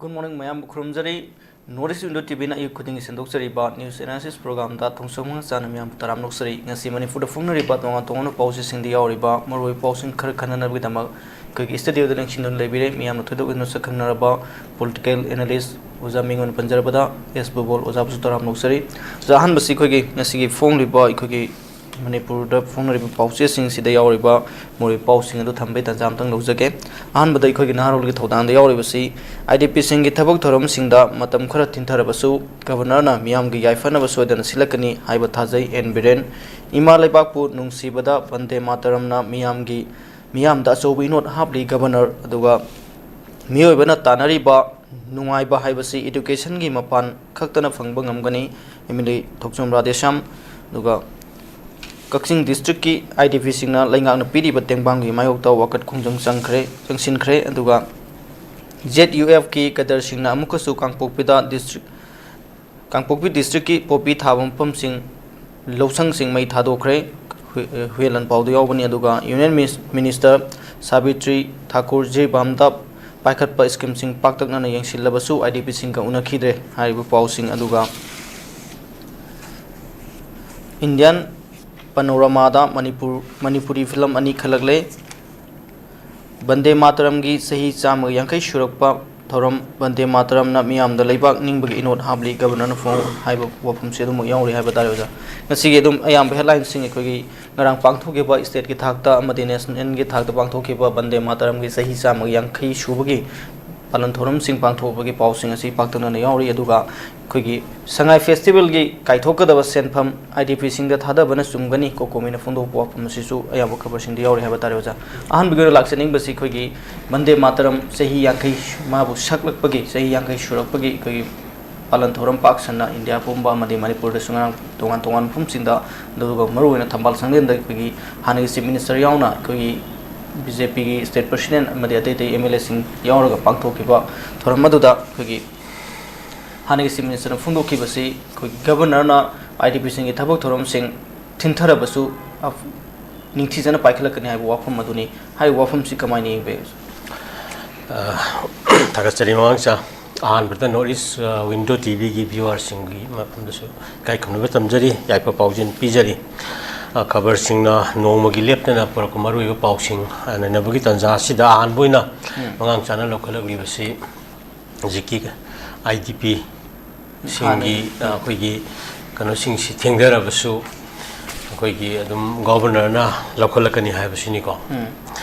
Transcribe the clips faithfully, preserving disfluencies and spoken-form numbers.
Good morning, ꯃꯌꯥꯝꯕꯨ ꯈꯨꯔꯨꯝꯖꯔꯤ꯫ North East Window T V ꯅ ꯑꯌꯨꯛ ꯈꯨꯗꯤꯡꯒꯤ ꯁꯟꯗꯣꯛꯆꯔꯤꯕ News Analysis Program ꯗ ꯊꯣꯡꯁꯣꯝ ꯍꯛꯆꯥꯟꯅ ꯃꯌꯥꯝꯕꯨ ꯇꯔꯥꯝꯅ ꯑꯣꯛꯆꯔꯤ꯫ ꯉꯁꯤ ꯃꯅꯤꯄꯨꯔꯗ ꯐꯣꯡꯅꯔꯤꯕ ꯇꯣꯉꯥꯟ ꯇꯣꯉꯥꯟꯕ ꯄꯥꯎꯆꯦꯁꯤꯡꯗ ꯌꯥꯎꯔꯤꯕ ꯃꯔꯨꯑꯣꯏꯕ ꯄꯥꯎꯁꯤꯡ ꯈꯔ ꯈꯟꯅꯅꯕꯒꯤꯗꯃꯛ ꯑꯩꯈꯣꯏꯒꯤ studio ꯗ ꯂꯦꯡꯁꯤꯟꯗꯨꯅ ꯂꯩꯕꯤꯔꯦ꯫ ꯃꯤꯌꯥꯝꯅ ꯊꯣꯏꯗꯣꯛ ꯍꯦꯟꯗꯣꯛꯅ ꯁꯛꯈꯪꯅꯔꯕ political analyst ꯑꯣꯖꯥ ꯃꯤꯡ ꯑꯣꯏꯅ ꯄꯟꯖꯔꯕꯗ ꯑꯦꯁ ꯕꯨꯕꯣꯜ ꯑꯣꯖꯥꯕꯨꯁꯨ ꯇꯔꯥꯝꯅ ꯑꯣꯛꯆꯔꯤ꯫ ꯑꯣꯖꯥ, ꯑꯍꯥꯟꯕꯁꯤ ꯑꯩꯈꯣꯏꯒꯤ ꯉꯁꯤꯒꯤ ꯐꯣꯡꯂꯤꯕ ꯑꯩꯈꯣꯏꯒꯤ ꯃꯅꯤꯄꯨꯔꯗ ꯐꯣꯡꯅꯔꯤꯕ ꯄꯥꯎꯆꯦꯁꯤꯡꯁꯤꯗ ꯌꯥꯎꯔꯤꯕ ꯃꯔꯨꯑꯣꯏꯕ ꯄꯥꯎꯁꯤꯡ ꯑꯗꯨ ꯊꯝꯕꯩ ꯇꯥꯟꯖꯥ ꯑꯃꯇꯪ ꯂꯧꯖꯒꯦ꯫ ꯑꯍꯥꯟꯕꯗ ꯑꯩꯈꯣꯏꯒꯤ ꯅꯍꯥꯔꯣꯜꯒꯤ ꯊꯧꯗꯥꯡꯗ ꯌꯥꯎꯔꯤꯕꯁꯤ I D P ꯁꯤꯡꯒꯤ ꯊꯕꯛ ꯊꯧꯔꯝꯁꯤꯡꯗ ꯃꯇꯝ ꯈꯔ ꯊꯤꯟꯊꯔꯕꯁꯨ Governor ꯅ ꯃꯤꯌꯥꯝꯒꯤ ꯌꯥꯏꯐꯅꯕ ꯁꯣꯏꯗꯅ ꯁꯤꯜꯂꯛꯀꯅꯤ ꯍꯥꯏꯕ ꯊꯥꯖꯩ, ꯑꯦꯟ ꯕꯤꯔꯦꯟ꯫ ꯏꯃꯥ ꯂꯩꯕꯥꯛꯄꯨ ꯅꯨꯡꯁꯤꯕꯗ ꯕꯟꯗꯦ ꯃꯥꯇꯔꯝꯅ ꯃꯤꯌꯥꯝꯒꯤ, ꯃꯤꯌꯥꯝꯗ ꯑꯆꯧꯕ ꯏꯅꯣꯠ ꯍꯥꯞꯂꯤ Governor꯫ ꯑꯗꯨꯒ ꯃꯤꯑꯣꯏꯕꯅ ꯇꯥꯟꯅꯔꯤꯕ ꯅꯨꯡꯉꯥꯏꯕ ꯍꯥꯏꯕꯁꯤ education ꯒꯤ ꯃꯄꯥꯟ ꯈꯛꯇꯅ ꯐꯪꯕ ꯉꯝꯒꯅꯤ, ꯑꯦꯝ ꯑꯦꯜ ꯑꯦ ꯊꯣꯛꯆꯣꯝ ꯔꯥꯙꯦꯁ꯭ꯌꯥꯝ꯫ ꯑꯗꯨꯒ ꯀꯛꯆꯤꯡ district ꯀꯤ I D P ꯁꯤꯡꯅ ꯂꯩꯉꯥꯛꯅ ꯄꯤꯔꯤꯕ ꯇꯦꯡꯕꯥꯡꯒꯤ ꯃꯥꯌꯣꯛꯇ ꯋꯥꯀꯠ ꯈꯣꯡꯖꯪ ꯆꯪꯈ꯭ꯔꯦ, ꯆꯪꯁꯤꯟꯈ꯭ꯔꯦ꯫ ꯑꯗꯨꯒ Z U F ꯀꯤ cadre ꯁꯤꯡꯅ ꯑꯃꯨꯛꯀꯁꯨ ꯀꯥꯡꯄꯣꯛꯄꯤꯗ district, ꯀꯥꯡꯄꯣꯛꯄꯤ district ꯀꯤ ꯄꯣꯄꯤ ꯊꯥꯕ ꯃꯐꯝꯁꯤꯡ, ꯂꯧꯁꯪꯁꯤꯡ ꯃꯩ ꯊꯥꯗꯣꯛꯈ꯭ꯔꯦ꯫ ꯍꯨ-, ꯍꯨꯌꯦꯟ ꯂꯥꯟꯄꯥꯎꯗ ꯌꯥꯎꯕꯅꯤ꯫ ꯑꯗꯨꯒ Union Minis-, Minister Savitri Thakur ꯖꯤꯔꯤꯕꯥꯝꯗ ꯄꯥꯏꯈꯠꯄ scheme ꯁꯤꯡ ꯄꯥꯛꯇꯛꯅꯅ ꯌꯦꯡꯁꯤꯜꯂꯕꯁꯨ I D P ꯁꯤꯡꯒ ꯎꯅꯈꯤꯗ꯭ꯔꯦ ꯍꯥꯏꯔꯤꯕ ꯄꯥꯎꯁꯤꯡ꯫ ꯑꯗꯨꯒ Indian Panorama ꯗ ꯃꯅꯤꯄꯨꯔ, ꯃꯅꯤꯄꯨꯔꯤ film ꯑꯅꯤ ꯈꯜꯂꯛꯂꯦ꯫ ꯕꯟꯗꯦ ꯃꯥꯇꯔꯝꯒꯤ ꯆꯍꯤ ꯆꯥꯝꯃꯒ ꯌꯥꯡꯈꯩ ꯁꯨꯔꯛꯄ ꯊꯧꯔꯝ, ꯕꯟꯗꯦ ꯃꯥꯇꯔꯝꯅ ꯃꯤꯌꯥꯝꯗ ꯂꯩꯕꯥꯛ ꯅꯤꯡꯕꯒꯤ ꯏꯅꯣꯠ ꯍꯥꯞꯂꯤ Governor ꯅ ꯐꯣꯡ ꯍꯥꯏꯕ ꯋꯥꯐꯝꯁꯤ ꯑꯗꯨꯃꯛ ꯌꯥꯎꯔꯤ ꯍꯥꯏꯕ ꯇꯥꯔꯦ ꯑꯣꯖꯥ꯫ ꯉꯁꯤꯒꯤ ꯑꯗꯨꯝ ꯑꯌꯥꯝꯕ headline ꯁꯤꯡ ꯑꯩꯈꯣꯏꯒꯤ ꯉꯔꯥꯡ ꯄꯥꯡꯊꯣꯛꯈꯤꯕ state ꯀꯤ ꯊꯥꯛꯇ ꯑꯃꯗꯤ national ꯒꯤ ꯊꯥꯛꯇ ꯄꯥꯡꯊꯣꯛꯈꯤꯕ ꯕꯟꯗꯦ ꯃꯥꯇꯔꯝꯒꯤ ꯆꯍꯤ ꯆꯥꯝꯃꯒ ꯌꯥꯡꯈꯩ ꯁꯨꯕꯒꯤ ꯄꯥꯂꯟ ꯊꯧꯔꯝꯁꯤꯡ ꯄꯥꯡꯊꯣꯛꯄꯒꯤ ꯄꯥꯎꯁꯤꯡ ꯑꯁꯤ ꯄꯥꯛꯇꯛꯅꯅ ꯌꯥꯎꯔꯤ꯫ ꯑꯗꯨꯒ ꯑꯩꯈꯣꯏꯒꯤ ꯁꯉꯥꯏ festival ꯒꯤ ꯀꯥꯏꯊꯣꯛꯀꯗꯕ ꯁꯦꯟꯐꯝ I D P ꯁꯤꯡꯗ ꯊꯥꯗꯕꯅ ꯆꯨꯝꯒꯅꯤ, COCOMI ꯅ ꯐꯣꯡꯗꯣꯛꯄ ꯋꯥꯐꯝ ꯑꯁꯤꯁꯨ ꯑꯌꯥꯝꯕ ꯈꯕꯔꯁꯤꯡꯗ ꯌꯥꯎꯔꯤ ꯍꯥꯏꯕ ꯇꯥꯔꯦ ꯑꯣꯖꯥ꯫ ꯑꯍꯥꯟꯕꯒꯤ ꯑꯣꯏꯅ ꯂꯥꯛꯆꯅꯤꯡꯕꯁꯤ ꯑꯩꯈꯣꯏꯒꯤ ꯕꯟꯗꯦ ꯃꯥꯇꯔꯝ ꯆꯍꯤ ꯌꯥꯡꯈꯩ, ꯃꯥꯕꯨ ꯁꯛꯂꯛꯄꯒꯤ ꯆꯍꯤ ꯌꯥꯡꯈꯩ ꯁꯨꯔꯛꯄꯒꯤ ꯑꯩꯈꯣꯏꯒꯤ ꯄꯥꯂꯟ ꯊꯧꯔꯝ ꯄꯥꯛ ꯁꯟꯅ ꯏꯟꯗꯤꯌꯥ ꯄꯨꯝꯕ ꯑꯃꯗꯤ ꯃꯅꯤꯄꯨꯔꯗꯁꯨ ꯉꯔꯥꯡ ꯇꯣꯉꯥꯟ ꯇꯣꯉꯥꯟꯕ ꯃꯐꯝꯁꯤꯡꯗ, ꯑꯗꯨꯒ ꯃꯔꯨꯑꯣꯏꯅ ꯊꯝꯕꯥꯜ ꯁꯪꯂꯦꯟꯗ ꯑꯩꯈꯣꯏꯒꯤ ꯍꯥꯟꯅꯒꯤ Chief Minister ꯌꯥꯎꯅ ꯑꯩꯈꯣꯏꯒꯤ B J P ꯒꯤ state president ꯑꯃꯗꯤ ꯑꯇꯩ ꯑꯇꯩ M L A ꯁꯤꯡ ꯌꯥꯎꯔꯒ ꯄꯥꯡꯊꯣꯛꯈꯤꯕ ꯊꯧꯔꯝ ꯑꯗꯨꯗ ꯑꯩꯈꯣꯏꯒꯤ ꯍꯥꯟꯅꯒꯤ Chief Minister ꯅ ꯐꯣꯡꯗꯣꯛꯈꯤꯕꯁꯤ ꯑꯩꯈꯣꯏꯒꯤ Governor ꯅ I D P ꯁꯤꯡꯒꯤ ꯊꯕꯛ ꯊꯧꯔꯝꯁꯤꯡ ꯊꯤꯟꯊꯔꯕꯁꯨ ꯑꯐ-, ꯅꯤꯡꯊꯤꯖꯅ ꯄꯥꯏꯈꯠꯂꯛꯀꯅꯤ ꯍꯥꯏꯕ ꯋꯥꯐꯝ ꯑꯗꯨꯅꯤ꯫ ꯍꯥꯏꯔꯤꯕ ꯋꯥꯐꯝꯁꯤ ꯀꯃꯥꯏꯅ ꯌꯦꯡꯕꯤꯕꯒꯦ? ꯑ, ꯊꯥꯒꯠꯆꯔꯤ ꯃꯃꯥꯡꯁꯥ꯫ ꯑꯍꯥꯟꯕꯗ North East, ꯑ, Window ꯇꯤꯚꯤꯒꯤ ꯚ꯭ꯌꯨꯋꯔꯁꯤꯡꯒꯤ ꯃꯐꯝꯗꯁꯨ ꯏꯀꯥꯏ ꯈꯨꯝꯅꯕ ꯇꯝꯖꯔꯤ, ꯌꯥꯏꯐ ꯄꯥꯎꯖꯦꯜ ꯄꯤꯖꯔꯤ꯫ ꯑ, ꯈꯕꯔꯁꯤꯡꯅ ꯅꯣꯡꯃꯒꯤ ꯂꯦꯞꯇꯅ ꯄꯨꯔꯛꯄ ꯃꯔꯨꯑꯣꯏꯕ ꯄꯥꯎꯁꯤꯡ, ꯑ, ꯅꯩꯅꯕꯒꯤ ꯇꯥꯟꯖꯥ ꯑꯁꯤꯗ ꯑꯍꯥꯟꯕ ꯑꯣꯏꯅ ꯎꯝ꯫ ꯃꯉꯥꯡ ꯆꯥꯅ ꯂꯧꯈꯠꯂꯛꯂꯤꯕꯁꯤ ꯍꯧꯖꯤꯛꯀꯤ ꯑꯥꯏ ꯗꯤ ꯄꯤ ꯁꯤꯡꯒꯤ, ꯍꯥꯟꯅꯒꯤ꯫ ꯑ, ꯑꯩꯈꯣꯏꯒꯤ ꯀꯩꯅꯣꯁꯤꯡꯁꯤ ꯊꯦꯡꯊꯔꯕꯁꯨ ꯑꯩꯈꯣꯏꯒꯤ ꯑꯗꯨꯝ ꯒꯣꯕꯔꯅꯔꯅ ꯂꯧꯈꯠꯂꯛꯀꯅꯤ ꯍꯥꯏꯕꯁꯤꯅꯤꯀꯣ꯫ ꯎꯝ꯫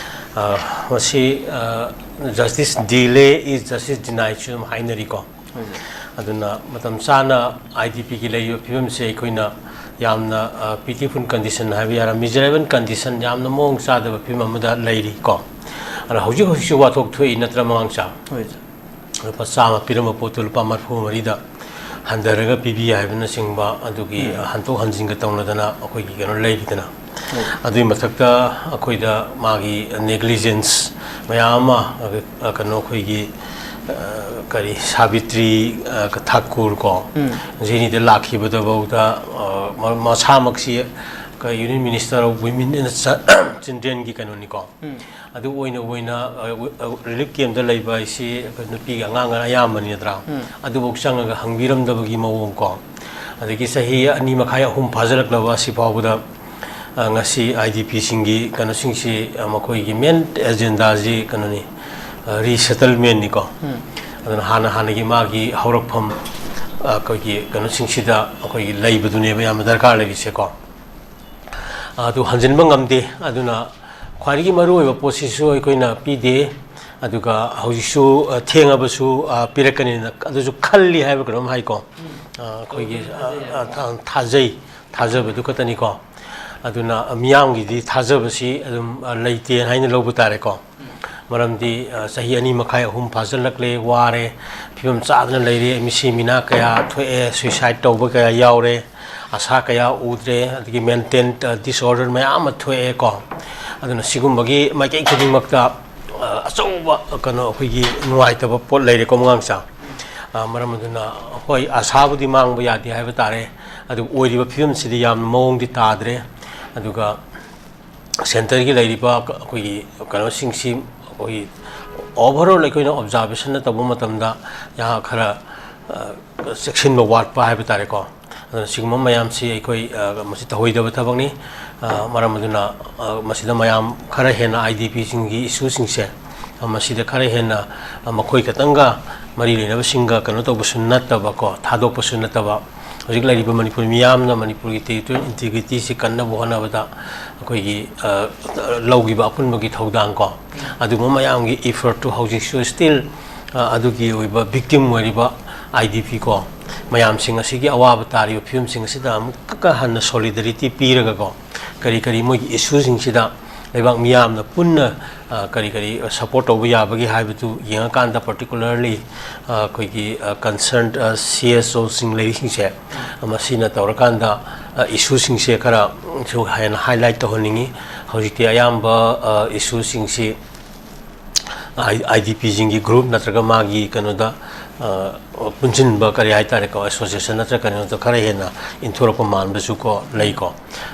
ꯑ, ꯃꯁꯤ, ꯑ, "Justice delay is justice denied"ꯁꯨ ꯑꯗꯨꯝ ꯍꯥꯏꯅꯔꯤꯀꯣ꯫ ꯍꯣꯏ, ꯁꯥꯔ꯫ ꯑꯗꯨꯅ ꯃꯇꯝ ꯆꯥꯅ ꯑꯥꯏ ꯗꯤ ꯄꯤꯒꯤ ꯂꯩꯔꯤꯕ ꯐꯤꯕꯝꯁꯦ ꯑꯩꯈꯣꯏꯅ ꯌꯥꯝꯅ, ꯑ, pitiful condition ꯍꯥꯏꯕ ꯌꯥꯔꯦ, miserable condition, ꯌꯥꯝꯅ ꯃꯑꯣꯡ ꯆꯥꯗꯕ ꯐꯤꯕꯝ ꯑꯃꯗ ꯂꯩꯔꯤꯀꯣ꯫ ꯑꯗꯨꯅ ꯍꯧꯖꯤꯛ ꯍꯧꯖꯤꯛꯁꯨ ꯋꯥꯊꯣꯛ ꯊꯣꯛꯏ ꯅꯠꯇ꯭ꯔꯥ, ꯃꯃꯥꯡꯁꯥ? ꯍꯣꯏ, ꯁꯥꯔ꯫ ꯂꯨꯄꯥ ꯆꯥꯝꯃ ꯄꯤꯔꯝꯕ ꯄꯣꯠꯇꯨ ꯂꯨꯄꯥ ꯃꯔꯤꯐꯨ ꯃꯔꯤꯗ ꯍꯟꯊꯔꯒ ꯄꯤꯕꯤ ꯍꯥꯏꯕꯅꯆꯤꯡꯕ ꯑꯗꯨꯒꯤ ꯎꯝ꯫ ꯍꯟꯗꯣꯛ ꯍꯟꯖꯤꯟꯒ ꯇꯧꯅꯗꯅ ꯑꯩꯈꯣꯏꯒꯤ ꯀꯩꯅꯣ ꯂꯩꯔꯤꯗꯅ꯫ ꯎꯝ꯫ ꯑꯗꯨꯒꯤ ꯃꯊꯛꯇ ꯑꯩꯈꯣꯏꯗ ꯃꯥꯒꯤ negligence ꯃꯌꯥꯝ ꯑꯃ, ꯑ, ꯀꯩꯅꯣ ꯑꯩꯈꯣꯏꯒꯤ, ꯑ, ꯀꯔꯤ ꯁꯥꯕꯤꯇ꯭ꯔꯤ, ꯑ, ꯊꯥꯀꯨꯔ ꯀꯣ, ꯎꯝ꯫ ꯖꯦꯅꯤꯗ ꯂꯥꯛꯈꯤꯕꯗꯐꯥꯎꯗ, ꯑ, ꯃ-, ꯃꯁꯥꯃꯛꯁꯤ ꯀ-, Union Minister of Women and Childrenꯒꯤ ꯀꯩꯅꯣꯅꯤꯀꯣ꯫ ꯎꯝ꯫ ꯑꯗꯨ ꯑꯣꯏꯅ, ꯑꯣꯏꯅ, ꯑ, ꯔꯤꯂꯤꯐ ꯀꯦꯝꯞꯇ ꯂꯩꯕ ꯍꯥꯏꯁꯤ ꯅꯨꯄꯤꯒꯤ ꯑꯉꯥꯡ ꯑꯌꯥꯝꯕꯅꯤ ꯅꯠꯇ꯭ꯔꯥ? ꯎꯝ꯫ ꯑꯗꯨꯐꯥꯎ ꯆꯪꯉꯒ ꯍꯪꯕꯤꯔꯝꯗꯕꯒꯤ ꯃꯑꯣꯡ ꯀꯣ꯫ ꯑꯗꯒꯤ ꯆꯍꯤ ꯑꯅꯤ ꯃꯈꯥꯏ, ꯑꯍꯨꯝ ꯐꯥꯖꯤꯜꯂꯛꯂꯕ ꯑꯁꯤ ꯐꯥꯎꯕꯗ, ꯑ, ꯉꯁꯤ ꯑꯥꯏ ꯗꯤ ꯄꯤꯁꯤꯡꯒꯤ ꯀꯩꯅꯣꯁꯤꯡꯁꯤ, ꯑ, ꯃꯈꯣꯏꯒꯤ main agendaꯁꯤ ꯀꯩꯅꯣꯅꯤ, ꯑ, resettlementꯅꯤꯀꯣ꯫ ꯎꯝ꯫ ꯑꯗꯨꯅ ꯍꯥꯟꯅ ꯍꯥꯟꯅꯒꯤ ꯃꯥꯒꯤ ꯍꯧꯔꯛꯐꯝ, ꯑ, ꯑꯩꯈꯣꯏꯒꯤ ꯀꯩꯅꯣꯁꯤꯡꯁꯤꯗ ꯑꯩꯈꯣꯏꯒꯤ ꯂꯩꯕꯗꯨꯅꯦꯕ ꯌꯥꯝꯅ ꯗꯔꯀꯥꯔ ꯂꯩꯔꯤꯁꯦꯀꯣ꯫ ꯑꯗꯨ ꯍꯟꯖꯤꯟꯕ ꯉꯝꯗꯦ꯫ ꯑꯗꯨꯅ ꯈ꯭ꯋꯥꯏꯗꯒꯤ ꯃꯔꯨꯑꯣꯏꯕ ꯄꯣꯠꯁꯤꯁꯨ ꯑꯩꯈꯣꯏꯅ ꯄꯤꯗꯦ꯫ ꯑꯗꯨꯒ ꯍꯧꯖꯤꯛꯁꯨ, ꯑ, ꯊꯦꯡꯉꯕꯁꯨ, ꯑ, ꯄꯤꯔꯛꯀꯅꯤꯅ ꯑꯗꯨꯁꯨ ꯈꯜꯂꯤ ꯍꯥꯏꯕ ꯀꯩꯅꯣꯝ ꯍꯥꯏꯀꯣ꯫ ꯎꯝ꯫ ꯑ, ꯑꯩꯈꯣꯏꯒꯤ, ꯑ, ꯑ, ꯊꯥ-, ꯊꯥꯖꯩ, ꯊꯥꯖꯕꯗꯨ ꯈꯛꯇꯅꯤꯀꯣ꯫ ꯑꯗꯨꯅ ꯃꯤꯌꯥꯝꯒꯤꯗꯤ ꯊꯥꯖꯕꯁꯤ ꯑꯗꯨꯝ, ꯑ, ꯂꯩꯇꯦ ꯍꯥꯏꯅ ꯂꯧꯕ ꯇꯥꯔꯦꯀꯣ꯫ ꯎꯝ꯫ ꯃꯔꯝꯗꯤ, ꯑ, ꯆꯍꯤ ꯑꯅꯤ ꯃꯈꯥꯏ, ꯑꯍꯨꯝ ꯐꯥꯖꯤꯜꯂꯛꯂꯦ, ꯋꯥꯔꯦ, ꯐꯤꯕꯝ ꯆꯥꯗꯅ ꯂꯩꯔꯦ, ꯃꯤꯁꯤ ꯃꯤꯅꯥ ꯀꯌꯥ ꯊꯣꯛꯑꯦ, suicide ꯇꯧꯕ ꯀꯌꯥ ꯌꯥꯎꯔꯦ, ꯑꯁꯥ ꯀꯌꯥ ꯎꯗ꯭ꯔꯦ, ꯑꯗꯒꯤ mental, ꯑ, disorder ꯃꯌꯥꯝ ꯑꯃ ꯊꯣꯛꯑꯦꯀꯣ꯫ ꯑꯗꯨꯅ ꯁꯤꯒꯨꯝꯕꯒꯤ ꯃꯥꯏꯀꯩ ꯈꯨꯗꯤꯡꯃꯛꯇ, ꯑ, ꯑꯆꯧꯕ, ꯀꯩꯅꯣ, ꯑꯩꯈꯣꯏꯒꯤ ꯅꯨꯡꯉꯥꯏꯇꯕ ꯄꯣꯠ ꯂꯩꯔꯦꯀꯣ, ꯃꯉꯥꯡꯁꯥ꯫ ꯑ, ꯃꯔꯝ ꯑꯗꯨꯅ, ꯍꯣꯏ, ꯑꯁꯥꯕꯨꯗꯤ ꯃꯥꯡꯕ ꯌꯥꯗꯦ ꯍꯥꯏꯕ ꯇꯥꯔꯦ, ꯑꯗꯨꯕꯨ ꯑꯣꯏꯔꯤꯕ ꯐꯤꯕꯝꯁꯤꯗꯤ ꯌꯥꯝꯅ ꯃꯑꯣꯡꯗꯤ ꯇꯥꯗ꯭ꯔꯦ꯫ ꯑꯗꯨꯒ centreꯒꯤ ꯂꯩꯔꯤꯕ ꯑꯩꯈꯣꯏꯒꯤ ꯀꯩꯅꯣꯁꯤꯡꯁꯤ, ꯑꯩꯈꯣꯏꯒꯤ Overall ꯑꯩꯈꯣꯏꯅ observation ꯇꯧꯕ ꯃꯇꯝꯗ ꯌꯥ ꯈꯔ, ꯑ, ꯆꯦꯛꯁꯤꯟꯕ ꯋꯥꯠꯄ ꯍꯥꯏꯕ ꯇꯥꯔꯦꯀꯣ꯫ ꯑꯗꯨꯅ ꯁꯤꯒꯨꯝꯕ ꯃꯌꯥꯝꯁꯤ ꯑꯩꯈꯣꯏ, ꯑ, ꯃꯁꯤ ꯇꯧꯍꯩꯗꯕ ꯊꯕꯛꯅꯤ꯫ ꯑ, ꯃꯔꯝ ꯑꯗꯨꯅ, ꯑ, ꯃꯁꯤꯗ ꯃꯌꯥꯝ ꯈꯔ ꯍꯦꯟꯅ IDPꯁꯤꯡꯒꯤ issueꯁꯤꯡꯁꯦ, ꯑ, ꯃꯁꯤꯗ ꯈꯔ ꯍꯦꯟꯅ, ꯑ, ꯃꯈꯣꯏ ꯈꯛꯇꯪꯒ ꯃꯔꯤ ꯂꯩꯅꯕꯁꯤꯡꯒ ꯀꯩꯅꯣ ꯇꯧꯕꯁꯨ ꯅꯠꯇꯕꯀꯣ, ꯊꯥꯗꯣꯛꯄꯁꯨ ꯅꯠꯇꯕ, ꯍꯧꯖꯤꯛ ꯂꯩꯔꯤꯕ ꯃꯅꯤꯄꯨꯔ ꯃꯤꯌꯥꯝꯅ ꯃꯅꯤꯄꯨꯔꯒꯤ territorial integrityꯁꯤ ꯀꯟꯅꯕ ꯍꯣꯠꯅꯕꯗ ꯑꯩꯈꯣꯏꯒꯤ, ꯑ, ꯂꯧꯈꯤꯕ ꯑꯄꯨꯟꯕꯒꯤ ꯊꯧꯗꯥꯡ ꯀꯣ, ꯑꯗꯨꯒꯨꯝꯕ ꯃꯌꯥꯝꯒꯤ effortꯇꯨ ꯍꯧꯖꯤꯛꯁꯨ still, ꯑ, ꯑꯗꯨꯒꯤ ꯑꯣꯏꯕ victim ꯑꯣꯏꯔꯤꯕ IDP ꯀꯣ, ꯃꯌꯥꯝꯁꯤꯡ ꯑꯁꯤꯒꯤ ꯑꯋꯥꯕ ꯇꯥꯔꯤꯕ ꯐꯤꯕꯝꯁꯤꯡ ꯑꯁꯤꯗ ꯑꯃꯨꯛꯀ ꯍꯟꯅ solidarity ꯄꯤꯔꯒꯀꯣ, ꯀꯔꯤ ꯀꯔꯤ ꯃꯣꯏꯒꯤ issueꯁꯤꯡꯁꯤꯗ ꯂꯩꯕꯥꯛ ꯃꯤꯌꯥꯝꯅ ꯄꯨꯟꯅ, ꯑ, ꯀꯔꯤ ꯀꯔꯤ support ꯇꯧꯕ ꯌꯥꯕꯒꯦ ꯍꯥꯏꯕꯗꯨ ꯌꯦꯡꯉꯀꯥꯟꯗ, particularly, ꯑ, ꯑꯩꯈꯣꯏꯒꯤ, ꯑ, concerned, ꯑ, CSOꯁꯤꯡ ꯂꯩꯔꯤꯁꯤꯡꯁꯦ, ꯑ, ꯃꯁꯤꯅ ꯇꯧꯔꯀꯥꯟꯗ, ꯑ, issueꯁꯤꯡꯁꯦ ꯈꯔꯁꯨ ꯍꯦꯟꯅ highlight ꯇꯧꯍꯟꯅꯤꯡꯉꯤ꯫ ꯍꯧꯖꯤꯛꯇꯤ ꯑꯌꯥꯝꯕ, ꯑ, issueꯁꯤꯡꯁꯤ IDPꯁꯤꯡꯒꯤ group ꯅꯠꯇ꯭ꯔꯒ ꯃꯥꯒꯤ ꯀꯩꯅꯣꯗ, ꯑ, ꯄꯨꯟꯁꯤꯟꯕ ꯀꯔꯤ ꯍꯥꯏꯇꯥꯔꯦꯀꯣ, association ꯅꯠꯇ꯭ꯔꯒ ꯀꯩꯅꯣꯗ ꯈꯔ ꯍꯦꯟꯅ ꯏꯟꯊꯣꯔꯛꯄ ꯃꯥꯟꯕꯁꯨ ꯀꯣ ꯂꯩꯀꯣ꯫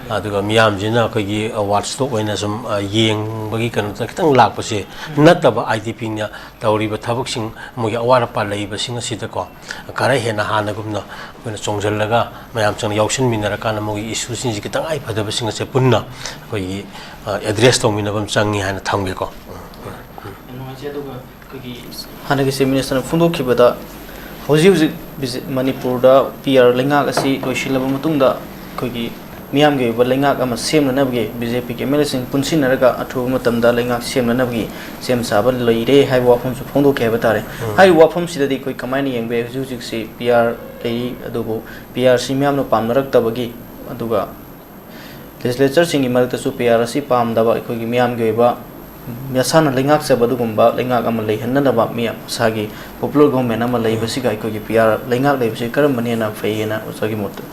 ꯑꯗꯨꯒ ꯃꯤꯌꯥꯝꯁꯤꯅ ꯑꯩꯈꯣꯏꯒꯤ, ꯑ, watchdog ꯑꯣꯏꯅ ꯁꯨꯝ, ꯑ, ꯌꯦꯡꯕꯒꯤ ꯀꯩꯅꯣꯗ ꯈꯤꯇꯪ ꯂꯥꯛꯄꯁꯦ ꯅꯠꯇꯕ, IDPꯅ ꯇꯧꯔꯤꯕ ꯊꯕꯛꯁꯤꯡ, ꯃꯣꯏꯒꯤ ꯑꯋꯥꯠ ꯑꯄꯥ ꯂꯩꯕꯁꯤꯡ ꯑꯁꯤꯗꯀꯣ ꯈꯔ ꯍꯦꯟꯅ ꯍꯥꯟꯅꯒꯨꯝꯅ ꯑꯩꯈꯣꯏꯅ ꯆꯣꯡꯁꯤꯜꯂꯒ ꯃꯌꯥꯝ ꯆꯪꯅ ꯌꯥꯎꯁꯟꯃꯤꯟꯅꯔꯀꯥꯟꯗ ꯃꯣꯏꯒꯤ issueꯁꯤꯡꯁꯤ ꯈꯤꯇꯪ ꯍꯥꯏꯐꯗꯕꯁꯤꯡ ꯑꯁꯦ ꯄꯨꯟꯅ ꯑꯩꯈꯣꯏꯒꯤ, ꯑ, address ꯇꯧꯃꯤꯟꯅꯕ ꯑꯃ ꯆꯪꯉꯤ ꯍꯥꯏꯅ ꯊꯝꯒꯦꯀꯣ꯫ ꯌꯥꯝ ꯅꯨꯡꯉꯥꯏꯖꯩ꯫ ꯑꯗꯨꯒ ꯑꯩꯈꯣꯏꯒꯤ ꯍꯥꯟꯅꯒꯤ Chief Ministerꯅ ꯐꯣꯡꯗꯣꯛꯈꯤꯕꯗ, ꯍꯧꯖꯤꯛ ꯍꯧꯖꯤꯛ ꯕꯤꯖꯦ-, ꯃꯅꯤꯄꯨꯔꯗ PR ꯂꯩꯉꯥꯛ ꯑꯁꯤ ꯂꯣꯏꯁꯤꯜꯂꯕ ꯃꯇꯨꯡꯗ ꯑꯩꯈꯣꯏꯒꯤ ꯃꯤꯌꯥꯝꯒꯤ ꯑꯣꯏꯕ ꯂꯩꯉꯥꯛ ꯑꯃ ꯁꯦꯝꯅꯅꯕꯒꯤ BJPꯒꯤ MLAꯁꯤꯡ ꯄꯨꯟꯁꯤꯟꯅꯔꯒ ꯑꯊꯨꯕ ꯃꯇꯝꯗ ꯂꯩꯉꯥꯛ ꯁꯦꯝꯅꯅꯕꯒꯤ ꯁꯦꯝ ꯁꯥꯕ ꯂꯩꯔꯦ ꯍꯥꯏꯕ ꯋꯥꯐꯝꯁꯨ ꯐꯣꯡꯗꯣꯛꯈꯤ ꯍꯥꯏꯕ ꯇꯥꯔꯦ꯫ ꯎꯝ꯫ ꯍꯥꯏꯔꯤꯕ ꯋꯥꯐꯝꯁꯤꯗꯗꯤ ꯑꯩꯈꯣꯏ ꯀꯃꯥꯏꯅ ꯌꯦꯡꯕ ꯌꯥꯏ? ꯍꯧꯖꯤꯛ ꯍꯧꯖꯤꯛꯁꯤ PR ꯂꯩꯔꯤ, ꯑꯗꯨꯕꯨ PRꯁꯤ ꯃꯤꯌꯥꯝꯅ ꯄꯥꯝꯅꯔꯛꯇꯕꯒꯤ, ꯑꯗꯨꯒ legislatureꯁꯤꯡꯒꯤ ꯃꯔꯛꯇꯁꯨ PR ꯑꯁꯤ ꯄꯥꯝꯗꯕ, ꯑꯩꯈꯣꯏꯒꯤ ꯃꯤꯌꯥꯝꯒꯤ ꯑꯣꯏꯕ ꯃꯁꯥꯅ ꯂꯩꯉꯥꯛꯆꯕ ꯑꯗꯨꯒꯨꯝꯕ ꯂꯩꯉꯥꯛ ꯑꯃ ꯂꯩꯍꯟꯅꯅꯕ, ꯃꯤ ꯃꯁꯥꯒꯤ popular government ꯑꯃ ꯂꯩꯕꯁꯤꯒ ꯑꯩꯈꯣꯏꯒꯤ PR ꯂꯩꯉꯥꯛ ꯂꯩꯕꯁꯤ ꯀꯔꯝꯕꯅ ꯍꯦꯟꯅ ꯐꯩ ꯍꯥꯏꯅ ꯑꯣꯖꯥꯒꯤ ꯃꯣꯠꯇ?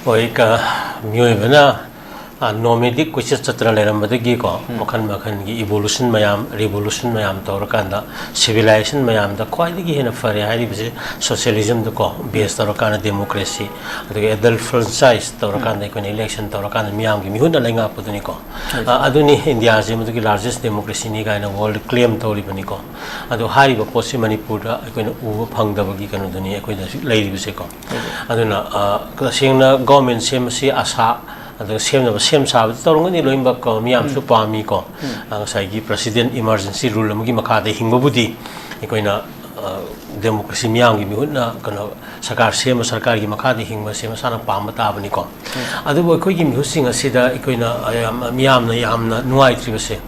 ꯍꯣꯏ, ꯀ-, ꯃꯤꯑꯣꯏꯕꯅ ꯅꯣꯃꯦꯗꯤꯛ ꯀꯣꯏꯆꯠ ꯆꯠꯇꯅ ꯂꯩꯔꯝꯕꯗꯒꯤꯀꯣ, ꯃꯈꯜ ꯃꯈꯜꯒꯤ ꯏꯕꯣꯂꯨꯁꯟ ꯃꯌꯥꯝ, ꯔꯤꯕꯣꯂꯨꯁꯟ ꯃꯌꯥꯝ ꯇꯧꯔꯀꯥꯟꯗ, ꯁꯤꯚꯤꯂꯥꯏꯖꯦꯁꯟ ꯃꯌꯥꯝꯗ ꯈ꯭ꯋꯥꯏꯗꯒꯤ ꯍꯦꯟꯅ ꯐꯔꯦ ꯍꯥꯏꯔꯤꯕꯁꯦ ꯁꯣꯁꯤꯌꯦꯂꯤꯖꯝꯗꯀꯣ ꯕꯦꯁ ꯇꯧꯔꯀꯥꯟꯗ ꯗꯦꯃꯣꯀ꯭ꯔꯦꯁꯤ, ꯑꯗꯒꯤ ꯑꯦꯗꯜ ꯐ꯭ꯔꯦꯟꯆꯥꯏꯁ ꯇꯧꯔꯀꯥꯟꯗ, ꯑꯩꯈꯣꯏꯅ ꯏꯂꯦꯛꯁꯟ ꯇꯧꯔꯀꯥꯟꯗ ꯃꯤꯌꯥꯝꯒꯤ ꯃꯤꯍꯨꯠꯅ ꯂꯩꯉꯥꯛꯄꯗꯨꯅꯤꯀꯣ꯫ ꯑ, ꯑꯗꯨꯅꯤ ꯏꯟꯗꯤꯌꯥꯁꯦ ꯃꯗꯨꯒꯤ ꯂꯥꯔꯖꯦꯁ ꯗꯦꯃꯣꯀ꯭ꯔꯦꯁꯤꯅꯤ ꯀꯥꯏꯅ ꯋꯥꯔꯜꯗ ꯀ꯭ꯂꯦꯝ ꯇꯧꯔꯤꯕꯅꯤꯀꯣ꯫ ꯑꯗꯣ ꯍꯥꯏꯔꯤꯕ ꯄꯣꯠꯁꯤ ꯃꯅꯤꯄꯨꯔꯗ ꯑꯩꯈꯣꯏꯅ ꯎꯕ ꯐꯪꯗꯕꯒꯤ ꯀꯩꯅꯣꯗꯨꯅꯤ ꯑꯩꯈꯣꯏꯗ ꯍꯧꯖꯤꯛ ꯂꯩꯔꯤꯕꯁꯦꯀꯣ꯫ ꯑꯗꯨꯅ, ꯑ, ꯇꯁꯦꯡꯅ ꯒꯣꯔꯃꯦꯟ ꯁꯦꯝꯕꯁꯤ ꯑꯁꯥ, ꯑꯗꯨꯒ ꯁꯦꯝꯅꯕ ꯁꯦꯝ ꯁꯥꯕꯗꯤ ꯇꯧꯔꯝꯒꯅꯤ ꯂꯣꯏꯅꯃꯛ, ꯀꯣ, ꯃꯤꯌꯥꯝꯁꯨ ꯄꯥꯝꯃꯤꯀꯣ꯫ ꯑ, ꯉꯁꯥꯏꯒꯤ ꯄ꯭ꯔꯦꯁꯤꯗꯦꯟ ꯏꯃꯥꯔꯖꯦꯟꯁꯤ ꯔꯨꯜ ꯑꯃꯒꯤ ꯃꯈꯥꯗ ꯍꯤꯡꯕꯕꯨꯗꯤ ꯑꯩꯈꯣꯏꯅ, ꯑ, ꯗꯦꯃꯣꯀ꯭ꯔꯦꯁꯤ ꯃꯤꯌꯥꯝꯒꯤ ꯃꯤꯍꯨꯠꯅ, ꯀꯩꯅꯣ, ꯁꯔꯀꯥꯔ ꯁꯦꯝꯕ, ꯁꯔꯀꯥꯔꯒꯤ ꯃꯈꯥꯗ ꯍꯤꯡꯕꯁꯦ ꯃꯁꯥꯅ ꯄꯥꯝꯕ ꯇꯥꯕꯅꯤꯀꯣ꯫ ꯑꯗꯨꯕꯨ ꯑꯩꯈꯣꯏꯒꯤ ꯃꯤꯍꯨꯠꯁꯤꯡ ꯑꯁꯤꯗ ꯑꯩꯈꯣꯏꯅ, ꯑ, ꯌꯥꯝ, ꯃꯤꯌꯥꯝꯅ ꯌꯥꯝꯅ ꯅꯨꯡꯉꯥꯏꯇ꯭ꯔꯤꯕꯁꯦ,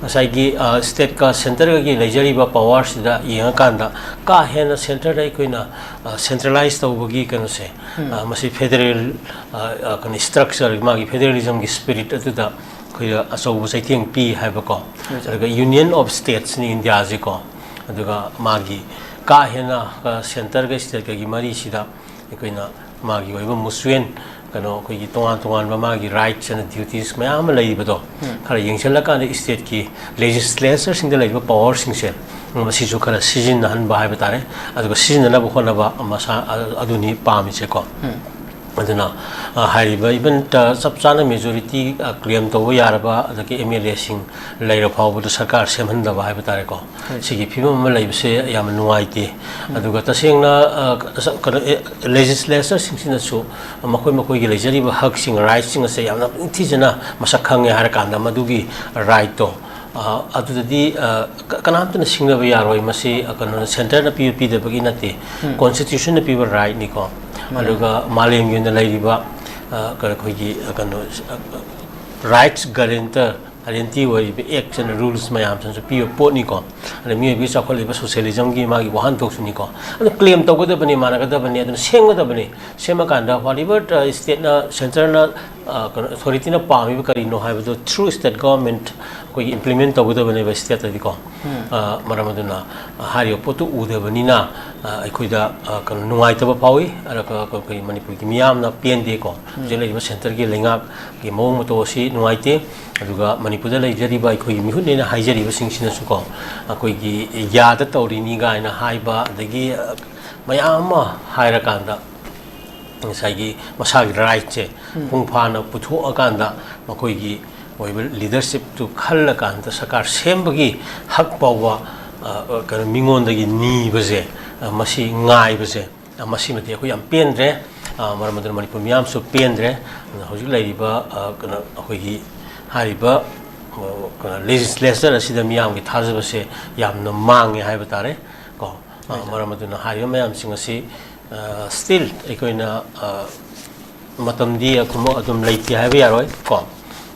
ꯉꯁꯥꯏꯒꯤ, ꯑ, ꯁ꯭ꯇꯦꯠꯀ ꯁꯦꯟꯇꯔꯒꯒꯤ ꯂꯩꯖꯔꯤꯕ ꯄꯋꯥꯔꯁꯤꯗ ꯌꯦꯡꯉꯀꯥꯟꯗ, ꯀꯥ ꯍꯦꯟꯅ ꯁꯦꯟꯇꯔꯗ ꯑꯩꯈꯣꯏꯅ, ꯑ, ꯁꯦꯟꯇ꯭ꯔꯦꯂꯥꯏꯁ ꯇꯧꯕꯒꯤ ꯀꯩꯅꯣꯁꯦ, ꯑ, ꯃꯁꯤ ꯐꯦꯗꯔꯦꯜ, ꯑ, ꯑ, ꯀꯩꯅꯣ, ꯁ꯭ꯇ꯭ꯔꯛꯆꯔ, ꯃꯥꯒꯤ ꯐꯦꯗꯔꯦꯂꯤꯖꯝꯒꯤ ꯁ꯭ꯄꯤꯔꯤꯠ ꯑꯗꯨꯗ ꯑꯩꯈꯣꯏꯗ ꯑꯆꯧꯕ ꯆꯩꯊꯦꯡ ꯄꯤ ꯍꯥꯏꯕꯀꯣ꯫ ꯑꯗꯨꯒ ꯌꯨꯅꯤꯌꯟ ꯑꯣꯐ ꯁ꯭ꯇꯦꯠꯁꯅꯤ ꯏꯟꯗꯤꯌꯥꯁꯤꯀꯣ꯫ ꯑꯗꯨꯒ ꯃꯥꯒꯤ ꯀꯥ ꯍꯦꯟꯅ, ꯑ, ꯁꯦꯟꯇꯔꯒ ꯁ꯭ꯇꯦꯠꯀꯒꯤ ꯃꯔꯤꯁꯤꯗ ꯑꯩꯈꯣꯏꯅ ꯃꯥꯒꯤ ꯑꯣꯏꯕ ꯃꯨꯆꯨꯋꯦꯟ, ꯀꯩꯅꯣ, ꯑꯩꯈꯣꯏꯒꯤ ꯇꯣꯉꯥꯟ ꯇꯣꯉꯥꯟꯕ ꯃꯥꯒꯤ ꯔꯥꯏꯠꯁ ꯑꯦꯟ ꯗ꯭ꯌꯨꯇꯤꯁ ꯃꯌꯥꯝ ꯑꯃ ꯂꯩꯔꯤꯕꯗꯣ ꯈꯔ ꯌꯦꯡꯁꯤꯜꯂꯀꯥꯟꯗ ꯁ꯭ꯇꯦꯠꯀꯤ ꯂꯦꯖꯤꯁꯂꯦꯆꯔꯁꯤꯡꯗ ꯂꯩꯔꯤꯕ ꯄꯋꯥꯔꯁꯤꯡꯁꯦ, ꯃꯁꯤꯁꯨ ꯈꯔ ꯁꯤꯖꯤꯟꯅꯍꯟꯕ ꯍꯥꯏꯕ ꯇꯥꯔꯦ꯫ ꯑꯗꯨꯒ ꯁꯤꯖꯤꯟꯅꯅꯕ ꯍꯣꯠꯅꯕ ꯃꯁꯥ, ꯑ-, ꯑꯗꯨꯅꯤ ꯄꯥꯝꯃꯤꯁꯦꯀꯣ꯫ ꯑꯗꯨꯅ, ꯑ, ꯍꯥꯏꯔꯤꯕ, ꯏꯚꯟ, ꯑ, ꯆꯞ ꯆꯥꯅ ꯃꯦꯖꯣꯔꯤꯇꯤ, ꯑ, ꯀ꯭ꯂꯦꯝ ꯇꯧꯕ ꯌꯥꯔꯕ, ꯑꯗꯒꯤ ꯑꯦꯝ ꯑꯦꯜ ꯑꯦꯁꯤꯡ ꯂꯩꯔ ꯐꯥꯎꯕꯗ ꯁꯔꯀꯥꯔ ꯁꯦꯝꯍꯟꯗꯕ ꯍꯥꯏꯕ ꯇꯥꯔꯦꯀꯣ꯫ ꯁꯤꯒꯤ ꯐꯤꯕꯝ ꯑꯃ ꯂꯩꯕꯁꯦ ꯌꯥꯝꯅ ꯅꯨꯡꯉꯥꯏꯇꯦ꯫ ꯑꯗꯨꯒ ꯇꯁꯦꯡꯅ, ꯑ, ꯀ-, ꯀꯩꯅꯣ, ꯑꯦ, ꯂꯦꯖꯤꯁꯂꯦꯆꯔꯁꯤꯡꯁꯤꯅꯁꯨ ꯃꯈꯣꯏ ꯃꯈꯣꯏꯒꯤ ꯂꯩꯖꯔꯤꯕ ꯍꯛꯁꯤꯡ, ꯔꯥꯏꯠꯁꯤꯡ ꯑꯁꯦ ꯌꯥꯝꯅ ꯅꯤꯡꯊꯤꯖꯅ ꯃꯁꯛ ꯈꯪꯉꯦ ꯍꯥꯏꯔꯀꯥꯟꯗ ꯃꯗꯨꯒꯤ ꯔꯥꯏꯠꯇꯣ, ꯑ, ꯑꯗꯨꯗꯗꯤ, ꯑ, ꯀ-, ꯀꯅꯥꯝꯇꯅ ꯁꯤꯡꯅꯕ ꯌꯥꯔꯣꯏ꯫ ꯃꯁꯤ, ꯑ, ꯀꯩꯅꯣ, ꯁꯦꯟꯇꯔꯅ ꯄꯤꯕ ꯄꯤꯗꯕꯒꯤ ꯅꯠꯇꯦ, ꯀꯣꯟꯁꯇꯤꯇ꯭ꯌꯨꯁꯟꯅ ꯄꯤꯕ ꯔꯥꯏꯠꯅꯤꯀꯣ꯫ ꯑꯗꯨꯒ ꯃꯥꯂꯦꯝꯒꯤ ꯑꯣꯏꯅ ꯂꯩꯔꯤꯕ, ꯑ, ꯀ-, ꯑꯩꯈꯣꯏꯒꯤ, ꯑ, ꯀꯩꯅꯣ, ꯑ, ꯔꯥꯏꯠꯁ ꯒꯥꯔꯦꯟꯇꯔ, ꯒꯥꯔꯦꯟꯇꯤ ꯑꯣꯏꯔꯤꯕ ꯑꯦꯛꯠꯁ ꯑꯦꯟ ꯔꯨꯜꯁ ꯃꯌꯥꯝꯁꯤꯅꯁꯨ ꯄꯤꯕ ꯄꯣꯠꯅꯤꯀꯣ꯫ ꯑꯗ ꯃꯤꯑꯣꯏꯕꯒꯤ ꯆꯥꯎꯈꯠꯂꯛꯏꯕ ꯁꯣꯁꯤꯌꯦꯂꯤꯖꯝꯒꯤ ꯃꯥꯒꯤ ꯋꯥꯍꯟꯊꯣꯛꯁꯨꯅꯤꯀꯣ꯫ ꯑꯗꯨ ꯀ꯭ꯂꯦꯝ ꯇꯧꯒꯗꯕꯅꯤ, ꯃꯥꯟꯅꯒꯗꯕꯅꯤ, ꯑꯗꯨꯅ ꯁꯦꯝꯒꯗꯕꯅꯤ꯫ ꯁꯦꯝꯃꯀꯥꯟꯗ whatever, ꯑ, ꯁ꯭ꯇꯦꯠꯅ, ꯁꯦꯟꯇꯔꯅ ꯑ, ꯀꯩꯅꯣ, ꯑꯣꯊꯣꯔꯤꯇꯤꯅ ꯄꯥꯝꯃꯤꯕ ꯀꯔꯤꯅꯣ ꯍꯥꯏꯕꯗꯨ ꯊ꯭ꯔꯨ ꯁ꯭ꯇꯦꯠ ꯒꯚꯔꯟꯃꯦꯟꯠ ꯑꯩꯈꯣꯏꯒꯤ ꯏꯝꯄ꯭ꯂꯤꯃꯦꯟꯠ ꯇꯧꯒꯗꯕꯅꯦꯕ ꯁ꯭ꯇꯦꯠꯇꯗꯤꯀꯣ꯫ ꯎꯝ꯫ ꯑ, ꯃꯔꯝ ꯑꯗꯨꯅ, ꯑ, ꯍꯥꯏꯔꯤꯕ ꯄꯣꯠꯇꯨ ꯎꯗꯕꯅꯤꯅ, ꯑ, ꯑꯩꯈꯣꯏꯗ, ꯑ, ꯀꯩꯅꯣ, ꯅꯨꯡꯉꯥꯏꯇꯕ ꯐꯥꯎꯏ꯫ ꯑꯗꯨꯒ ꯑꯩꯈꯣꯏ ꯃꯅꯤꯄꯨꯔꯒꯤ ꯃꯤꯌꯥꯝꯅ ꯄꯦꯟꯗꯦꯀꯣ꯫ ꯎꯝ꯫ ꯍꯧꯖꯤꯛ ꯂꯩꯔꯤꯕ ꯁꯦꯟꯇꯔꯒꯤ ꯂꯩꯉꯥꯛꯀꯤ ꯃꯑꯣꯡ ꯃꯇꯧ ꯑꯁꯤ ꯅꯨꯡꯉꯥꯏꯇꯦ꯫ ꯑꯗꯨꯒ ꯃꯅꯤꯄꯨꯔꯗ ꯂꯩꯖꯔꯤꯕ ꯑꯩꯈꯣꯏꯒꯤ ꯃꯤꯍꯨꯠꯅꯦꯅ ꯍꯥꯏꯖꯔꯤꯕꯁꯤꯡꯁꯤꯅꯁꯨꯀꯣ, ꯑꯩꯈꯣꯏꯒꯤ ꯌꯥꯗ ꯇꯧꯔꯤꯅꯤ ꯀꯥꯏꯅ ꯍꯥꯏꯕ, ꯑꯗꯒꯤ, ꯑ, ꯃꯌꯥꯝ ꯑꯃ ꯍꯥꯏꯔꯀꯥꯟꯗ, ꯉꯁꯥꯏꯒꯤ ꯃꯁꯥꯒꯤ ꯔꯥꯏꯠꯁꯦ ꯎꯝ꯫ ꯃꯄꯨꯡ ꯐꯥꯅ ꯄꯨꯊꯣꯛꯑꯀꯥꯟꯗ, ꯃꯈꯣꯏꯒꯤ ꯑꯣꯏꯕ ꯂꯤꯗꯔꯁꯤꯞꯇꯨ ꯈꯜꯂꯀꯥꯟꯗ ꯁꯔꯀꯥꯔ ꯁꯦꯝꯕꯒꯤ ꯍꯛ ꯐꯥꯎꯕ, ꯑ, ꯀꯩꯅꯣ, ꯃꯤꯉꯣꯟꯗꯒꯤ ꯅꯤꯕꯁꯦ, ꯑ, ꯃꯁꯤ ꯉꯥꯏꯕꯁꯦ, ꯑ, ꯃꯁꯤꯃꯗꯤ ꯑꯩꯈꯣꯏ ꯌꯥꯝ ꯄꯦꯟꯗ꯭ꯔꯦ꯫ ꯑ, ꯃꯔꯝ ꯑꯗꯨꯅ ꯃꯅꯤꯄꯨꯔ ꯃꯤꯌꯥꯝꯁꯨ ꯄꯦꯟꯗ꯭ꯔꯦ꯫ ꯑꯗꯨꯅ ꯍꯧꯖꯤꯛ ꯂꯩꯔꯤꯕ, ꯑ, ꯀꯩꯅꯣ, ꯑꯩꯈꯣꯏꯒꯤ ꯍꯥꯏꯔꯤꯕ, ꯑ, ꯀꯩꯅꯣ, ꯂꯦꯖꯤꯁꯂꯦꯆꯔ ꯑꯁꯤꯗ ꯃꯤꯌꯥꯝꯒꯤ ꯊꯥꯖꯕꯁꯦ ꯌꯥꯝꯅ ꯃꯥꯡꯉꯦ ꯍꯥꯏꯕ ꯇꯥꯔꯦ ꯀꯣ꯫ ꯑ, ꯃꯔꯝ ꯑꯗꯨꯅ ꯍꯥꯏꯔꯤꯕ ꯃꯌꯥꯝꯁꯤꯡ ꯑꯁꯤ, ꯑ, ꯁ꯭ꯇꯤꯜ ꯑꯩꯈꯣꯏꯅ, ꯑ, ꯃꯇꯝꯗꯤ ꯑꯗꯨꯝ ꯂꯩꯇꯦ ꯍꯥꯏꯕ ꯌꯥꯔꯣꯏ ꯀꯣ꯫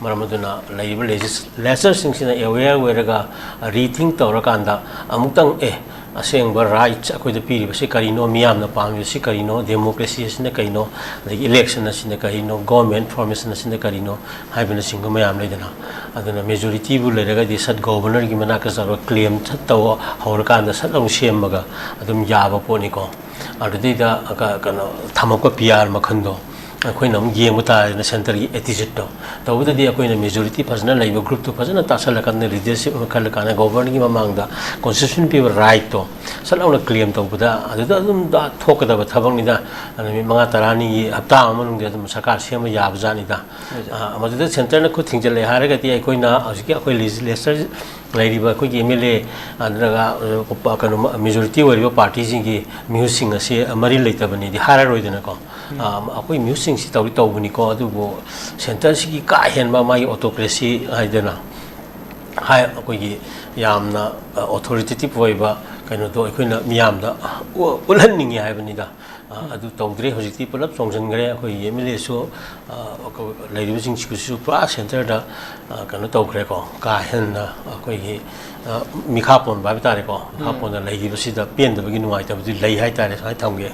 ꯃꯔꯝ ꯑꯗꯨꯅ ꯂꯩꯔꯤꯕ ꯂꯦꯖꯤꯁꯂꯦꯆꯔꯁꯤꯡꯁꯤꯅ ꯑꯦꯋꯦꯌꯔ ꯑꯣꯏꯔꯒ, ꯔꯤꯊꯤꯡꯛ ꯇꯧꯔꯀꯥꯟꯗ, ꯑꯃꯨꯛꯇꯪ, ꯑꯦ, ꯑꯁꯦꯡꯕ ꯔꯥꯏꯠꯁ ꯑꯩꯈꯣꯏꯗ ꯄꯤꯔꯤꯕꯁꯤ ꯀꯔꯤꯅꯣ, ꯃꯤꯌꯥꯝꯅ ꯄꯥꯝꯃꯤꯕꯁꯤ ꯀꯔꯤꯅꯣ, ꯗꯦꯃꯣꯀ꯭ꯔꯦꯁꯤ ꯑꯁꯤꯅ ꯀꯔꯤꯅꯣ, ꯑꯗꯒꯤ ꯏꯂꯦꯛꯁꯟ ꯑꯁꯤꯅ ꯀꯔꯤꯅꯣ, ꯒꯣꯔꯃꯦꯟ ꯐꯣꯔꯃꯦꯁꯟ ꯑꯁꯤꯅ ꯀꯔꯤꯅꯣ ꯍꯥꯏꯕꯅꯆꯤꯡꯕ ꯃꯌꯥꯝ ꯂꯩꯗꯅ꯫ ꯑꯗꯨꯅ ꯃꯦꯖꯣꯔꯤꯇꯤꯕꯨ ꯂꯩꯔꯒꯗꯤ ꯁꯠ ꯒꯣꯕꯔꯅꯔꯒꯤ ꯃꯅꯥꯛꯇ ꯆꯠꯂꯒ ꯀ꯭ꯂꯦꯝ ꯁꯠ ꯇꯧ ꯍꯧꯔꯀꯥꯟꯗ ꯁꯠ ꯑꯃꯨꯛ ꯁꯦꯝꯃꯒ ꯑꯗꯨꯝ ꯌꯥꯕ ꯄꯣꯠꯅꯤꯀꯣ꯫ ꯑꯗꯨꯗꯩꯗ ꯀ-, ꯀꯩꯅꯣ, ꯊꯝꯃꯛꯄ ꯄꯤ ꯑꯥꯔ ꯃꯈꯜꯗꯣ ꯑꯩꯈꯣꯏꯅ ꯑꯃꯨꯛ ꯌꯦꯡꯕ ꯇꯥꯔꯦꯗꯅ ꯁꯦꯟꯇꯔꯒꯤ ꯑꯦꯇꯤꯆꯨꯠꯇꯣ꯫ ꯇꯧꯕꯗꯗꯤ ꯑꯩꯈꯣꯏꯅ ꯃꯦꯖꯣꯔꯤꯇꯤ ꯐꯖꯅ ꯂꯩꯕ ꯒ꯭ꯔꯨꯞꯇꯨ ꯐꯖꯅ ꯇꯥꯁꯜꯂꯀꯥꯟꯗ, ꯂꯤꯗꯔꯁꯤꯞ ꯑꯃ ꯈꯜꯂꯀꯥꯟꯗ, ꯒꯣꯕꯔꯅꯔꯒꯤ ꯃꯃꯥꯡꯗ ꯀꯣꯟꯁꯇꯤꯇ꯭ꯌꯨꯁꯟ ꯄꯤꯕ ꯔꯥꯏꯠꯇꯣ ꯁꯠ ꯂꯥꯎꯅ ꯀ꯭ꯂꯦꯝ ꯇꯧꯕꯗ, ꯑꯗꯨꯗ ꯑꯗꯨꯝ ꯊꯣꯛꯀꯗꯕ ꯊꯕꯛꯅꯤꯗ꯫ ꯅꯨꯃꯤꯠ ꯃꯉꯥ ꯇꯔꯥꯅꯤꯒꯤ, ꯍꯞꯇꯥ ꯑꯃ ꯃꯅꯨꯡꯗ ꯑꯗꯨꯝ ꯁꯔꯀꯥꯔ ꯁꯦꯝꯕ ꯌꯥꯕꯖꯥꯠꯅꯤꯗ꯫ ꯑ, ꯃꯗꯨꯗ ꯁꯦꯟꯇꯔꯅ ꯈꯨꯠ ꯊꯤꯡꯖꯤꯜꯂꯦ ꯍꯥꯏꯔꯒꯗꯤ, ꯑꯩꯈꯣꯏꯅ ꯍꯧꯖꯤꯛꯀꯤ ꯑꯩꯈꯣꯏ ꯂꯦꯖꯤꯁꯂꯦꯆꯔ ꯂꯩꯔꯤꯕ ꯑꯩꯈꯣꯏꯒꯤ ꯑꯦꯝ ꯑꯦꯜ ꯑꯦ, ꯑꯗꯨꯒ, ꯑ, ꯀꯩꯅꯣ, ꯃꯦꯖꯣꯔꯤꯇꯤ ꯑꯣꯏꯔꯤꯕ ꯄꯥꯔꯇꯤꯁꯤꯡꯒꯤ ꯃꯤꯍꯨꯠꯁꯤꯡ ꯑꯁꯤ ꯃꯔꯤ ꯂꯩꯇꯕꯅꯤꯗꯤ ꯍꯥꯏꯔꯔꯣꯏꯗꯅꯀꯣ꯫ ꯎꯝ꯫ ꯑ, ꯑꯩꯈꯣꯏ ꯃꯤꯍꯨꯠꯁꯤꯡꯁꯤ ꯇꯧꯗꯤ ꯇꯧꯕꯅꯤꯀꯣ, ꯑꯗꯨꯕꯨ ꯁꯦꯟꯇꯔꯁꯤꯒꯤ ꯀꯥ ꯍꯦꯟꯕ ꯃꯥꯒꯤ ꯑꯣꯇꯣꯀ꯭ꯔꯦꯁꯤ ꯍꯥꯏꯗꯅ ꯍꯥꯏ, ꯑꯩꯈꯣꯏꯒꯤ ꯌꯥꯝꯅ, ꯑ, ꯑꯣꯊꯣꯔꯤꯇꯦꯇꯤꯞ ꯑꯣꯏꯕ ꯀꯩꯅꯣꯗꯣ ꯑꯩꯈꯣꯏꯅ ꯃꯤꯌꯥꯝꯗ ꯎ-, ꯎꯠꯍꯟꯅꯤꯡꯉꯤ ꯍꯥꯏꯕꯅꯤꯗ꯫ ꯑ, ꯎꯝ꯫ ꯑꯗꯨ ꯇꯧꯗ꯭ꯔꯦ꯫ ꯍꯧꯖꯤꯛꯇꯤ ꯄꯨꯂꯞ ꯆꯣꯡꯁꯤꯟꯈ꯭ꯔꯦ꯫ ꯑꯩꯈꯣꯏꯒꯤ ꯑꯦꯝ ꯑꯦꯜ ꯑꯦꯁꯨ, ꯑ, ꯂꯩꯔꯤꯕꯁꯤꯡꯁꯤꯁꯨ ꯄꯨꯔꯥ ꯁꯦꯟꯇꯔꯗ, ꯑ, ꯀꯩꯅꯣ ꯇꯧꯈ꯭ꯔꯦꯀꯣ, ꯀꯥ ꯍꯦꯟꯅ ꯑꯩꯈꯣꯏꯒꯤ, ꯑ, ꯃꯤꯈꯥ ꯄꯣꯟꯕ ꯍꯥꯏꯕ ꯇꯥꯔꯦꯀꯣ, ꯃꯤꯈꯥ ꯎꯝ꯫ ꯄꯣꯟꯅ ꯂꯩꯈꯤꯕꯁꯤꯗ ꯄꯦꯟꯗꯕꯒꯤ ꯅꯨꯡꯉꯥꯏꯇꯕꯗꯤ ꯂꯩ ꯍꯥꯏ ꯇꯥꯔꯦ, ꯁꯨꯃꯥꯏꯅ ꯊꯝꯒꯦ꯫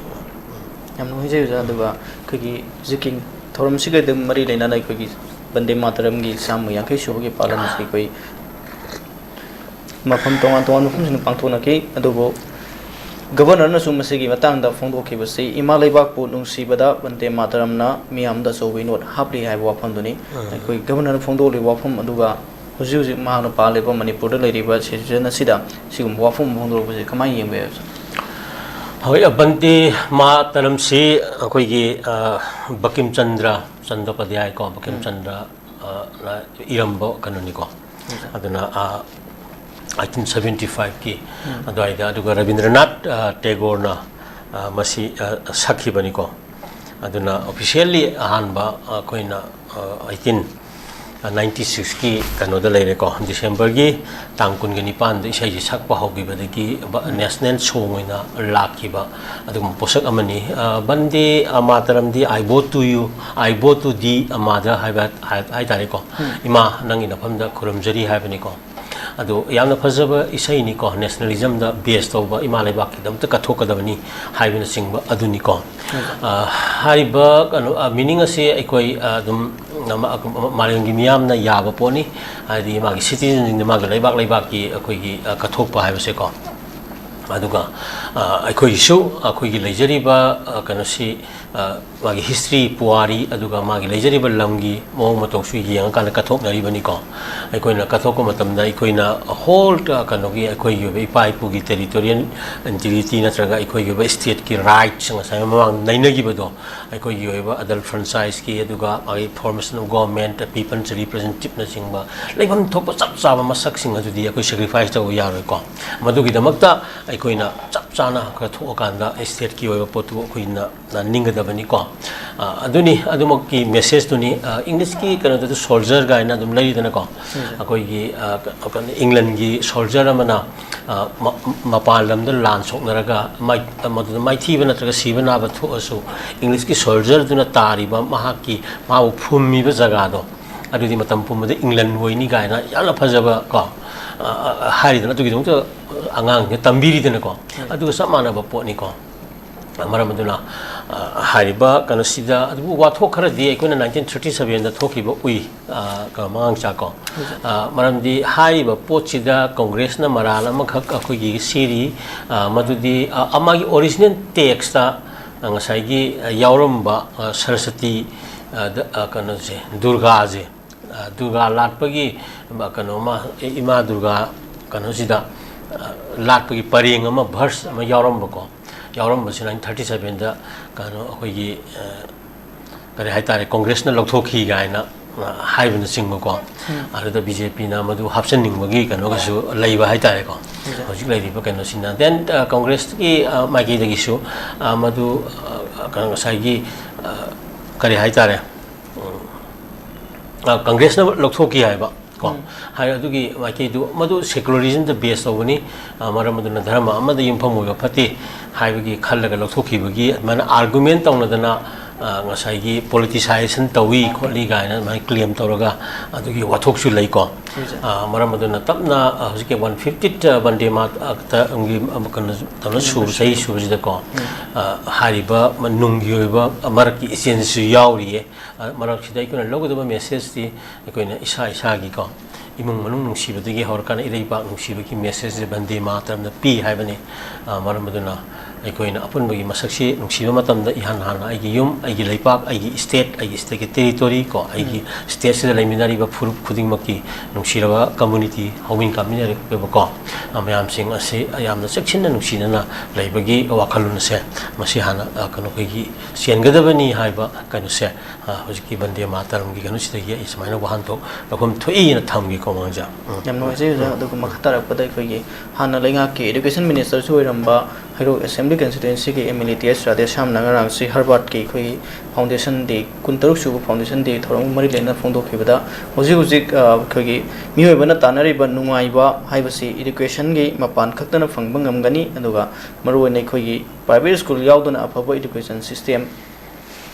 ꯌꯥꯝ ꯅꯨꯡꯉꯥꯏꯖꯩ ꯑꯣꯖꯥ꯫ ꯑꯗꯨꯒ ꯑꯩꯈꯣꯏꯒꯤ ꯍꯧꯖꯤꯛꯀꯤ ꯊꯧꯔꯝꯁꯤꯒ ꯑꯗꯨꯝ ꯃꯔꯤ ꯂꯩꯅꯅ ꯑꯩꯈꯣꯏꯒꯤ ꯕꯟꯗꯦ ꯃꯥꯇꯔꯝꯒꯤ ꯆꯥꯝꯃ ꯌꯥꯡꯈꯩ ꯁꯨꯕꯒꯤ ꯄꯥꯂꯟ ꯑꯁꯤ ꯑꯩꯈꯣꯏ ꯃꯐꯝ ꯇꯣꯉꯥꯟ ꯇꯣꯉꯥꯟꯕ ꯃꯐꯝꯁꯤꯡꯗ ꯄꯥꯡꯊꯣꯛꯅꯈꯤ꯫ ꯑꯗꯨꯕꯨ ꯒꯕꯔꯅꯔꯅꯁꯨ ꯃꯁꯤꯒꯤ ꯃꯇꯥꯡꯗ ꯐꯣꯡꯗꯣꯛꯈꯤꯕꯁꯤ ꯏꯃꯥ ꯂꯩꯕꯥꯛꯄꯨ ꯅꯨꯡꯁꯤꯕꯗ ꯕꯟꯗꯦ ꯃꯥꯇꯔꯝꯅ ꯃꯤꯌꯥꯝꯗ ꯑꯆꯧꯕ ꯏꯅꯣꯠ ꯍꯥꯞꯂꯤ ꯍꯥꯏꯕ ꯋꯥꯐꯝꯗꯨꯅꯤ꯫ ꯑꯥ꯫ ꯑꯩꯈꯣꯏ ꯒꯕꯔꯅꯔꯅ ꯐꯣꯡꯗꯣꯛꯂꯤꯕ ꯋꯥꯐꯝ ꯑꯗꯨꯒ ꯍꯧꯖꯤꯛ ꯍꯧꯖꯤꯛ ꯃꯍꯥꯛꯅ ꯄꯥꯜꯂꯤꯕ ꯃꯅꯤꯄꯨꯔꯗ ꯂꯩꯔꯤꯕ ꯁꯤꯆꯨꯋꯦꯁꯟ ꯑꯁꯤꯗ ꯁꯤꯒꯨꯝꯕ ꯋꯥꯐꯝ ꯑꯃ ꯐꯣꯡꯗꯣꯔꯛꯄꯁꯤ ꯀꯃꯥꯏꯅ ꯌꯦꯡꯕ ꯌꯥꯏ, ꯁꯥꯔ? ꯍꯣꯏ, ꯕꯟꯗꯦ ꯃꯥꯇꯔꯝꯁꯤ ꯑꯩꯈꯣꯏꯒꯤ, ꯑ, ꯕꯀꯤꯝ ꯆꯟꯗ꯭ꯔ ꯆꯟꯗꯣꯄꯥꯙ꯭ꯌꯥꯏ ꯀꯣ, ꯕꯀꯤꯝ ꯎꯝ꯫ ꯆꯟꯗ꯭ꯔ, ꯑ, ꯅ ꯏꯔꯝꯕ ꯀꯩꯅꯣꯅꯤꯀꯣ꯫ ꯎꯝ, ꯁꯥꯔ꯫ ꯑꯗꯨꯅ, ꯑ, ꯑꯩꯠꯇꯤꯟ ꯁꯚꯦꯟꯇꯤ ꯐꯥꯏꯚꯀꯤ ꯎꯝ꯫ ꯑꯗꯨꯋꯥꯏꯗ, ꯑꯗꯨꯒ ꯔꯕꯤꯟꯗ꯭ꯔꯅꯥꯊ, ꯑ, ꯇꯦꯒꯣꯔꯅ, ꯑ, ꯃꯁꯤ, ꯑ, ꯁꯛꯈꯤꯕꯅꯤꯀꯣ꯫ ꯑꯗꯨꯅ officially ꯑꯍꯥꯟꯕ ꯑꯩꯈꯣꯏꯅ, ꯑ, ꯑꯩꯠꯇꯤꯟ ꯅꯥꯏꯟꯇꯤ ꯁꯤꯛꯁꯀꯤ ꯀꯩꯅꯣꯗ ꯂꯩꯔꯦꯀꯣ, ꯗꯤꯁꯦꯝꯕꯔꯒꯤ ꯇꯥꯡ ꯀꯨꯟꯒ ꯅꯤꯄꯥꯟꯗ ꯏꯁꯩꯁꯤ ꯁꯛꯄ ꯍꯧꯈꯤꯕꯗꯒꯤ ꯕ-, ꯎꯝ꯫ National song ꯑꯣꯏꯅ ꯂꯥꯛꯈꯤꯕ ꯑꯗꯨꯒꯨꯝꯕ ꯄꯣꯠꯁꯛ ꯑꯃꯅꯤ꯫ ꯑ, ꯕꯟꯗꯦ, ꯑ, ꯃꯥꯇꯔꯝꯗꯤ "I bow to you, I bow to thee, a mother" ꯍꯥꯏꯕ ꯍꯥꯏ, ꯍꯥꯏ ꯇꯥꯔꯦꯀꯣ꯫ ꯎꯝ꯫ "ꯏꯃꯥ, ꯅꯪꯒꯤ ꯅꯐꯝꯗ ꯈꯨꯔꯨꯝꯖꯔꯤ" ꯍꯥꯏꯕꯅꯤꯀꯣ꯫ ꯑꯗꯣ ꯌꯥꯝꯅ ꯐꯖꯕ ꯏꯁꯩꯅꯤꯀꯣ, nationalismꯗ base ꯇꯧꯕ, ꯏꯃꯥ ꯂꯩꯕꯥꯛꯀꯤꯗꯃꯛꯇ ꯀꯠꯊꯣꯛꯀꯗꯕꯅꯤ ꯍꯥꯏꯕꯅꯆꯤꯡꯕ ꯑꯗꯨꯅꯤꯀꯣ꯫ ꯎꯝ꯫ ꯑ, ꯍꯥꯏꯔꯤꯕ ꯀꯩꯅꯣ, ꯑ, meaning ꯑꯁꯤ ꯑꯩꯈꯣꯏ, ꯑ, ꯑꯗꯨꯝ, ꯑ, ꯃ-, ꯃ-, ꯃꯥꯂꯦꯝꯒꯤ ꯃꯤꯌꯥꯝꯅ ꯌꯥꯕ ꯄꯣꯠꯅꯤ꯫ ꯍꯥꯏꯗꯤ ꯃꯥꯒꯤ citizenꯁꯤꯡꯗ ꯃꯥꯒꯤ ꯂꯩꯕꯥꯛ ꯂꯩꯕꯥꯛꯀꯤ ꯑꯩꯈꯣꯏꯒꯤ, ꯑ, ꯀꯠꯊꯣꯛꯄ ꯍꯥꯏꯕꯁꯦꯀꯣ꯫ ꯑꯗꯨꯒ, ꯑ, ꯑꯩꯈꯣꯏꯒꯤꯁꯨ ꯑꯩꯈꯣꯏꯒꯤ ꯂꯩꯖꯔꯤꯕ, ꯑ, ꯀꯩꯅꯣꯁꯤ, ꯑ, ꯃꯥꯒꯤ history, ꯄꯨꯋꯥꯔꯤ, ꯑꯗꯨꯒ ꯃꯥꯒꯤ ꯂꯩꯖꯔꯤꯕ ꯂꯝꯒꯤ ꯃꯑꯣꯡ ꯃꯇꯧꯁꯨ ꯌꯦꯡꯉꯀꯥꯟꯗ ꯀꯠꯊꯣꯛꯅꯔꯤꯕꯅꯤꯀꯣ꯫ ꯑꯩꯈꯣꯏꯅ ꯀꯠꯊꯣꯛꯄ ꯃꯇꯝꯗ ꯑꯩꯈꯣꯏꯅ whole, ꯑ, ꯀꯩꯅꯣꯒꯤ ꯑꯩꯈꯣꯏꯒꯤ ꯑꯣꯏꯕ ꯏꯄꯥ ꯏꯄꯨꯒꯤ territorial integrity ꯅꯠꯇ꯭ꯔꯒ ꯑꯩꯈꯣꯏꯒꯤ ꯑꯣꯏꯕ stateꯀꯤ rights, ꯉꯁꯥꯏ ꯃꯃꯥꯡ ꯅꯩꯅꯈꯤꯕꯗꯣ, ꯑꯩꯈꯣꯏꯒꯤ ꯑꯣꯏꯕ adult franchiseꯀꯤ, ꯑꯗꯨꯒ ꯃꯥꯒꯤ formation of government, people's representativeꯅꯆꯤꯡꯕ ꯂꯩꯐꯝ ꯊꯣꯛꯄ ꯆꯞ ꯆꯥꯕ ꯃꯁꯛꯁꯤꯡ ꯑꯗꯨꯗꯤ ꯑꯩꯈꯣꯏ sacrifice ꯇꯧꯕ ꯌꯥꯔꯣꯏꯀꯣ꯫ ꯃꯗꯨꯒꯤꯗꯃꯛꯇ ꯑꯩꯈꯣꯏꯅ ꯆꯞ ꯆꯥꯅ ꯀꯠꯊꯣꯛꯑꯀꯥꯟꯗ stateꯀꯤ ꯑꯣꯏꯕ ꯄꯣꯠꯇꯨ ꯑꯩꯈꯣꯏꯅ ꯅꯤꯡꯒꯗꯕꯅꯤꯀꯣ꯫ ꯑ, ꯑꯗꯨꯅꯤ, ꯑꯗꯨꯃꯛꯀꯤ messageꯇꯨꯅꯤ꯫ ꯑ, Englishꯀꯤ ꯀꯩꯅꯣꯗꯁꯨ soldier ꯀꯥꯏꯅ ꯑꯗꯨꯝ ꯂꯩꯔꯤꯗꯅꯀꯣ꯫ ꯎꯝ꯫ ꯑꯩꯈꯣꯏꯒꯤ, ꯑ, ꯀ-, ꯀꯩꯅꯣ, Englandꯒꯤ soldier ꯑꯃꯅ, ꯑ, ꯃ-, ꯃꯄꯥꯟ ꯂꯝꯗ ꯂꯥꯟ ꯁꯣꯛꯅꯔꯒ ꯃꯥꯏ-, ꯃꯗꯨꯗ ꯃꯥꯏꯊꯤꯕ ꯅꯠꯇ꯭ꯔꯒ ꯁꯤꯕ ꯅꯥꯕ ꯊꯣꯛꯑꯁꯨ, Englishꯀꯤ soldierꯗꯨꯅ ꯇꯥꯔꯤꯕ ꯃꯍꯥꯛꯀꯤ, ꯃꯥꯕꯨ ꯐꯨꯝꯃꯤꯕ ꯖꯒꯥꯗꯣ, ꯑꯗꯨꯗꯤ ꯃꯇꯝ ꯄꯨꯝꯕꯗ England ꯑꯣꯏꯅꯤ ꯀꯥꯏꯅ ꯌꯥꯝꯅ ꯐꯖꯕ ꯀꯣ, ꯑ, ꯑ, ꯍꯥꯏꯔꯤꯗꯅ, ꯑꯗꯨꯒꯤꯗꯃꯛꯇ ꯑꯉꯥꯡꯁꯤꯡꯗ ꯇꯝꯕꯤꯔꯤꯗꯅꯀꯣ꯫ ꯎꯝ꯫ ꯑꯗꯨꯒ ꯆꯞ ꯃꯥꯟꯅꯕ ꯄꯣꯠꯅꯤꯀꯣ꯫ ꯃꯔꯝ ꯑꯗꯨꯅ, ꯑ, ꯍꯥꯏꯔꯤꯕ ꯀꯩꯅꯣꯁꯤꯗ, ꯑꯗꯨꯕꯨ ꯋꯥꯊꯣꯛ ꯈꯔꯗꯤ ꯑꯩꯈꯣꯏꯅ ꯅꯥꯏꯟꯇꯤꯟ ꯊꯥꯔꯇꯤ ꯁꯚꯦꯟꯗ ꯊꯣꯛꯈꯤꯕ ꯎꯏ, ꯑ, ꯀꯩꯅꯣ, ꯃꯉꯥꯡꯆꯥ ꯀꯣ꯫ ꯑ, ꯃꯔꯝꯗꯤ ꯍꯥꯏꯔꯤꯕ ꯄꯣꯠꯁꯤꯗ ꯀꯣꯡꯒ꯭ꯔꯦꯁꯅ ꯃꯔꯥꯜ ꯑꯃꯈꯛ ꯑꯩꯈꯣꯏꯒꯤ ꯁꯤꯔꯤ, ꯑ, ꯃꯗꯨꯗꯤ, ꯑ, ꯑꯃꯒꯤ ꯑꯣꯔꯤꯖꯤꯅꯦꯜ ꯇꯦꯛꯁꯇ, ꯑ, ꯉꯁꯥꯏꯒꯤ, ꯑ, ꯌꯥꯎꯔꯝꯕ, ꯑ, ꯁꯔꯁꯇꯤ, ꯑ, ꯗ-, ꯑ, ꯀꯩꯅꯣꯁꯦ, ꯗꯨꯔꯒꯥꯁꯦ, ꯑ, ꯗꯨꯔꯒꯥ ꯂꯥꯠꯄꯒꯤ, ꯑ, ꯀꯩꯅꯣꯃ, ꯏꯃꯥ ꯗꯨꯔꯒꯥ ꯀꯩꯅꯣꯁꯤꯗ, ꯑ, ꯂꯥꯠꯄꯒꯤ ꯄꯔꯦꯡ ꯑꯃ, ꯚꯔꯁ ꯑꯃ ꯌꯥꯎꯔꯝꯕꯀꯣ꯫ ꯌꯥꯎꯔꯝꯕꯁꯤ ꯅꯥꯏꯟꯇꯤꯟ ꯊꯥꯔꯇꯤ ꯁꯚꯦꯟꯗ ꯀꯩꯅꯣ ꯑꯩꯈꯣꯏꯒꯤ, ꯑ, ꯀꯔꯤ ꯍꯥꯏꯇꯥꯔꯦ, ꯀꯣꯡꯒ꯭ꯔꯦꯁꯅ ꯂꯧꯊꯣꯛꯈꯤ ꯀꯥꯏꯅ, ꯑ, ꯍꯥꯏꯕꯅꯆꯤꯡꯕꯀꯣ꯫ ꯑꯗꯨꯗ ꯕꯤ ꯖꯦ ꯄꯤꯅ ꯃꯗꯨ ꯍꯥꯞꯆꯤꯟꯅꯤꯡꯕꯒꯤ ꯀꯩꯅꯣꯒꯁꯨ ꯂꯩꯕ ꯍꯥꯏꯇꯥꯔꯦꯀꯣ꯫ ꯍꯧꯖꯤꯛ ꯂꯩꯔꯤꯕ ꯀꯩꯅꯣꯁꯤꯅ꯫ Then, ꯑ, ꯀꯣꯡꯒ꯭ꯔꯦꯁꯀꯤ, ꯑ, ꯃꯥꯏꯀꯩꯗꯒꯤꯁꯨ, ꯑ, ꯃꯗꯨ, ꯑ, ꯀꯩꯅꯣ, ꯉꯁꯥꯏꯒꯤ, ꯑ, ꯀꯔꯤ ꯍꯥꯏꯇꯥꯔꯦ, ꯎꯝ, ꯑ, ꯀꯣꯡꯒ꯭ꯔꯦꯁꯅ ꯂꯧꯊꯣꯛꯈꯤ ꯍꯥꯏꯕ ꯀꯣ꯫ ꯍꯥꯏ, ꯑꯗꯨꯒꯤ ꯃꯥꯏꯀꯩꯗꯨ, ꯃꯗꯨ ꯁꯦꯀꯨꯂꯔꯤꯖꯝꯗ ꯕꯦꯁ ꯇꯧꯕꯅꯤ꯫ ꯑ, ꯃꯔꯝ ꯑꯗꯨꯅ ꯙꯔꯃ ꯑꯃꯗ ꯌꯨꯝꯐꯝ ꯑꯣꯏꯕ ꯐꯠꯇꯦ ꯍꯥꯏꯕꯒꯤ ꯈꯜꯂꯒ ꯂꯧꯊꯣꯛꯈꯤꯕꯒꯤ ꯑꯗꯨꯃꯥꯏꯅ ꯑꯥꯔꯒꯨꯃꯦꯟ ꯇꯧꯅꯗꯅ, ꯑ, ꯉꯁꯥꯏꯒꯤ ꯄꯣꯂꯤꯇꯤꯁꯥꯏꯖꯦꯁꯟ ꯇꯧꯏ ꯈꯣꯠꯂꯤ ꯀꯥꯏꯅ ꯑꯗꯨꯃꯥꯏꯅ ꯀ꯭ꯂꯦꯝ ꯇꯧꯔꯒ ꯑꯗꯨꯒꯤ ꯋꯥꯊꯣꯛꯁꯨ ꯂꯩꯀꯣ꯫ ꯑ, ꯃꯔꯝ ꯑꯗꯨꯅ ꯇꯞꯅ, ꯑ, ꯍꯧꯖꯤꯛꯀꯤ ꯋꯥꯟ ꯐꯤꯐꯇꯤ ꯕꯟꯗꯦ ꯃꯥꯇꯔꯝꯒꯤ, ꯑ, ꯀꯩꯅꯣ, ꯇꯧꯅ ꯁꯨꯕ, ꯆꯍꯤ ꯁꯨꯕꯁꯤꯗꯀꯣ, ꯑ, ꯍꯥꯏꯔꯤꯕ ꯅꯨꯡꯒꯤ ꯑꯣꯏꯕ ꯃꯔꯛꯀꯤ ꯏꯆꯦꯜꯁꯤꯁꯨ ꯌꯥꯎꯔꯤꯌꯦ꯫ ꯑ, ꯃꯔꯛꯁꯤꯗ ꯑꯩꯈꯣꯏꯅ ꯂꯧꯒꯗꯕ ꯃꯦꯁꯦꯖꯇꯤ ꯑꯩꯈꯣꯏꯅ ꯏꯁꯥ ꯏꯁꯥꯒꯤꯀꯣ, ꯏꯃꯨꯡ ꯃꯅꯨꯡ ꯅꯨꯡꯁꯤꯕꯗꯒꯤ ꯍꯧꯔꯀꯥꯟꯗ ꯏꯔꯩꯕꯥꯛ ꯅꯨꯡꯁꯤꯕꯒꯤ ꯃꯦꯁꯦꯖꯁꯦ ꯕꯟꯗꯦ ꯃꯥꯇꯔꯝꯅ ꯄꯤ ꯍꯥꯏꯕꯅꯤ꯫ ꯑ, ꯃꯔꯝ ꯑꯗꯨꯅ ꯑꯩꯈꯣꯏꯅ ꯑꯄꯨꯟꯕꯒꯤ ꯃꯁꯛꯁꯤ ꯅꯨꯡꯁꯤꯕ ꯃꯇꯝꯗ ꯏꯍꯥꯟ ꯍꯥꯟꯅ ꯑꯩꯒꯤ ꯌꯨꯝ, ꯑꯩꯒꯤ ꯂꯩꯄꯥꯛ, ꯑꯩꯒꯤ ꯁ꯭ꯇꯦꯠ, ꯑꯩꯒꯤ ꯁ꯭ꯇꯦꯠꯀꯤ ꯇꯦꯔꯤꯇꯣꯔꯤ ꯀꯣ, ꯑꯩꯒꯤ ꯁ꯭ꯇꯦꯠꯁꯤꯗ ꯂꯩꯃꯤꯟꯅꯔꯤꯕ ꯐꯨꯔꯨꯞ ꯈꯨꯗꯤꯡꯃꯛꯀꯤ ꯅꯨꯡꯁꯤꯔꯕ ꯀꯝꯃꯨꯅꯤꯇꯤ, ꯍꯧꯃꯤꯟ ꯀꯥꯃꯤꯟꯅꯔꯤꯕꯀꯣ, ꯑ, ꯃꯌꯥꯝꯁꯤꯡ ꯑꯁꯤ ꯌꯥꯝꯅ ꯆꯦꯛꯁꯤꯟꯅ ꯅꯨꯡꯁꯤꯅꯅ ꯂꯩꯕꯒꯤ ꯋꯥꯈꯜꯂꯣꯟ ꯑꯁꯦ ꯃꯁꯤ ꯍꯥꯟꯅ, ꯑ, ꯀꯩꯅꯣ, ꯑꯩꯈꯣꯏꯒꯤ ꯆꯦꯟꯒꯗꯕꯅꯤ ꯍꯥꯏꯕ ꯀꯩꯅꯣꯁꯦ, ꯑ, ꯍꯧꯖꯤꯛꯀꯤ ꯕꯟꯗꯦ ꯃꯥꯇꯔꯝꯒꯤ ꯀꯩꯅꯣꯁꯤꯗꯒꯤ ꯑꯩ ꯁꯨꯃꯥꯏꯅ ꯋꯥꯍꯟꯊꯣꯛ ꯂꯧꯐꯝ ꯊꯣꯛꯏꯅ ꯊꯝꯒꯦꯀꯣ, ꯃꯉꯥꯡꯖꯥ꯫ ꯎꯝ꯫ ꯌꯥꯝ ꯅꯨꯡꯉꯥꯏꯖꯩ, ꯑꯣꯖꯥ꯫ ꯎꯝ꯫ ꯑꯗꯨꯒ ꯃꯈꯥ ꯇꯥꯔꯛꯄꯗ ꯑꯩꯈꯣꯏꯒꯤ ꯍꯥꯟꯅ ꯂꯩꯉꯥꯛꯀꯤ education minister ꯁꯨ ꯑꯣꯏꯔꯝꯕ ꯍꯩꯔꯣꯛ assembly constituency ꯒꯤ M L A T S ꯔꯥꯙꯦꯁ꯭ꯌꯥꯝꯅ ꯉꯔꯥꯡꯁꯤ Harvard ꯀꯤ ꯑꯩꯈꯣꯏꯒꯤ foundation day, ꯀꯨꯟꯇꯔꯨꯛ ꯁꯨꯕ foundation day ꯊꯧꯔꯝ ꯃꯔꯤ ꯂꯩꯅꯅ ꯐꯣꯡꯗꯣꯛꯈꯤꯕꯗ, ꯍꯧꯖꯤꯛ ꯍꯧꯖꯤꯛ, ꯑ, ꯑꯩꯈꯣꯏꯒꯤ ꯃꯤꯑꯣꯏꯕꯅ ꯇꯥꯟꯅꯔꯤꯕ ꯅꯨꯡꯉꯥꯏꯕ ꯍꯥꯏꯕꯁꯤ education ꯒꯤ ꯃꯄꯥꯟ ꯈꯛꯇꯅ ꯐꯪꯕ ꯉꯝꯒꯅꯤ, ꯑꯗꯨꯒ ꯃꯔꯨꯑꯣꯏꯅ ꯑꯩꯈꯣꯏꯒꯤ private school ꯌꯥꯎꯗꯅ ꯑꯐꯕ education system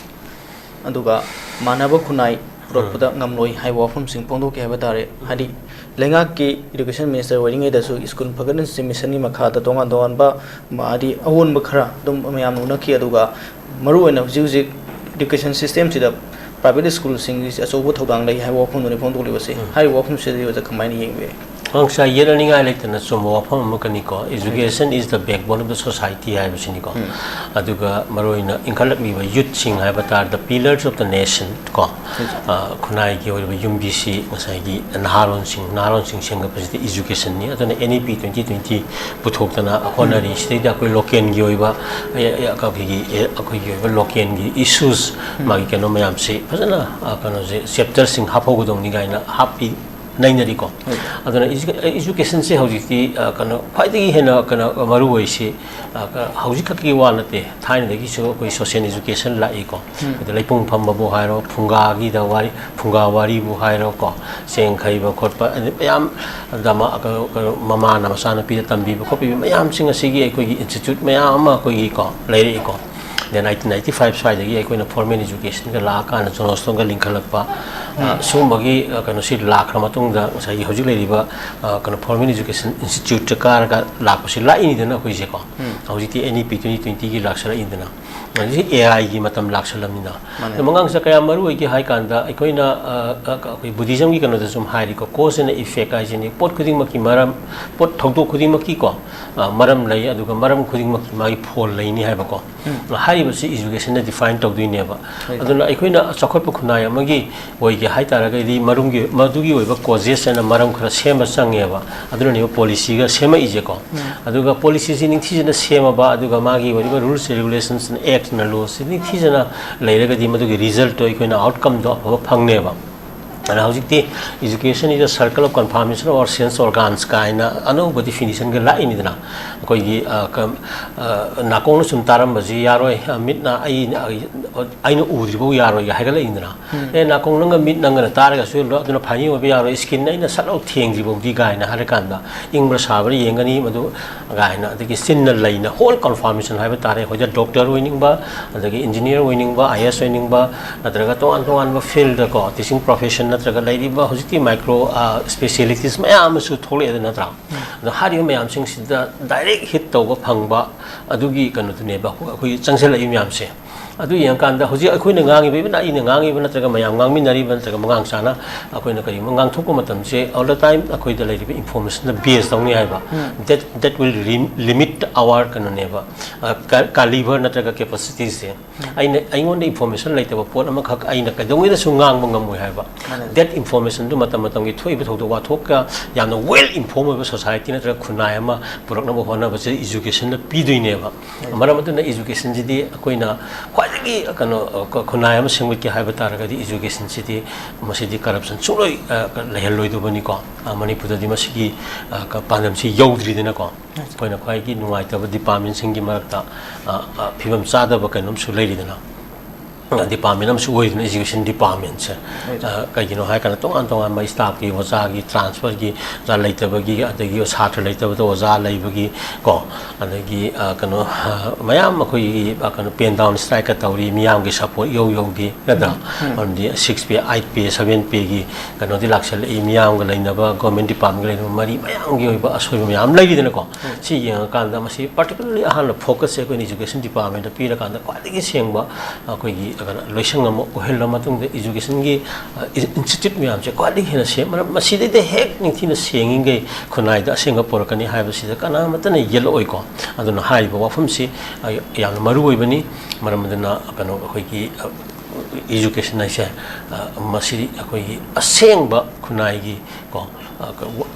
ꯑꯗꯨꯒ ꯃꯥꯟꯅꯕ ꯈꯨꯟꯅꯥꯏ ꯄꯨꯔꯛꯄꯗ ꯉꯝꯂꯣꯏ ꯍꯥꯏꯕ ꯋꯥꯐꯝꯁꯤꯡ ꯐꯣꯡꯗꯣꯛꯈꯤ ꯍꯥꯏꯕ ꯇꯥꯔꯦ꯫ ꯍꯥꯏꯗꯤ, ꯂꯩꯉꯥꯛꯀꯤ education minister ꯑꯣꯏꯔꯤꯉꯩꯗꯁꯨ ꯁ꯭ꯀꯨꯜ ꯐꯒꯠꯅꯁꯤ ꯃꯤꯁꯟꯒꯤ ꯃꯈꯥꯗ ꯇꯣꯉꯥꯟ ꯇꯣꯉꯥꯟꯕ ꯃꯥꯗꯤ ꯑꯑꯣꯟꯕ ꯈꯔ ꯑꯗꯨꯝ ꯃꯌꯥꯝꯅ ꯎꯅꯈꯤ꯫ ꯑꯗꯨꯒ ꯃꯔꯨꯑꯣꯏꯅ ꯍꯧꯖꯤꯛ ꯍꯧꯖꯤꯛ education systemꯁꯤꯗ private ꯁ꯭ꯀꯨꯜꯁꯤꯡꯒꯤ ꯑꯆꯧꯕ ꯊꯧꯗꯥꯡ ꯂꯩ ꯍꯥꯏꯕ ꯋꯥꯐꯝꯗꯨꯅꯤ ꯐꯣꯡꯗꯣꯛꯂꯤꯕꯁꯦ꯫ ꯎꯝ꯫ ꯍꯥꯏꯔꯤꯕ ꯋꯥꯐꯝꯁꯤꯗ ꯑꯣꯖꯥ ꯀꯃꯥꯏꯅ ꯌꯦꯡꯕꯤꯔꯦ? ꯈ꯭ꯋꯥꯡꯁꯥ ꯌꯦꯠꯅꯅꯤꯡꯉꯥꯏ ꯂꯩꯇꯅ ꯆꯨꯝꯕ ꯋꯥꯐꯝ ꯑꯃꯈꯛꯅꯤꯀꯣ꯫ Education is the backbone of the society ꯍꯥꯏꯕꯁꯤꯅꯤꯀꯣ꯫ ꯎꯝ꯫ ꯑꯗꯨꯒ ꯃꯔꯨꯑꯣꯏꯅ ꯏꯟꯈꯠꯂꯛꯂꯤꯕ youthꯁꯤꯡ ꯍꯥꯏꯕ ꯇꯥꯔꯗꯤ the pillars of the nation ꯀꯣ꯫ ꯎꯝ꯫ ꯑ, ꯈꯨꯟꯅꯥꯏꯒꯤ ꯑꯣꯏꯔꯤꯕ ꯌꯨꯝꯕꯤꯁꯤ ꯉꯁꯥꯏꯒꯤ ꯅꯍꯥꯔꯣꯟꯁꯤꯡ, ꯅꯍꯥꯔꯣꯟꯁꯤꯡ ꯁꯦꯝꯒꯠꯄꯁꯤꯗꯤ educationꯅꯤ꯫ ꯑꯗꯨꯅ N E P twenty twenty ꯄꯨꯊꯣꯛꯇꯅ ꯍꯣꯠꯅꯔꯤ꯫ ꯎꯝ꯫ ꯁꯤꯗꯩꯗ ꯑꯩꯈꯣꯏ localꯒꯤ ꯑꯣꯏꯕ, ꯑ, ꯑ, ꯑꯩꯈꯣꯏꯒꯤ, ꯑ, ꯑꯩꯈꯣꯏꯒꯤ ꯑꯣꯏꯕ localꯒꯤ issues, ꯎꯝ꯫ ꯃꯥꯒꯤ ꯀꯩꯅꯣ ꯃꯌꯥꯝꯁꯤ ꯐꯖꯅ, ꯑ, ꯀꯩꯅꯣꯁꯦ chapterꯁꯤꯡ ꯍꯥꯞꯍꯧꯒꯗꯧꯅꯤ ꯀꯥꯏꯅ ꯍꯥꯞꯄꯤ ꯅꯩꯅꯔꯤꯀꯣ꯫ ꯍꯣꯏ꯫ ꯑꯗꯨꯅ edu-, educationꯁꯦ ꯍꯧꯖꯤꯛꯇꯤ, ꯑ, ꯀꯩꯅꯣ, ꯈ꯭ꯋꯥꯏꯗꯒꯤ ꯍꯦꯟꯅ ꯀꯩꯅꯣ ꯃꯔꯨ ꯑꯣꯏꯁꯤ, ꯑ, ꯀ-, ꯍꯧꯖꯤꯛꯈꯛꯀꯤ ꯋꯥ ꯅꯠꯇꯦ, ꯊꯥꯏꯅꯗꯒꯤꯁꯨ ꯑꯩꯈꯣꯏ social education ꯂꯥꯛꯏꯀꯣ꯫ ꯎꯝ꯫ ꯑꯗ ꯂꯩꯄꯨꯡ ꯐꯝꯕꯕꯨ ꯍꯥꯏꯔꯣ, ꯐꯨꯡꯒꯥꯒꯤꯗ ꯋꯥꯔꯤ, ꯐꯨꯡꯒꯥ ꯋꯥꯔꯤꯕꯨ ꯍꯥꯏꯔꯣꯀꯣ, ꯆꯦꯡ ꯈꯩꯕ ꯈꯣꯠꯄ, ꯑꯗꯩ ꯃꯌꯥꯝ, ꯑꯗ ꯃ-, ꯀꯩꯅꯣ, ꯀꯩꯅꯣ, ꯃꯃꯥꯅ ꯃꯆꯥꯅꯨꯄꯤꯗ ꯇꯝꯕꯤꯕ ꯈꯣꯠꯄꯤꯕ ꯃꯌꯥꯝꯁꯤꯡ ꯑꯁꯤꯒꯤ ꯑꯩꯈꯣꯏꯒꯤ institute ꯃꯌꯥꯝ ꯑꯃ ꯑꯩꯈꯣꯏꯒꯤꯀꯣ ꯂꯩꯔꯛꯏꯀꯣ꯫ Then nineteen ninety five ꯁ꯭ꯋꯥꯏꯗꯒꯤ ꯑꯩꯈꯣꯏꯅ formal educationꯒ ꯂꯥꯛꯑꯀꯥꯟꯗ John Hopsonꯒ ꯂꯤꯡꯈꯠꯂꯛꯄ, ꯑ, ꯎꯝ꯫ ꯁꯤꯒꯨꯝꯕꯒꯤ, ꯑ, ꯀꯩꯅꯣꯁꯤ ꯂꯥꯛꯈ꯭ꯔ ꯃꯇꯨꯡꯗ ꯉꯁꯥꯏꯒꯤ ꯍꯧꯖꯤꯛ ꯂꯩꯔꯤꯕ, ꯑ, ꯀꯩꯅꯣ, formal education instituteꯇ ꯀꯥꯔꯒ ꯂꯥꯛꯄꯁꯤ ꯂꯥꯛꯏꯅꯤꯗꯅ ꯑꯩꯈꯣꯏꯁꯦꯀꯣ꯫ ꯎꯝ꯫ ꯍꯧꯖꯤꯛꯇꯤ N E P twenty twentyꯒꯤ ꯂꯥꯛꯁꯜꯂꯛꯏꯗꯅ꯫ ꯍꯧꯖꯤꯛ A Iꯒꯤ ꯃꯇꯝ ꯂꯥꯛꯁꯜꯂꯝꯅꯤꯅ꯫ ꯃꯥꯅꯦ꯫ ꯑꯗꯣ ꯃꯉꯥꯡꯁꯦ ꯀꯌꯥꯝ ꯃꯔꯨ ꯑꯣꯏꯒꯦ ꯍꯥꯏ ꯀꯥꯟꯗ ꯑꯩꯈꯣꯏꯅ, ꯑ, ꯑ, ꯑꯩꯈꯣꯏ Buddhismꯒꯤ ꯀꯩꯅꯣꯗ ꯁꯨꯝ ꯍꯥꯏꯔꯤꯀꯣ, cause and effect ꯍꯥꯏꯁꯤꯅꯤ꯫ ꯄꯣꯠ ꯈꯨꯗꯤꯡꯃꯛꯀꯤ ꯃꯔꯝ, ꯄꯣꯠ ꯊꯧꯗꯣꯛ ꯈꯨꯗꯤꯡꯃꯛꯀꯤꯀꯣ, ꯑ, ꯃꯔꯝ ꯂꯩ, ꯑꯗꯨꯒ ꯃꯔꯝ ꯈꯨꯗꯤꯡꯃꯛꯀꯤ ꯃꯥꯒꯤ ꯐꯣꯜ ꯂꯩꯅꯤ ꯍꯥꯏꯕꯀꯣ꯫ ꯎꯝ꯫ ꯍꯥꯏꯔꯤꯕꯁꯤ educationꯅ define ꯇꯧꯗꯣꯏꯅꯦꯕ꯫ ꯍꯣꯏ꯫ ꯑꯗꯨꯅ ꯑꯩꯈꯣꯏꯅ ꯆꯥꯎꯈꯠꯄ ꯈꯨꯟꯅꯥꯏ ꯑꯃꯒꯤ ꯑꯣꯏꯒꯦ ꯍꯥꯏ ꯇꯥꯔꯒꯗꯤ ꯃꯔꯨꯝꯒꯤ, ꯃꯗꯨꯒꯤ ꯑꯣꯏꯕ causes ꯍꯥꯏꯅ ꯃꯔꯝ ꯈꯔ ꯁꯦꯝꯕ ꯆꯪꯉꯦꯕ꯫ ꯑꯗꯨꯅꯅꯦꯕ policyꯒ ꯁꯦꯝꯃꯛꯏꯁꯦꯀꯣ꯫ ꯎꯝ꯫ ꯑꯗꯨꯒ policyꯁꯤ ꯅꯤꯡꯊꯤꯖꯅ ꯁꯦꯝꯃꯕ, ꯑꯗꯨꯒ ꯃꯥꯒꯤ ꯑꯣꯏꯔꯤꯕ rules and regulations, actꯅ, lawꯁꯤ ꯅꯤꯡꯊꯤꯖꯅ ꯂꯩꯔꯒꯗꯤ ꯃꯗꯨꯒꯤ resultꯇꯣ ꯑꯩꯈꯣꯏꯅ outcomeꯗꯣ ꯑꯐꯕ ꯐꯪꯅꯦꯕ꯫ ꯑꯗꯨꯅ ꯍꯧꯖꯤꯛꯇꯤ education is a circle of conformation of our sense organs ꯀꯥꯏꯅ ꯑꯅꯧꯕ definitionꯒ ꯂꯥꯛꯏꯅꯤꯗꯅ꯫ ꯑꯩꯈꯣꯏꯒꯤ, ꯑ, ꯀ-, ꯑ, ꯅꯥꯀꯣꯡꯅ ꯁꯨꯝ ꯇꯥꯔꯝꯕꯁꯤ ꯌꯥꯔꯣꯏ, ꯑ, ꯃꯤꯠꯅ ꯑꯩ, ꯑꯩ, ꯑꯩꯅ ꯎꯗ꯭ꯔꯤꯐꯥꯎ ꯌꯥꯔꯣꯏꯒ ꯍꯥꯏꯒꯠꯂꯛꯏꯗꯅ꯫ ꯎꯝ꯫ ꯑꯦ, ꯅꯥꯀꯣꯡ ꯅꯪꯒ ꯃꯤꯠ ꯅꯪꯒꯅ ꯇꯥꯔꯒꯁꯨ ꯂꯣ-, ꯑꯗꯨꯅ ꯐꯅꯤ ꯑꯣꯏꯕ ꯌꯥꯔꯣꯏ, skinꯅ ꯑꯩꯅ ꯁꯠ ꯂꯥꯎ ꯊꯦꯡꯗ꯭ꯔꯤꯐꯥꯎꯗꯤ ꯀꯥꯏꯅ ꯍꯥꯏꯔꯀꯥꯟꯗ ꯏꯪꯕ꯭ꯔꯥ ꯁꯥꯕ꯭ꯔꯥ ꯌꯦꯡꯒꯅꯤ, ꯃꯗꯨ ꯀꯥꯏꯅ, ꯑꯗꯒꯤ ꯆꯤꯟꯅ ꯂꯩꯅ whole conformation ꯍꯥꯏꯕ ꯇꯥꯔꯦ꯫ ꯑꯩꯈꯣꯏꯗ doctor ꯑꯣꯏꯅꯤꯡꯕ, ꯑꯗꯒꯤ engineer ꯑꯣꯏꯅꯤꯡꯕ, I A S ꯑꯣꯏꯅꯤꯡꯕ, ꯅꯠꯇ꯭ꯔꯒ ꯇꯣꯉꯥꯟ ꯇꯣꯉꯥꯟꯕ fieldꯗꯀꯣ, teaching profession ꯅꯠꯇ꯭ꯔꯒ ꯂꯩꯔꯤꯕ ꯍꯧꯖꯤꯛꯇꯤ ꯃꯥꯏꯀ꯭ꯔꯣ ꯁ꯭ꯄꯦꯁꯤꯌꯦꯂꯤꯇꯤꯁ ꯃꯌꯥꯝ ꯑꯃꯁꯨ ꯊꯣꯛꯂꯛꯑꯦꯗꯅ ꯅꯠꯇ꯭ꯔꯥ? ꯑꯗꯣ ꯍꯥꯏꯔꯤꯕ ꯃꯌꯥꯝꯁꯤꯡꯁꯤꯗ ꯗꯥꯏꯔꯦꯛ ꯍꯤꯠ ꯇꯧꯕ ꯐꯪꯕ ꯑꯗꯨꯒꯤ ꯀꯩꯅꯣꯗꯨꯅꯦꯕ ꯑꯩꯈꯣꯏ ꯆꯪꯁꯤꯜꯂꯛꯏ ꯃꯌꯥꯝꯁꯦ꯫ ꯑꯗꯨ ꯌꯦꯡꯉꯀꯥꯟꯗ ꯍꯧꯖꯤꯛ ꯑꯩꯈꯣꯏꯅ ꯉꯥꯡꯉꯤꯕ, even ꯑꯩꯅ ꯉꯥꯡꯉꯤꯕ ꯅꯠꯇ꯭ꯔꯒ ꯃꯌꯥꯝ ꯉꯥꯡꯃꯤꯟꯅꯔꯤꯕ ꯅꯠꯇ꯭ꯔꯒ ꯃꯉꯥꯡ ꯆꯥꯅ ꯑꯩꯈꯣꯏꯅ ꯀꯔꯤꯒꯨꯝꯕ ꯉꯥꯡꯊꯣꯛꯄ ꯃꯇꯝꯁꯦ, all the time ꯑꯩꯈꯣꯏꯗ ꯂꯩꯔꯤꯕ ꯏꯟꯐꯣꯔꯃꯦꯁꯟꯗ ꯕꯦꯁ ꯇꯧꯅꯤ ꯍꯥꯏꯕ꯫ That, that will lim-, limit our ꯀꯩꯅꯣꯅꯦꯕ, ꯀꯥꯂꯤꯕꯔ ꯅꯠꯇ꯭ꯔꯒ ꯀꯦꯄꯥꯁꯤꯇꯤꯁꯦ꯫ ꯑꯩꯅ, ꯑꯩꯉꯣꯟꯗ ꯏꯟꯐꯣꯔꯃꯦꯁꯟ ꯂꯩꯇꯕ ꯄꯣꯠ ꯑꯃꯈꯛ ꯑꯩꯅ ꯀꯩꯗꯧꯉꯩꯗꯁꯨ ꯉꯥꯡꯕ ꯉꯝꯃꯣꯏ ꯍꯥꯏꯕ꯫ That ꯏꯟꯐꯣꯔꯃꯦꯁꯟꯗꯨ ꯃꯇꯝ ꯃꯇꯝꯒꯤ ꯊꯣꯛꯏꯕ ꯊꯧꯗꯣꯛ ꯋꯥꯊꯣꯛꯀ ꯌꯥꯝꯅ ꯋꯦꯜ ꯏꯟꯐꯣꯔꯝ ꯑꯣꯏꯕ ꯁꯣꯁꯥꯏꯇꯤ ꯅꯠꯇ꯭ꯔꯒ ꯈꯨꯟꯅꯥꯏ ꯑꯃ ꯄꯨꯔꯛꯅꯕ ꯍꯣꯠꯅꯕꯁꯦ ꯏꯖꯨꯀꯦꯁꯟꯅ ꯄꯤꯗꯣꯏꯅꯦꯕ꯫ ꯃꯔꯝ ꯑꯗꯨꯅ ꯏꯖꯨꯀꯦꯁꯟꯁꯤꯗꯤ ꯑꯩꯈꯣꯏꯅ ꯈ꯭ꯋꯥꯏꯗꯒꯤ ꯀꯩꯅꯣ, ꯈꯨꯟꯅꯥꯏ ꯑꯃ ꯁꯦꯝꯒꯠꯀꯦ ꯍꯥꯏꯕ ꯇꯥꯔꯒꯗꯤ ꯏꯖꯨꯀꯦꯁꯟꯁꯤꯗꯤ, ꯃꯁꯤꯗꯤ ꯀꯔꯞꯁꯟ ꯁꯨꯡꯂꯣꯏ, ꯑ, ꯂꯩꯍꯜꯂꯣꯏꯗꯧꯕꯅꯤꯀꯣ꯫ ꯑ, ꯃꯅꯤꯄꯨꯔꯗꯗꯤ ꯃꯁꯤꯒꯤ, ꯑ, ꯀ-, ꯄꯥꯟꯗꯝꯁꯤ ꯌꯧꯗ꯭ꯔꯤꯗꯅꯀꯣ꯫ ꯑꯩꯈꯣꯏꯅ ꯈ꯭ꯋꯥꯏꯒꯤ ꯅꯨꯡꯉꯥꯏꯇꯕ ꯗꯤꯄꯥꯔꯠꯃꯦꯟꯁꯤꯡꯒꯤ ꯃꯔꯛꯇ, ꯑ, ꯑ, ꯐꯤꯕꯝ ꯆꯥꯗꯕ ꯀꯩꯅꯣꯝꯁꯨ ꯂꯩꯔꯤꯗꯅ꯫ ꯗꯤꯄꯥꯔꯠꯃꯦꯟ ꯑꯃꯁꯨ ꯑꯣꯏꯗꯅ ꯏꯖꯨꯀꯦꯁꯟ ꯗꯤꯄꯥꯔꯠꯃꯦꯟꯁꯦ꯫ ꯑ, ꯀꯩꯒꯤꯅꯣ ꯍꯥꯏ ꯀꯥꯟꯗ ꯇꯣꯉꯥꯟ ꯇꯣꯉꯥꯟꯕ ꯁ꯭ꯇꯥꯐꯀꯤ, ꯑꯣꯖꯥꯒꯤ ꯇ꯭ꯔꯥꯟꯁꯐꯔꯒꯤ, ꯑꯣꯖꯥ ꯂꯩꯇꯕꯒꯤ, ꯑꯗꯒꯤ ꯁꯥꯇ꯭ꯔ ꯂꯩꯇꯕꯗ ꯑꯣꯖꯥ ꯂꯩꯕꯒꯤ ꯀꯣ, ꯑꯗꯒꯤ, ꯑ, ꯀꯩꯅꯣ, ꯑ, ꯃꯌꯥꯝ ꯑꯩꯈꯣꯏꯒꯤ, ꯑ, ꯀꯩꯅꯣ, ꯄꯦꯟ ꯗꯥꯎꯟ ꯁ꯭ꯇ꯭ꯔꯥꯏꯛꯀ ꯇꯧꯔꯤ, ꯃꯤꯌꯥꯝꯒꯤ ꯁꯄꯣꯔꯠ ꯏꯌꯧ ꯌꯧꯗꯦ ꯅꯠꯇ꯭ꯔꯥ? ꯎꯝ꯫ ꯃꯔꯝꯗꯤ ꯁꯤꯛꯁ ꯄꯦ, ꯑꯩꯠ ꯄꯦ, ꯁꯚꯦꯟ ꯄꯦꯒꯤ ꯀꯩꯅꯣꯗꯤ ꯂꯥꯛꯁꯜꯂꯛꯏ, ꯃꯤꯌꯥꯝꯒ ꯂꯩꯅꯕ, ꯒꯣꯔꯃꯦꯟ ꯗꯤꯄꯥꯔꯠꯃꯦꯟꯒ ꯂꯩꯅꯕ ꯃꯔꯤ ꯃꯌꯥꯝꯒꯤ ꯑꯣꯏꯕ ꯑꯁꯣꯏꯕ ꯃꯌꯥꯝ ꯂꯩꯔꯤꯗꯅꯀꯣ꯫ ꯁꯤ ꯌꯦꯡꯉꯀꯥꯟꯗ ꯃꯁꯤ ꯄꯥꯔꯇꯤꯀꯨꯂꯔꯂꯤ ꯑꯍꯥꯟꯕ ꯐꯣꯀꯁꯁꯦ ꯑꯩꯈꯣꯏꯅ ꯏꯖꯨꯀꯦꯁꯟ ꯗꯤꯄꯥꯔꯠꯃꯦꯟꯗ ꯄꯤꯔꯀꯥꯟꯗ ꯈ꯭ꯋꯥꯏꯗꯒꯤ ꯁꯦꯡꯕ ꯑꯩꯈꯣꯏꯒꯤ ꯀꯩꯅꯣ ꯂꯣꯏꯁꯪ ꯑꯃ ꯑꯣꯏꯍꯜꯂ ꯃꯇꯨꯡꯗ ꯏꯖꯨꯀꯦꯁꯟꯒꯤ, ꯑ, ꯏꯟ-, ꯏꯟꯁꯇꯤꯇ꯭ꯌꯨꯠ ꯃꯌꯥꯝꯁꯦ ꯈ꯭ꯋꯥꯏꯗꯒꯤ ꯍꯦꯟꯅ ꯁꯦꯝ-, ꯃꯔꯝ ꯃꯁꯤꯗꯩꯗ ꯍꯦꯛ ꯅꯤꯡꯊꯤꯅ ꯁꯦꯡꯉꯤꯈꯩ ꯈꯨꯟꯅꯥꯏꯗ ꯑꯁꯦꯡꯕ ꯄꯨꯔꯛꯀꯅꯤ ꯍꯥꯏꯕꯁꯤꯗ ꯀꯅꯥꯃꯠꯇꯅ ꯌꯦꯠꯂꯛꯑꯣꯏꯀꯣ꯫ ꯑꯗꯨꯅ ꯍꯥꯏꯔꯤꯕ ꯋꯥꯐꯝꯁꯤ, ꯑ, ꯌꯥꯝꯅ ꯃꯔꯨ ꯑꯣꯏꯕꯅꯤ꯫ ꯃꯔꯝ ꯑꯗꯨꯅ ꯀꯩꯅꯣ ꯑꯩꯈꯣꯏꯒꯤ, ꯑ, ꯏꯖꯨꯀꯦꯁꯟ ꯍꯥꯏꯁꯦ, ꯑ, ꯃꯁꯤ ꯑꯩꯈꯣꯏꯒꯤ ꯑꯁꯦꯡꯕ ꯈꯨꯟꯅꯥꯏꯒꯤ ꯀꯣ, ꯑ, ꯀ-, ꯋ-,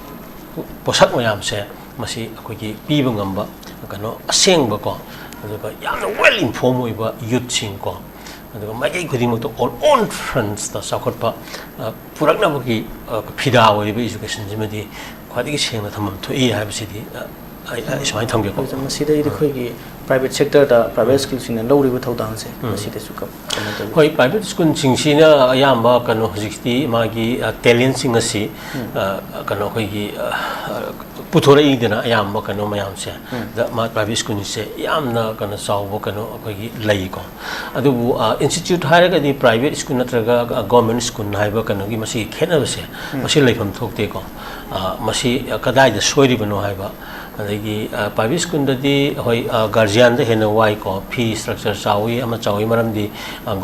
ꯄꯣꯠꯁꯛ ꯃꯌꯥꯝꯁꯦ ꯃꯁꯤ ꯑꯩꯈꯣꯏꯒꯤ ꯄꯤꯕ ꯉꯝꯕ ꯀꯩꯅꯣ ꯑꯁꯦꯡꯕꯀꯣ, ꯑꯗꯨꯒ ꯌꯥꯝꯅ ꯋꯦꯜ ꯏꯟꯐꯣꯔꯝ ꯑꯣꯏꯕ ꯌꯨꯠꯁꯤꯡꯀꯣ, ꯑꯗꯨꯒ ꯃꯥꯏꯀꯩ ꯈꯨꯗꯤꯡꯃꯛꯇ all, all frontsꯇ ꯆꯥꯎꯈꯠꯄ, ꯑ, ꯄꯨꯔꯛꯅꯕꯒꯤ, ꯑ, ꯐꯤꯗꯥ ꯑꯣꯏꯔꯤꯕ ꯏꯖꯨꯀꯦꯁꯟꯁꯤꯃꯗꯤ ꯈ꯭ꯋꯥꯏꯗꯒꯤ ꯁꯦꯡꯅ ꯊꯝꯐꯝ ꯊꯣꯛꯏ ꯍꯥꯏꯕꯁꯤꯗꯤ, ꯑ, ꯑꯩ ꯑꯩ ꯁꯨꯃꯥꯏꯅ ꯊꯝꯒꯦꯀꯣ꯫ ꯑꯗꯨꯒ ꯃꯁꯤꯗꯩꯗ ꯑꯩꯈꯣꯏꯒꯤ private sectorꯗ private schoolꯁꯤꯡꯅ ꯂꯧꯔꯤꯕ ꯊꯧꯗꯥꯡꯁꯦ ꯃꯁꯤꯗꯁꯨ ꯀ- ꯀꯩꯅꯣ ꯇꯧꯕꯤ꯫ ꯍꯣꯏ, private schoolꯁꯤꯡꯁꯤꯅ ꯑꯌꯥꯝꯕ ꯀꯩꯅꯣ ꯍꯧꯖꯤꯛꯇꯤ ꯃꯥꯒꯤ talentꯁꯤꯡ ꯑꯁꯤ ꯀꯩꯅꯣ ꯑꯩꯈꯣꯏꯒꯤ ꯄꯨꯊꯣꯔꯛꯏꯗꯅ ꯑꯌꯥꯝꯕ ꯀꯩꯅꯣ ꯃꯌꯥꯝꯁꯦ꯫ ꯗ ꯃꯥ private schoolꯁꯦ ꯌꯥꯝꯅ ꯀꯩꯅꯣ ꯆꯥꯎꯕ ꯀꯩꯅꯣ ꯑꯩꯈꯣꯏꯒꯤ ꯂꯩꯀꯣ꯫ ꯑꯗꯨꯕꯨ institute ꯍꯥꯏꯔꯒꯗꯤ private school ꯅꯠꯇ꯭ꯔꯒ government school ꯍꯥꯏꯕ ꯀꯩꯅꯣꯒꯤ ꯃꯁꯤꯒꯤ ꯈꯦꯠꯅꯕꯁꯦ ꯃꯁꯤ ꯂꯩꯐꯝ ꯊꯣꯛꯇꯦꯀꯣ꯫ ꯃꯁꯤ ꯀꯗꯥꯏꯗ ꯁꯣꯏꯔꯤꯕꯅꯣ ꯍꯥꯏꯕ, ꯑꯗꯒꯤ private schoolꯗꯗꯤ ꯍꯣꯏ guardianꯗ ꯍꯦꯟꯅ ꯋꯥꯏꯀꯣ꯫ Fee structure ꯆꯥꯎꯏ ꯑꯃ ꯆꯥꯎꯏ, ꯃꯔꯝꯗꯤ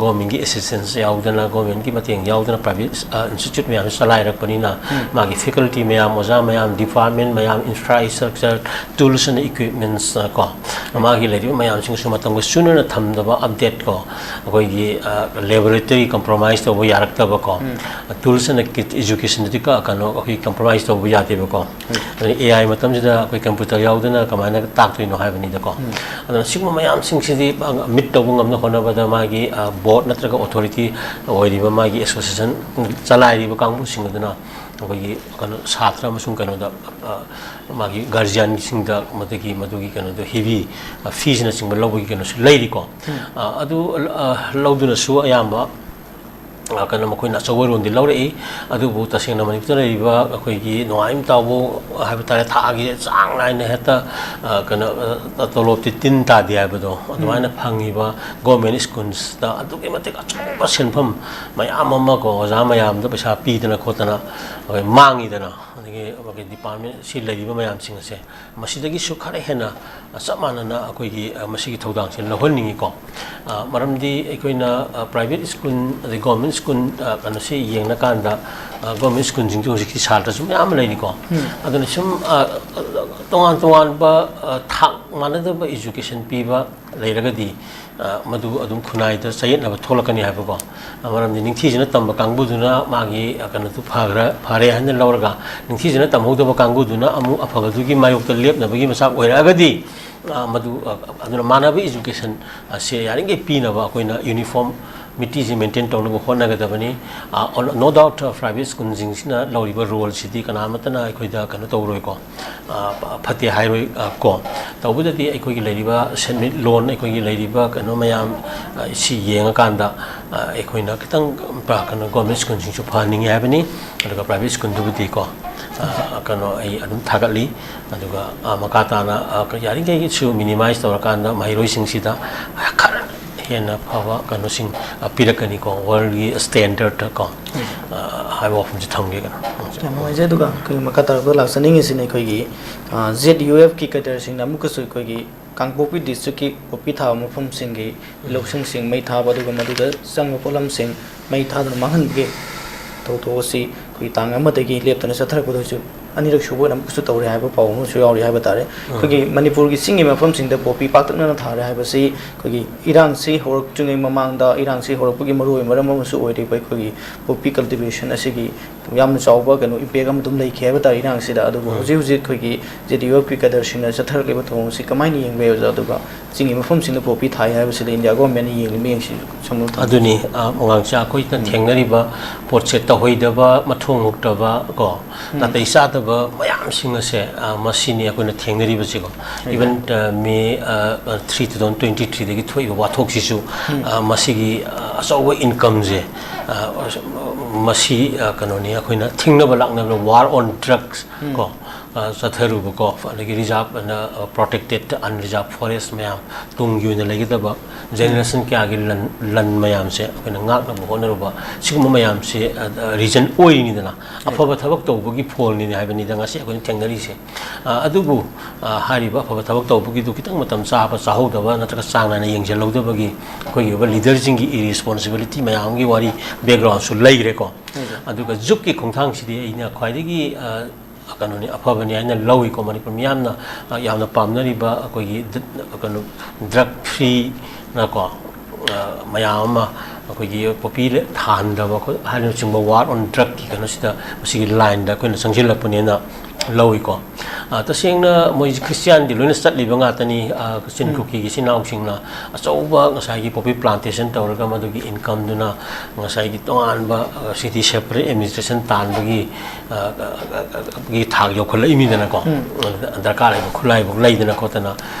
governmentꯀꯤ assistance ꯌꯥꯎꯗꯅ, governmentꯀꯤ ꯃꯇꯦꯡ ꯌꯥꯎꯗꯅ private institute ꯃꯌꯥꯝꯁꯤ ꯆꯂꯥꯏꯔꯛꯄꯅꯤꯅ ꯃꯥꯒꯤ faculty ꯃꯌꯥꯝ, ꯑꯣꯖꯥ ꯃꯌꯥꯝ, department ꯃꯌꯥꯝ, infrastructure, tools and equipments ꯀꯣ, ꯃꯥꯒꯤ ꯂꯩꯔꯤꯕ ꯃꯌꯥꯝꯁꯤꯡꯁꯨ ꯃꯇꯝꯒ ꯆꯨꯅꯅ ꯊꯝꯗꯕ, update ꯀꯣ, ꯑꯩꯈꯣꯏꯒꯤ laboratory compromise ꯇꯧꯕ ꯌꯥꯔꯛꯇꯕ ꯀꯣ, tools and kit educationꯗꯗꯤ ꯀ- ꯀꯩꯅꯣ ꯑꯩꯈꯣꯏ compromise ꯇꯧꯕ ꯌꯥꯗꯦꯕꯀꯣ꯫ ꯑꯗꯩ AI ꯃꯇꯝꯁꯤꯗ ꯑꯩꯈꯣꯏ computer ꯌꯥꯎꯗꯅ ꯀꯃꯥꯏꯅ ꯇꯥꯛꯇꯣꯏꯅꯣ ꯍꯥꯏꯕꯅꯤꯗꯀꯣ꯫ ꯑꯗꯨꯅ ꯁꯤꯒꯨꯝꯕ ꯃꯌꯥꯝꯁꯤꯡꯁꯤꯗꯤ meet ꯇꯧꯕ ꯉꯝꯅ ꯍꯣꯠꯅꯕꯗ ꯃꯥꯒꯤ board ꯅꯠꯇ꯭ꯔꯒ authority ꯑꯣꯏꯔꯤꯕ ꯃꯥꯒꯤ association ꯆꯂꯥꯏꯔꯤꯕ ꯀꯥꯡꯕꯨꯁꯤꯡ ꯑꯗꯨꯅ ꯑꯩꯈꯣꯏꯒꯤ ꯀꯩꯅꯣ ꯁꯥꯇ꯭ꯔ ꯑꯃꯁꯨꯡ ꯀꯩꯅꯣꯗ ꯃꯥꯒꯤ guardianꯁꯤꯡꯗ ꯃꯗꯨꯒꯤ ꯃꯗꯨꯒꯤ ꯀꯩꯅꯣꯗꯣ heavy feesꯅꯆꯤꯡꯕ ꯂꯧꯕꯒꯤ ꯀꯩꯅꯣꯁꯨ ꯂꯩꯔꯤꯀꯣ꯫ ꯑꯗꯨ ꯂꯧꯗꯨꯅꯁꯨ ꯑꯌꯥꯝꯕ ꯀꯩꯅꯣ ꯃꯈꯣꯏꯅ ꯑꯆꯧꯕ ꯔꯣꯜꯗꯤ ꯂꯧꯔꯛꯏ꯫ ꯑꯗꯨꯕꯨ ꯇꯁꯦꯡꯅ ꯃꯅꯤꯄꯨꯔꯗ ꯂꯩꯔꯤꯕ ꯑꯩꯈꯣꯏꯒꯤ ꯅꯨꯡꯉꯥꯏ ꯇꯥꯎꯕ ꯍꯥꯏꯕ ꯇꯥꯔꯦ, ꯊꯥꯒꯤ ꯆꯥꯡ ꯅꯥꯏꯅ ꯍꯦꯛꯇ ꯀꯩꯅꯣ ꯇꯣꯂꯣꯞꯇꯤ ꯇꯤꯟ ꯇꯥꯗꯦ ꯍꯥꯏꯕꯗꯣ ꯑꯗꯨꯃꯥꯏꯅ ꯐꯪꯉꯤꯕ government schoolsꯇ ꯑꯗꯨꯛꯀꯤ ꯃꯇꯤꯛ ꯑꯆꯧꯕ ꯁꯦꯟꯐꯝ ꯃꯌꯥꯝ ꯑꯃ ꯀꯣ, ꯑꯣꯖꯥ ꯃꯌꯥꯝꯗ ꯄꯩꯁꯥ ꯄꯤꯗꯅ ꯈꯣꯠꯇꯅ ꯑꯩꯈꯣꯏ ꯃꯥꯡꯉꯤꯗꯅ꯫ ꯑꯗꯒꯤ ꯑꯩꯈꯣꯏꯒꯤ department ꯁꯤ ꯂꯩꯔꯤꯕ ꯃꯌꯥꯝꯁꯤꯡ ꯑꯁꯦ ꯃꯁꯤꯗꯒꯤꯁꯨ ꯈꯔ ꯍꯦꯟꯅ ꯆꯞ ꯃꯥꯟꯅꯅ ꯑꯩꯈꯣꯏꯒꯤ ꯃꯁꯤꯒꯤ ꯊꯧꯗꯥꯡꯁꯦ ꯂꯧꯍꯟꯅꯤꯡꯉꯤꯀꯣ꯫ ꯃꯔꯝꯗꯤ ꯑꯩꯈꯣꯏꯅ private school ꯑꯗꯩ government school ꯀꯩꯅꯣꯁꯤ ꯌꯦꯡꯉꯀꯥꯟꯗ government schoolꯁꯤꯡꯁꯨ ꯍꯧꯖꯤꯛꯇꯤ ꯁꯥꯇ꯭ꯔꯁꯨ ꯃꯌꯥꯝ ꯑꯃ ꯂꯩꯔꯤꯀꯣ꯫ ꯑꯗꯨꯅ ꯁꯨꯝ ꯇꯣꯉꯥꯟ ꯇꯣꯉꯥꯟꯕ ꯊꯥꯛ ꯃꯥꯟꯅꯗꯕ education ꯄꯤꯕ ꯂꯩꯔꯒꯗꯤ ꯃꯗꯨ ꯑꯗꯨꯝ ꯈꯨꯟꯅꯥꯏꯗ ꯆꯌꯦꯠꯅꯕ ꯊꯣꯛꯂꯛꯀꯅꯤ ꯍꯥꯏꯕꯀꯣ꯫ ꯃꯔꯝꯗꯤ ꯅꯤꯡꯊꯤꯖꯅ ꯇꯝꯕ ꯀꯥꯡꯕꯨꯗꯨꯅ ꯃꯥꯒꯤ ꯀꯩꯅꯣꯗꯨ ꯐꯈ꯭ꯔ ꯐꯔꯦ ꯍꯥꯏꯅ ꯂꯧꯔꯒ ꯅꯤꯡꯊꯤꯖꯅ ꯇꯝꯍꯧꯗꯕ ꯀꯥꯡꯕꯨꯗꯨꯅ ꯑꯃꯨꯛ ꯑꯐꯕꯗꯨꯒꯤ ꯃꯥꯌꯣꯛꯇ ꯂꯦꯞꯅꯕꯒꯤ ꯃꯆꯥꯛ ꯑꯣꯏꯔꯛꯑꯒꯗꯤ ꯃꯗꯨ ꯑꯗꯨꯅ ꯃꯥꯟꯅꯕ education ꯁꯦ ꯌꯥꯔꯤꯈꯩ ꯄꯤꯅꯕ ꯑꯩꯈꯣꯏꯅ uniform ꯃꯤꯇꯤꯁꯤ ꯃꯦꯟꯇꯦꯟ ꯇꯧꯅꯕ ꯍꯣꯠꯅꯒꯗꯕꯅꯤ꯫ No doubt private ꯁ꯭ꯀꯨꯜꯁꯤꯡꯁꯤꯅ ꯂꯧꯔꯤꯕ ꯔꯣꯜꯁꯤꯗꯤ ꯀꯅꯥꯃꯠꯇꯅ ꯑꯩꯈꯣꯏꯗ ꯀꯩꯅꯣ ꯇꯧꯔꯣꯏꯀꯣ, ꯐꯠꯇꯦ ꯍꯥꯏꯔꯣꯏ ꯀꯣ꯫ ꯇꯧꯕꯗꯗꯤ ꯑꯩꯈꯣꯏꯒꯤ ꯂꯩꯔꯤꯕ ꯁꯦꯟꯃꯤꯠꯂꯣꯟ, ꯑꯩꯈꯣꯏꯒꯤ ꯂꯩꯔꯤꯕ ꯀꯩꯅꯣ ꯃꯌꯥꯝ ꯁꯤ ꯌꯦꯡꯉꯀꯥꯟꯗ ꯑꯩꯈꯣꯏꯅ ꯈꯤꯇꯪ ꯀꯩꯅꯣ ꯒꯣꯔꯃꯦꯟ ꯁ꯭ꯀꯨꯜꯁꯤꯡꯁꯨ ꯐꯍꯟꯅꯤꯡꯉꯤ ꯍꯥꯏꯕꯅꯤ꯫ ꯑꯗꯨꯒ ꯄ꯭ꯔꯥꯏꯚꯦꯠ ꯁ꯭ꯀꯨꯜꯗꯨꯕꯨꯗꯤ ꯀꯣ, ꯀꯩꯅꯣ ꯑꯩ ꯑꯗꯨꯝ ꯊꯥꯒꯠꯂꯤ꯫ ꯑꯗꯨꯒ ꯃꯈꯥ ꯇꯥꯅ ꯌꯥꯔꯤꯈꯩꯁꯨ ꯃꯤꯅꯤꯃꯥꯏꯁ ꯇꯧꯔꯀꯥꯟꯗ ꯃꯍꯩꯔꯣꯏꯁꯤꯡꯁꯤꯗ ꯈꯔ ꯍꯦꯟꯅ ꯐꯕ ꯀꯩꯅꯣꯁꯤꯡ ꯄꯤꯔꯛꯀꯅꯤꯀꯣ, ꯋꯥꯔꯜꯒꯤ ꯁ꯭ꯇꯦꯟꯗꯔꯠꯇ ꯀꯣ꯫ ꯍꯥꯏꯕ ꯋꯥꯐꯝꯁꯦ ꯊꯝꯒꯦ ꯀꯩꯅꯣ꯫ ꯌꯥꯝ ꯅꯨꯡꯉꯥꯏꯖꯩ꯫ ꯑꯗꯨꯒ ꯑꯩꯈꯣꯏꯒꯤ ꯃꯈꯥ ꯇꯥꯔꯛꯄꯗ ꯂꯥꯛꯆꯅꯤꯡꯉꯤꯁꯤꯅ ꯑꯩꯈꯣꯏꯒꯤ ꯖꯦꯠ ꯌꯨ ꯑꯦꯐꯀꯤ ꯀꯦꯗꯔꯁꯤꯡꯅ ꯑꯃꯨꯛꯀꯁꯨ ꯑꯩꯈꯣꯏꯒꯤ ꯀꯥꯡꯄꯣꯛꯄꯤ ꯗꯤꯁꯇ꯭ꯔꯤꯛꯀꯤ ꯄꯣꯄꯤ ꯊꯥꯕ ꯃꯐꯝꯁꯤꯡꯒꯤ ꯂꯧꯁꯤꯡꯁꯤꯡ ꯃꯩ ꯊꯥꯕ, ꯑꯗꯨꯒ ꯃꯗꯨꯗ ꯆꯪꯕ ꯄꯣꯠꯂꯝꯁꯤꯡ ꯃꯩ ꯊꯥꯗꯨꯅ ꯃꯥꯡꯍꯟꯕꯒꯤ ꯊꯧꯗꯣꯛ ꯑꯁꯤ ꯑꯩꯈꯣꯏꯒꯤ ꯇꯥꯡ ꯑꯃꯗꯒꯤ ꯂꯦꯞꯇꯅ ꯆꯠꯊꯔꯛꯄꯗ ꯍꯧꯖꯤꯛ ꯑꯅꯤꯔꯛ ꯁꯨꯕ ꯑꯣꯏꯅ ꯑꯃꯨꯛꯀꯁꯨ ꯇꯧꯔꯦ ꯍꯥꯏꯕ ꯄꯥꯎ ꯑꯃꯁꯨ ꯌꯥꯎꯔꯤ ꯍꯥꯏꯕ ꯇꯥꯔꯦ꯫ ꯑꯩꯈꯣꯏꯒꯤ ꯃꯅꯤꯄꯨꯔꯒꯤ ꯆꯤꯡꯒꯤ ꯃꯐꯝꯁꯤꯡꯗ ꯄꯣꯄꯤ ꯄꯥꯛꯇꯛꯅꯅ ꯊꯥꯔꯦ ꯍꯥꯏꯕꯁꯤ ꯑꯩꯈꯣꯏꯒꯤ ꯏꯔꯥꯡꯁꯤ ꯍꯧꯔꯛꯇ꯭ꯔꯤꯉꯩ ꯃꯃꯥꯡꯗ, ꯏꯔꯥꯡꯁꯤ ꯍꯧꯔꯛꯄꯒꯤ ꯃꯔꯨꯑꯣꯏꯕ ꯃꯔꯝ ꯑꯃꯁꯨ ꯑꯣꯏꯔꯤꯕ ꯑꯩꯈꯣꯏꯒꯤ ꯄꯣꯄꯤ ꯀꯜꯇꯤꯚꯦꯁꯟ ꯑꯁꯤꯒꯤ ꯌꯥꯝꯅ ꯆꯥꯎꯕ ꯀꯩꯅꯣ ꯏꯝꯄꯦꯛ ꯑꯃ ꯑꯗꯨꯝ ꯂꯩꯈꯤ ꯍꯥꯏꯕ ꯇꯥꯔꯦ ꯏꯔꯥꯡꯁꯤꯗ꯫ ꯑꯗꯨꯕꯨ ꯎꯝ꯫ ꯍꯧꯖꯤꯛ ꯍꯧꯖꯤꯛ ꯑꯩꯈꯣꯏꯒꯤ ꯖꯦ ꯗꯤ ꯌꯨ ꯑꯦꯐꯀꯤ ꯀꯦꯗꯔꯁꯤꯡꯅ ꯆꯠꯊꯔꯛꯂꯤꯕ ꯊꯧꯑꯣꯡꯁꯤ ꯀꯃꯥꯏꯅ ꯌꯦꯡꯕ ꯌꯥꯏ ꯑꯣꯖꯥ? ꯑꯗꯨꯒ ꯆꯤꯡꯒꯤ ꯃꯐꯝꯁꯤꯡꯗ ꯄꯣꯄꯤ ꯊꯥꯏ ꯍꯥꯏꯕꯁꯤꯗ ꯏꯟꯗꯤꯌꯥ ꯒꯣꯔꯃꯦꯟꯅ ꯌꯦꯡꯂꯤꯕ ꯃꯤꯠꯌꯦꯡꯁꯤ ꯁꯝꯂꯞꯅ ꯊꯝꯕꯤꯌꯨ꯫ ꯑꯗꯨꯅꯤ, ꯑ, ꯑꯉꯥꯡꯁꯦ ꯑꯩꯈꯣꯏꯅ ꯎꯝ꯫ ꯊꯦꯡꯅꯔꯤꯕ ꯄꯣꯠꯁꯦ ꯇꯧꯍꯩꯗꯕ, ꯃꯊꯣꯡ ꯍꯨꯛꯇꯕ ꯀꯣ, ꯎꯝ꯫ ꯅꯥꯇꯩ ꯆꯥꯗꯕ ꯃꯌꯥꯝꯁꯤꯡ ꯑꯁꯦ, ꯑ, ꯃꯁꯤꯅꯤ ꯑꯩꯈꯣꯏꯅ ꯊꯦꯡꯅꯔꯤꯕꯁꯤꯀꯣ꯫ ꯎꯝ꯫ Even, ꯑ, ꯃꯦ, ꯑ, ꯑ, ꯊ꯭ꯔꯤ, ꯇꯨ ꯊꯥꯎꯖꯟ ꯇ꯭ꯋꯦꯟꯇꯤ ꯊ꯭ꯔꯤꯗꯒꯤ ꯊꯣꯛꯏꯕ ꯋꯥꯊꯣꯛꯁꯤꯁꯨ, ꯎꯝ꯫ ꯑ, ꯃꯁꯤꯒꯤ, ꯑ, ꯑꯆꯧꯕ ꯏꯟꯀꯝꯁꯦ, ꯑ, ꯃꯁꯤ, ꯑ, ꯀꯩꯅꯣꯅꯤ, ꯑꯩꯈꯣꯏꯅ ꯊꯤꯡꯅꯕ ꯂꯥꯛꯅꯕ war on drugs ꯎꯝ꯫ ꯀꯣ, ꯑ, ꯆꯠꯊꯔꯨꯕꯀꯣ, ꯑꯗꯒꯤ ꯔꯤꯖꯥꯕ ꯑꯅ, ꯑ, protected unreserved forest ꯃꯌꯥꯝ, ꯇꯨꯡꯒꯤ ꯑꯣꯏꯅ ꯂꯩꯒꯗꯕ ꯖꯦꯅꯦꯔꯦꯁꯟ ꯀꯌꯥꯒꯤ ꯂꯟ, ꯂꯟ ꯃꯌꯥꯝꯁꯦ ꯑꯩꯈꯣꯏꯅ ꯉꯥꯛꯅꯕ ꯍꯣꯠꯅꯔꯨꯕ, ꯁꯤꯒꯨꯝꯕ ꯃꯌꯥꯝꯁꯦ, ꯑ, ꯑ, ꯔꯤꯖꯟ ꯑꯣꯏꯔꯤꯅꯤꯗꯅ꯫ ꯎꯝ꯫ ꯑꯐꯕ ꯊꯕꯛ ꯇꯧꯕꯒꯤ ꯐꯣꯜꯅꯤꯅꯦ ꯍꯥꯏꯕꯅꯤꯗ ꯉꯁꯤ ꯑꯩꯈꯣꯏꯅ ꯊꯦꯡꯅꯔꯤꯁꯦ꯫ ꯑ, ꯑꯗꯨꯕꯨ, ꯑ, ꯍꯥꯏꯔꯤꯕ ꯑꯐꯕ ꯊꯕꯛ ꯇꯧꯕꯒꯤꯗꯨ ꯈꯤꯇꯪ ꯃꯇꯝ ꯆꯥꯕ ꯆꯥꯍꯧꯗꯕ ꯅꯠꯇ꯭ꯔꯒ ꯆꯥꯡ ꯅꯥꯏꯅ ꯌꯦꯡꯁꯤꯜꯍꯧꯗꯕꯒꯤ ꯑꯩꯈꯣꯏꯒꯤ ꯑꯣꯏꯕ ꯂꯤꯗꯔꯁꯤꯡꯒꯤ ꯏꯔꯦꯁꯄꯣꯟꯁꯤꯕꯤꯂꯤꯇꯤ ꯃꯌꯥꯝ ꯑꯃꯒꯤ ꯋꯥꯔꯤ ꯕꯦꯛꯒ꯭ꯔꯥꯎꯟꯁꯨ ꯂꯩꯈ꯭ꯔꯦꯀꯣ꯫ ꯎꯝ꯫ ꯑꯗꯨꯒ ꯖꯨꯛꯀꯤ ꯈꯣꯡꯊꯥꯡꯁꯤꯗꯤ ꯑꯩꯅ ꯈ꯭ꯋꯥꯏꯗꯒꯤ, ꯑ, ꯀꯩꯅꯣꯅꯤ, ꯑꯐꯕꯅꯤ ꯍꯥꯏꯅ ꯂꯧꯏꯀꯣ꯫ ꯃꯅꯤꯄꯨꯔ ꯃꯤꯌꯥꯝꯅ, ꯑ, ꯌꯥꯝꯅ ꯄꯥꯝꯅꯔꯤꯕ ꯑꯩꯈꯣꯏꯒꯤ ꯗ-, ꯀꯩꯅꯣ, ꯗ꯭ꯔꯒ ꯐ꯭ꯔꯤꯅꯀꯣ, ꯑ, ꯃꯌꯥꯝ ꯑꯃ, ꯑꯩꯈꯣꯏꯒꯤ ꯄꯣꯄꯤ ꯊꯥꯍꯟꯗꯕ ꯈꯣꯠ-, ꯍꯥꯏꯅꯆꯤꯡꯕ ꯋꯥꯔ ꯑꯣꯟ ꯗ꯭ꯔꯛꯀꯤ ꯀꯩꯅꯣꯁꯤꯗ, ꯃꯁꯤꯒꯤ ꯂꯥꯏꯟꯗ ꯑꯩꯈꯣꯏꯅ ꯆꯪꯁꯤꯜꯂꯛꯄꯅꯦꯅ ꯂꯧꯏꯀꯣ꯫ ꯑ, ꯇꯁꯦꯡꯅ ꯃꯣꯏꯁꯤ ꯈ꯭ꯔꯤꯁꯇꯤꯌꯥꯟꯗꯤ ꯂꯣꯏꯅ ꯆꯠꯂꯤꯕ ꯉꯥꯛꯇꯅꯤ꯫ ꯑ, ꯀꯛꯆꯤꯟ ꯎꯝ꯫ ꯀꯨꯀꯤꯒꯤ ꯏꯆꯤꯟ ꯏꯅꯥꯎꯁꯤꯡꯅ ꯑꯆꯧꯕ ꯉꯁꯥꯏꯒꯤ ꯄꯣꯄꯤ ꯄ꯭ꯂꯥꯟꯇꯦꯁꯟ ꯇꯧꯔꯒ ꯃꯗꯨꯒꯤ ꯏꯟꯀꯝꯗꯨꯅ ꯉꯁꯥꯏꯒꯤ ꯇꯣꯉꯥꯟꯕ, ꯑ, ꯁꯤꯇꯤ ꯁꯦꯄꯔꯦꯠ ꯑꯦꯗꯃꯤꯅꯤꯁꯇ꯭ꯔꯦꯁꯟ ꯇꯥꯟꯕꯒꯤ, ꯑ, ꯑ, ꯑ, ꯑ, ꯒꯤ ꯊꯥꯛ ꯌꯧꯈꯠꯂꯛꯏꯃꯤꯗꯅꯀꯣ꯫ ꯎꯝ꯫ ꯑꯗꯨꯗ ꯗꯔꯀꯥꯔ ꯂꯩꯕ ꯈꯨꯠꯂꯥꯏꯐꯥꯎ ꯂꯩꯗꯅ ꯈꯣꯠꯇꯅ,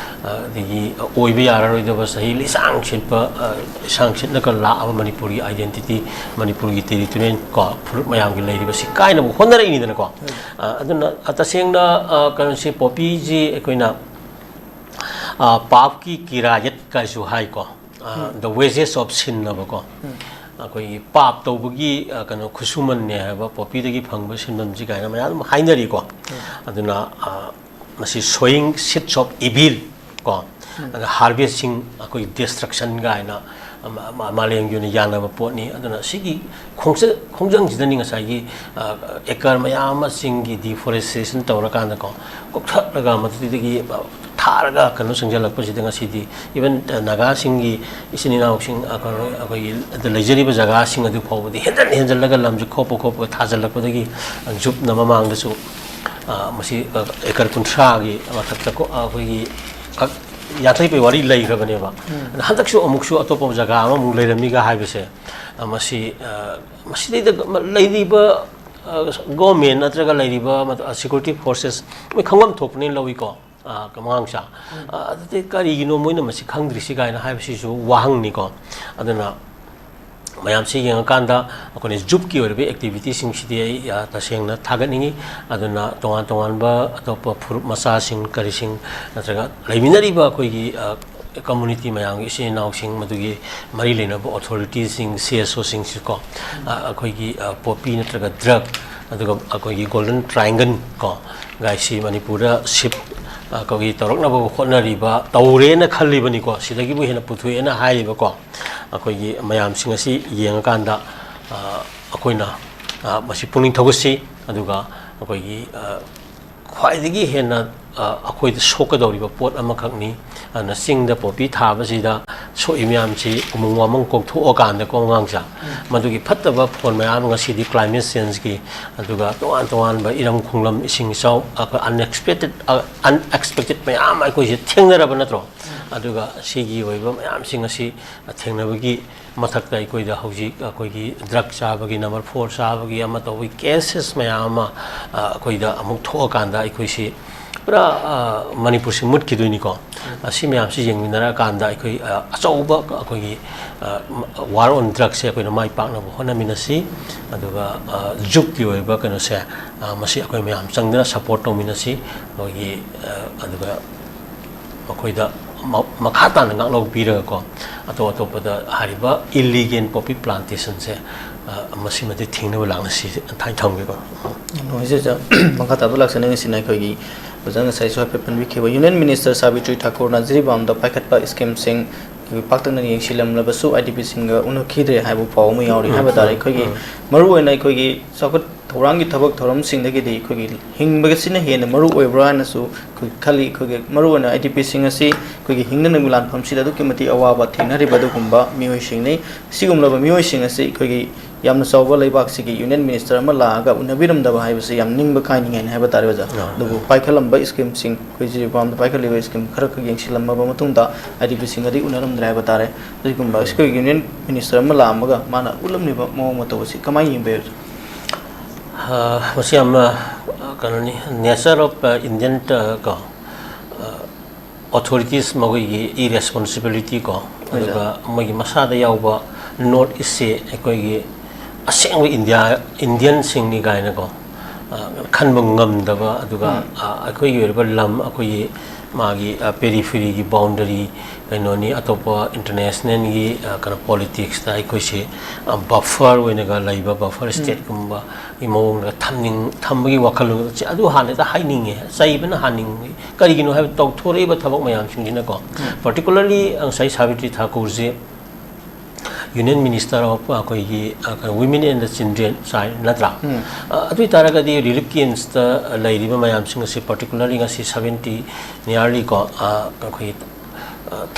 ꯑ, ꯑꯗꯒꯤ ꯑꯣꯏꯕ ꯌꯥꯔꯔꯣꯏꯗꯕ ꯆꯍꯤ ꯂꯤꯁꯥꯡ ꯁꯤꯠꯄ, ꯑ, ꯂꯤꯁꯥꯡ ꯁꯤꯠꯂꯒ ꯂꯥꯛꯑꯕ ꯃꯅꯤꯄꯨꯔꯒꯤ ꯑꯥꯏꯗꯦꯟꯇꯤꯇꯤ, ꯃꯅꯤꯄꯨꯔꯒꯤ ꯇꯦꯔꯤꯇꯣꯔꯤꯌꯦꯜ ꯀꯣ, ꯐꯨꯔꯨꯞ ꯃꯌꯥꯝꯒꯤ ꯂꯩꯔꯤꯕꯁꯤ ꯀꯥꯏꯅꯕ ꯍꯣꯠꯅꯔꯛꯏꯅꯤꯗꯅꯀꯣ꯫ ꯎꯝ꯫ ꯑ, ꯑꯗꯨꯅ, ꯑ, ꯇꯁꯦꯡꯅ, ꯑ, ꯀꯩꯅꯣꯁꯤ, ꯄꯣꯄꯤꯁꯤ ꯑꯩꯈꯣꯏꯅ, ꯑ, ꯄꯥꯞꯀꯤ ꯀꯤꯔꯥꯌꯠ ꯀꯥꯏꯁꯨ ꯍꯥꯏꯀꯣ꯫ ꯑ, ꯎꯝ꯫ The wages of sin ꯍꯥꯏꯕꯀꯣ꯫ ꯎꯝ꯫ ꯑꯩꯈꯣꯏꯒꯤ ꯄꯥꯞ ꯇꯧꯕꯒꯤ, ꯑ, ꯀꯩꯅꯣ, ꯈꯨꯠꯁꯨꯃꯟꯅꯦ ꯍꯥꯏꯕ, ꯄꯣꯄꯤꯗꯒꯤ ꯐꯪꯕ ꯁꯤꯟꯐꯝꯁꯤ ꯀꯥꯏꯅ ꯃꯌꯥꯝ ꯑꯗꯨꯝ ꯍꯥꯏꯅꯔꯤꯀꯣ꯫ ꯎꯝ꯫ ꯑꯗꯨꯅ, ꯑ, ꯃꯁꯤ sowing seeds of evil ꯀꯣ, ꯎꯝ꯫ ꯑꯗ harvesting ꯑꯩꯈꯣꯏꯒꯤ destruction ꯀꯥꯏꯅ ꯃ-, ꯃ-, ꯃꯥꯂꯦꯝꯒꯤ ꯑꯣꯏꯅ ꯌꯥꯅꯕ ꯄꯣꯠꯅꯤ꯫ ꯑꯗꯨꯅ ꯁꯤꯒꯤ ꯈꯣꯡꯆ-, ꯈꯣꯡꯖꯪꯁꯤꯗꯅꯤ ꯉꯁꯥꯏꯒꯤ, ꯑ, ꯑꯦꯀꯔ ꯃꯌꯥꯝ ꯑꯃ ꯆꯤꯡꯒꯤ deforestation ꯇꯧꯔꯀꯥꯟꯗꯀꯣ, ꯀꯣꯛꯊꯠꯂꯒ ꯃꯗꯨꯗꯒꯤ, ꯑ, ꯊꯥꯔꯒ ꯀꯩꯅꯣ ꯆꯪꯁꯤꯜꯂꯛꯄꯁꯤꯗ ꯉꯁꯤꯗꯤ even, ꯑ, ꯅꯥꯒꯥꯁꯤꯡꯒꯤ ꯏꯆꯤꯟ ꯏꯅꯥꯎꯁꯤꯡ, ꯑ, ꯀꯩꯅꯣ, ꯑꯩꯈꯣꯏꯒꯤ ꯑꯗ ꯂꯩꯖꯔꯤꯕ ꯖꯒꯥꯁꯤꯡ ꯑꯗꯨ ꯐꯥꯎꯕꯗꯤ ꯍꯦꯟꯖꯟ ꯍꯦꯟꯖꯜꯂꯒ ꯂꯝꯁꯤ ꯈꯣꯞꯄ ꯈꯣꯞꯄꯒ ꯊꯥꯖꯤꯜꯂꯛꯄꯗꯒꯤ, ꯑ, ꯖꯨꯞꯅ ꯃꯃꯥꯡꯗꯁꯨ, ꯑ, ꯃꯁꯤ, ꯑ, ꯑꯦꯀꯔ ꯀꯨꯟꯊ꯭ꯔꯥꯒꯤ ꯃꯊꯛꯇ ꯀꯣ-, ꯑ, ꯑꯩꯈꯣꯏꯒꯤ, ꯑ, ꯌꯥꯡꯈꯩ ꯄꯩ ꯋꯥꯔꯤ ꯂꯩꯈ꯭ꯔꯕꯅꯦꯕ꯫ ꯎꯝ꯫ ꯑꯗ ꯍꯟꯗꯛꯁꯨ ꯑꯃꯨꯛꯁꯨ ꯑꯇꯣꯞꯄ ꯖꯒꯥ ꯑꯃꯃꯨꯛ ꯂꯩꯔꯝꯃꯤꯒ ꯍꯥꯏꯕꯁꯦ, ꯑ, ꯃꯁꯤ, ꯑ, ꯃꯁꯤꯗꯩꯗ ꯂꯩꯔꯤꯕ, ꯑ, ꯒꯣꯔꯃꯦꯟ ꯅꯠꯇ꯭ꯔꯒ ꯂꯩꯔꯤꯕ ꯃꯗꯨ, ꯑ, ꯁꯦꯀ꯭ꯌꯨꯔꯤꯇꯤ ꯐꯣꯔꯁꯦꯁ ꯃꯣꯏ ꯈꯪꯐꯝ ꯊꯣꯛꯄꯅꯦꯅ ꯂꯧꯏꯀꯣ꯫ ꯑ, ꯃꯉꯥꯡꯁꯥ꯫ ꯎꯝ꯫ ꯑ, ꯑꯗꯨꯗꯤ ꯀꯔꯤꯒꯤꯅꯣ ꯃꯣꯏꯅ ꯃꯁꯤ ꯈꯪꯗ꯭ꯔꯤꯁꯤ ꯀꯥꯏꯅ ꯍꯥꯏꯕꯁꯤꯁꯨ ꯋꯥꯍꯪꯅꯤꯀꯣ꯫ ꯑꯗꯨꯅ ꯃꯌꯥꯝꯁꯤ ꯌꯦꯡꯉꯀꯥꯟꯗ ꯑꯩꯈꯣꯏꯅ ꯖꯨꯞꯀꯤ ꯑꯣꯏꯔꯤꯕ ꯑꯦꯛꯇꯤꯚꯤꯇꯤꯁꯤꯡꯁꯤꯗꯤ ꯑꯩ, ꯑ, ꯇꯁꯦꯡꯅ ꯊꯥꯒꯠꯅꯤꯡꯉꯤ꯫ ꯑꯗꯨꯅ ꯇꯣꯉꯥꯟ ꯇꯣꯉꯥꯟꯕ ꯑꯇꯣꯞꯄ ꯐꯨꯔꯨꯞ ꯃꯆꯥꯁꯤꯡ ꯀꯔꯤꯁꯤꯡ ꯅꯠꯇ꯭ꯔꯒ ꯂꯩꯃꯤꯟꯅꯔꯤꯕ ꯑꯩꯈꯣꯏꯒꯤ, ꯑ, ꯀꯝꯃꯨꯅꯤꯇꯤ ꯃꯌꯥꯝꯒꯤ ꯏꯆꯤꯟ ꯏꯅꯥꯎꯁꯤꯡ, ꯃꯗꯨꯒꯤ ꯃꯔꯤ ꯂꯩꯅꯕ ꯑꯣꯊꯣꯔꯤꯇꯤꯁꯤꯡ, ꯁꯤ ꯑꯦꯁ ꯑꯣꯁꯤꯡꯁꯤꯀꯣ, ꯑ, ꯑꯩꯈꯣꯏꯒꯤ, ꯑ, ꯄꯣꯄꯤ ꯅꯠꯇ꯭ꯔꯒ ꯗ꯭ꯔꯒ, ꯑꯗꯨꯒ ꯑꯩꯈꯣꯏꯒꯤ ꯒꯣꯜꯗꯟ ꯇ꯭ꯔꯥꯏꯡꯒꯜ ꯀꯣ, ꯒꯥꯏꯁꯤ ꯃꯅꯤꯄꯨꯔꯗ ꯁꯤꯞ, ꯑ, ꯑꯩꯈꯣꯏꯒꯤ ꯇꯧꯔꯛꯅꯕ ꯍꯣꯠꯅꯔꯤꯕ, ꯇꯧꯔꯦꯅ ꯈꯜꯂꯤꯕꯅꯤꯀꯣ, ꯁꯤꯗꯒꯤꯕꯨ ꯍꯦꯟꯅ ꯄꯨꯊꯣꯛꯑꯦꯅ ꯍꯥꯏꯔꯤꯕꯀꯣ, ꯑꯩꯈꯣꯏꯒꯤ ꯃꯌꯥꯝꯁꯤꯡ ꯑꯁꯤ ꯌꯦꯡꯉꯀꯥꯟꯗ, ꯑ, ꯑꯩꯈꯣꯏꯅ, ꯑ, ꯃꯁꯤ ꯄꯨꯛꯅꯤꯡ ꯊꯧꯒꯠꯁꯤ, ꯑꯗꯨꯒ ꯑꯩꯈꯣꯏꯒꯤ, ꯑ, ꯈ꯭ꯋꯥꯏꯗꯒꯤ ꯍꯦꯟꯅ, ꯑ, ꯑꯩꯈꯣꯏꯗ ꯁꯣꯛꯀꯗꯧꯔꯤꯕ ꯄꯣꯠ ꯑꯃꯈꯛꯅꯤ꯫ ꯑꯗꯨꯅ ꯆꯤꯡꯗ ꯄꯣꯄꯤ ꯊꯥꯕꯁꯤꯗ ꯁꯣꯛꯏ ꯃꯌꯥꯝꯁꯤ ꯎꯃꯪ ꯋꯥꯃꯪ ꯀꯣꯛꯊꯣꯛꯑꯀꯥꯟꯗꯀꯣ, ꯑꯉꯥꯡꯁꯦ, ꯃꯗꯨꯒꯤ ꯐꯠꯇꯕ ꯐꯣꯟ ꯃꯌꯥꯝ, ꯉꯁꯤꯗꯤ climate changeꯀꯤ, ꯑꯗꯨꯒ ꯇꯣꯉꯥꯟ ꯇꯣꯉꯥꯟꯕ ꯏꯔꯝ ꯈꯣꯡꯂꯝ, ꯏꯁꯤꯡ ꯏꯆꯥꯎ, ꯑꯩꯈꯣꯏ unexpected, unexpected ꯃꯌꯥꯝ ꯑꯩꯈꯣꯏꯁꯦ ꯊꯦꯡꯅꯔꯕ ꯅꯠꯇ꯭ꯔꯣ? ꯑꯗꯨꯒ ꯁꯤꯒꯤ ꯑꯣꯏꯕ ꯃꯌꯥꯝꯁꯤꯡ ꯑꯁꯤ ꯊꯦꯡꯅꯕꯒꯤ ꯃꯊꯛꯇ ꯑꯩꯈꯣꯏꯗ ꯍꯧꯖꯤꯛ ꯑꯩꯈꯣꯏꯒꯤ drug ꯆꯥꯕꯒꯤ, number four ꯆꯥꯕꯒꯤ, ꯑꯃ ꯇꯧꯕꯒꯤ cases ꯃꯌꯥꯝ ꯑꯃ, ꯑ, ꯑꯩꯈꯣꯏꯗ ꯑꯃꯨꯛ ꯊꯣꯛꯑꯀꯥꯟꯗ ꯑꯩꯈꯣꯏꯁꯤ ꯄꯨꯔꯥ, ꯑ, ꯃꯅꯤꯄꯨꯔꯁꯤ ꯃꯨꯠꯈꯤꯗꯣꯏꯅꯤꯀꯣ꯫ ꯑꯁꯤ ꯃꯌꯥꯝꯁꯤ ꯌꯦꯡꯃꯤꯟꯅꯔꯀꯥꯟꯗ ꯑꯩꯈꯣꯏ, ꯑ, ꯑꯆꯧꯕ ꯑꯩꯈꯣꯏꯒꯤ, ꯑ, war on drugsꯁꯦ ꯑꯩꯈꯣꯏꯅ ꯃꯥꯏ ꯄꯥꯛꯅꯕ ꯍꯣꯠꯅꯃꯤꯟꯅꯁꯤ꯫ ꯑꯗꯨꯒ, ꯑ, youthꯀꯤ ꯑꯣꯏꯕ ꯀꯩꯅꯣꯁꯦ, ꯑ, ꯃꯁꯤ ꯑꯩꯈꯣꯏ ꯃꯌꯥꯝ ꯆꯪꯗꯅ support ꯇꯧꯃꯤꯟꯅꯁꯤ꯫ ꯑꯩꯈꯣꯏꯒꯤ, ꯑ, ꯑꯗꯨꯒ ꯃꯈꯣꯏꯗ ꯃ-, ꯃꯈꯥ ꯇꯥꯅ ꯉꯥꯛꯂꯧꯕꯤꯔꯒꯀꯣ, ꯑꯇꯣꯞ ꯑꯇꯣꯞꯄꯗ ꯍꯥꯏꯔꯤꯕ illegal poppy plantationꯁꯦ, ꯑ, ꯃꯁꯤꯃꯗꯤ ꯊꯤꯡꯅꯕ ꯂꯥꯛꯅꯁꯤ ꯍꯥꯏꯅ ꯊꯝꯒꯦꯀꯣ꯫ ꯌꯥꯝ ꯅꯨꯡꯉꯥꯏꯖꯩ, ꯑꯣꯖꯥ꯫ ꯃꯈꯥ ꯇꯥꯕ ꯂꯥꯛꯆꯅꯤꯡꯉꯤꯁꯤꯅ ꯑꯩꯈꯣꯏꯒꯤ ꯑꯣꯖꯥꯅ ꯉꯁꯥꯏꯁꯨ ꯍꯥꯏꯐꯦꯠ ꯄꯟꯕꯤꯈꯤꯕ Union Minister ꯁꯥꯕꯤꯇ꯭ꯔꯤ ꯊꯥꯀꯨꯔꯅ ꯖꯤꯔꯤꯕꯥꯝꯗ ꯄꯥꯏꯈꯠꯄ schemeꯁꯤꯡ ꯑꯩꯈꯣꯏ ꯄꯥꯛꯇꯛꯅꯅ ꯌꯦꯡꯁꯤꯜꯂꯝꯂꯕꯁꯨ IDPꯁꯤꯡꯒ ꯎꯅꯈꯤꯗ꯭ꯔꯦ ꯍꯥꯏꯕ ꯄꯥꯎ ꯑꯃ ꯌꯥꯎꯔꯤ ꯍꯥꯏꯕ ꯇꯥꯔꯦ꯫ ꯑꯩꯈꯣꯏꯒꯤ ꯃꯔꯨꯑꯣꯏꯅ ꯑꯩꯈꯣꯏꯒꯤ ꯆꯥꯎꯈꯠ ꯊꯧꯔꯥꯡꯒꯤ ꯊꯕꯛ ꯊꯧꯔꯝꯁꯤꯡꯗꯒꯤꯗꯤ ꯑꯩꯈꯣꯏꯒꯤ ꯍꯤꯡꯕꯒꯁꯤꯅ ꯍꯦꯟꯅ ꯃꯔꯨ ꯑꯣꯏꯕ꯭ꯔꯥ ꯍꯥꯏꯅꯁꯨ ꯑꯩꯈꯣꯏ ꯈꯜꯂꯤ꯫ ꯑꯩꯈꯣꯏꯒꯤ ꯃꯔꯨꯑꯣꯏꯅ IDPꯁꯤꯡ ꯑꯁꯤ ꯑꯩꯈꯣꯏꯒꯤ ꯍꯤꯡꯅꯅꯕꯒꯤ ꯂꯥꯟꯐꯝꯁꯤꯗ ꯑꯗꯨꯛꯀꯤ ꯃꯇꯤꯛ ꯑꯋꯥꯕ ꯊꯦꯡꯅꯔꯤꯕ ꯑꯗꯨꯒꯨꯝꯕ ꯃꯤꯑꯣꯏꯁꯤꯡꯅꯤ꯫ ꯁꯤꯒꯨꯝꯂꯕ ꯃꯤꯑꯣꯏꯁꯤꯡ ꯑꯁꯤ ꯑꯩꯈꯣꯏꯒꯤ ꯌꯥꯝꯅ ꯆꯥꯎꯕ ꯂꯩꯕꯥꯛꯁꯤꯒꯤ Union Minister ꯑꯃ ꯂꯥꯛꯑꯒ ꯎꯅꯕꯤꯔꯝꯗꯕ ꯍꯥꯏꯕꯁꯤ ꯌꯥꯝ ꯅꯤꯡꯕ ꯀꯥꯏꯅꯤꯡꯉꯥꯏꯅꯤ ꯍꯥꯏꯕ ꯇꯥꯔꯦ, ꯑꯣꯖꯥ꯫ ꯑꯥ꯫ ꯑꯗꯨꯕꯨ ꯄꯥꯏꯈꯠꯂꯝꯕ schemeꯁꯤꯡ, ꯑꯩꯈꯣꯏ ꯖꯤꯔꯤꯕꯥꯝꯗ ꯄꯥꯏꯈꯠꯂꯤꯕ scheme ꯈꯔ ꯈꯛ ꯌꯦꯡꯁꯤꯜꯂꯝꯃꯕ ꯃꯇꯨꯡꯗ IDPꯁꯤꯡꯒꯗꯤ ꯎꯅꯔꯝꯗ꯭ꯔꯦ ꯍꯥꯏꯕ ꯇꯥꯔꯦ꯫ ꯑꯗꯨꯒꯨꯝꯕ ꯑꯩꯈꯣꯏ Union Minister ꯑꯃ ꯂꯥꯛꯑꯝꯃꯒ ꯃꯥꯅ ꯎꯠꯂꯝꯂꯤꯕ ꯃꯑꯣꯡ ꯃꯇꯧ ꯑꯁꯤ ꯀꯃꯥꯏꯅ ꯌꯦꯡꯕꯤꯕ, ꯑꯣꯖꯥ? ꯑ, ꯃꯁꯤ ꯌꯥꯝꯅ, ꯑ, ꯀꯩꯅꯣꯅꯤ, nature of, ꯑ, Indian, ꯑ, ꯀꯣ, ꯑ, authorities ꯃꯈꯣꯏꯒꯤ irresponsibility ꯀꯣ, ꯑꯗꯨꯒ ꯃꯣꯏꯒꯤ ꯃꯁꯥꯗ ꯌꯥꯎꯕ North Eastꯁꯦ ꯑꯩꯈꯣꯏꯒꯤ ꯑꯁꯦꯡꯕ India, Indianꯁꯤꯡꯅꯤ ꯀꯥꯏꯅꯀꯣ, ꯑ, ꯈꯟꯕ ꯉꯝꯗꯕ, ꯑꯗꯨꯒ, ꯎꯝ꯫ ꯑ, ꯑꯩꯈꯣꯏꯒꯤ ꯑꯣꯏꯔꯤꯕ ꯂꯝ, ꯑꯩꯈꯣꯏꯒꯤ ꯃꯥꯒꯤ, ꯑ, peripheryꯒꯤ boundary ꯀꯩꯅꯣꯅꯤ, ꯑꯇꯣꯞꯄ internationalꯒꯤ, ꯑ, ꯀꯩꯅꯣ politicsꯇ ꯑꯩꯈꯣꯏꯁꯦ, ꯑ, buffer ꯑꯣꯏꯅꯒ ꯂꯩꯕ, buffer ꯎꯝ꯫ stateꯀꯨꯝꯕꯒꯤ ꯃꯑꯣꯡꯗ ꯊꯝꯅꯤꯡ-, ꯊꯝꯕꯒꯤ ꯋꯥꯈꯜꯂꯣꯟꯁꯦ ꯑꯗꯨ ꯍꯥꯟꯅꯗ ꯍꯥꯏꯅꯤꯡꯉꯦ, ꯆꯩꯕꯅ ꯍꯥꯟꯅꯤꯡꯉꯤ꯫ ꯀꯔꯤꯒꯤꯅꯣ ꯍꯥꯏꯕ ꯇꯧꯊꯣꯔꯛꯏꯕ ꯊꯕꯛ ꯃꯌꯥꯝꯁꯤꯡꯁꯤꯅꯀꯣ, ꯎꯝ꯫ Particularly ꯉꯁꯥꯏ ꯁꯥꯕꯤꯇ꯭ꯔꯤ ꯊꯥꯀꯨꯔꯁꯦ Union Minister of ꯑꯩꯈꯣꯏꯒꯤ, ꯑ, Women and the Children Child ꯅꯠꯇ꯭ꯔꯥ? ꯎꯝ꯫ ꯑ, ꯑꯗꯨ ꯑꯣꯏꯇꯥꯔꯒꯗꯤ relief camps ꯂꯩꯔꯤꯕ ꯃꯌꯥꯝꯁꯤꯡ ꯑꯁꯤ, particularly ꯉꯁꯤ seventy nearly ꯀꯣ, ꯑ, ꯑꯩꯈꯣꯏꯒꯤ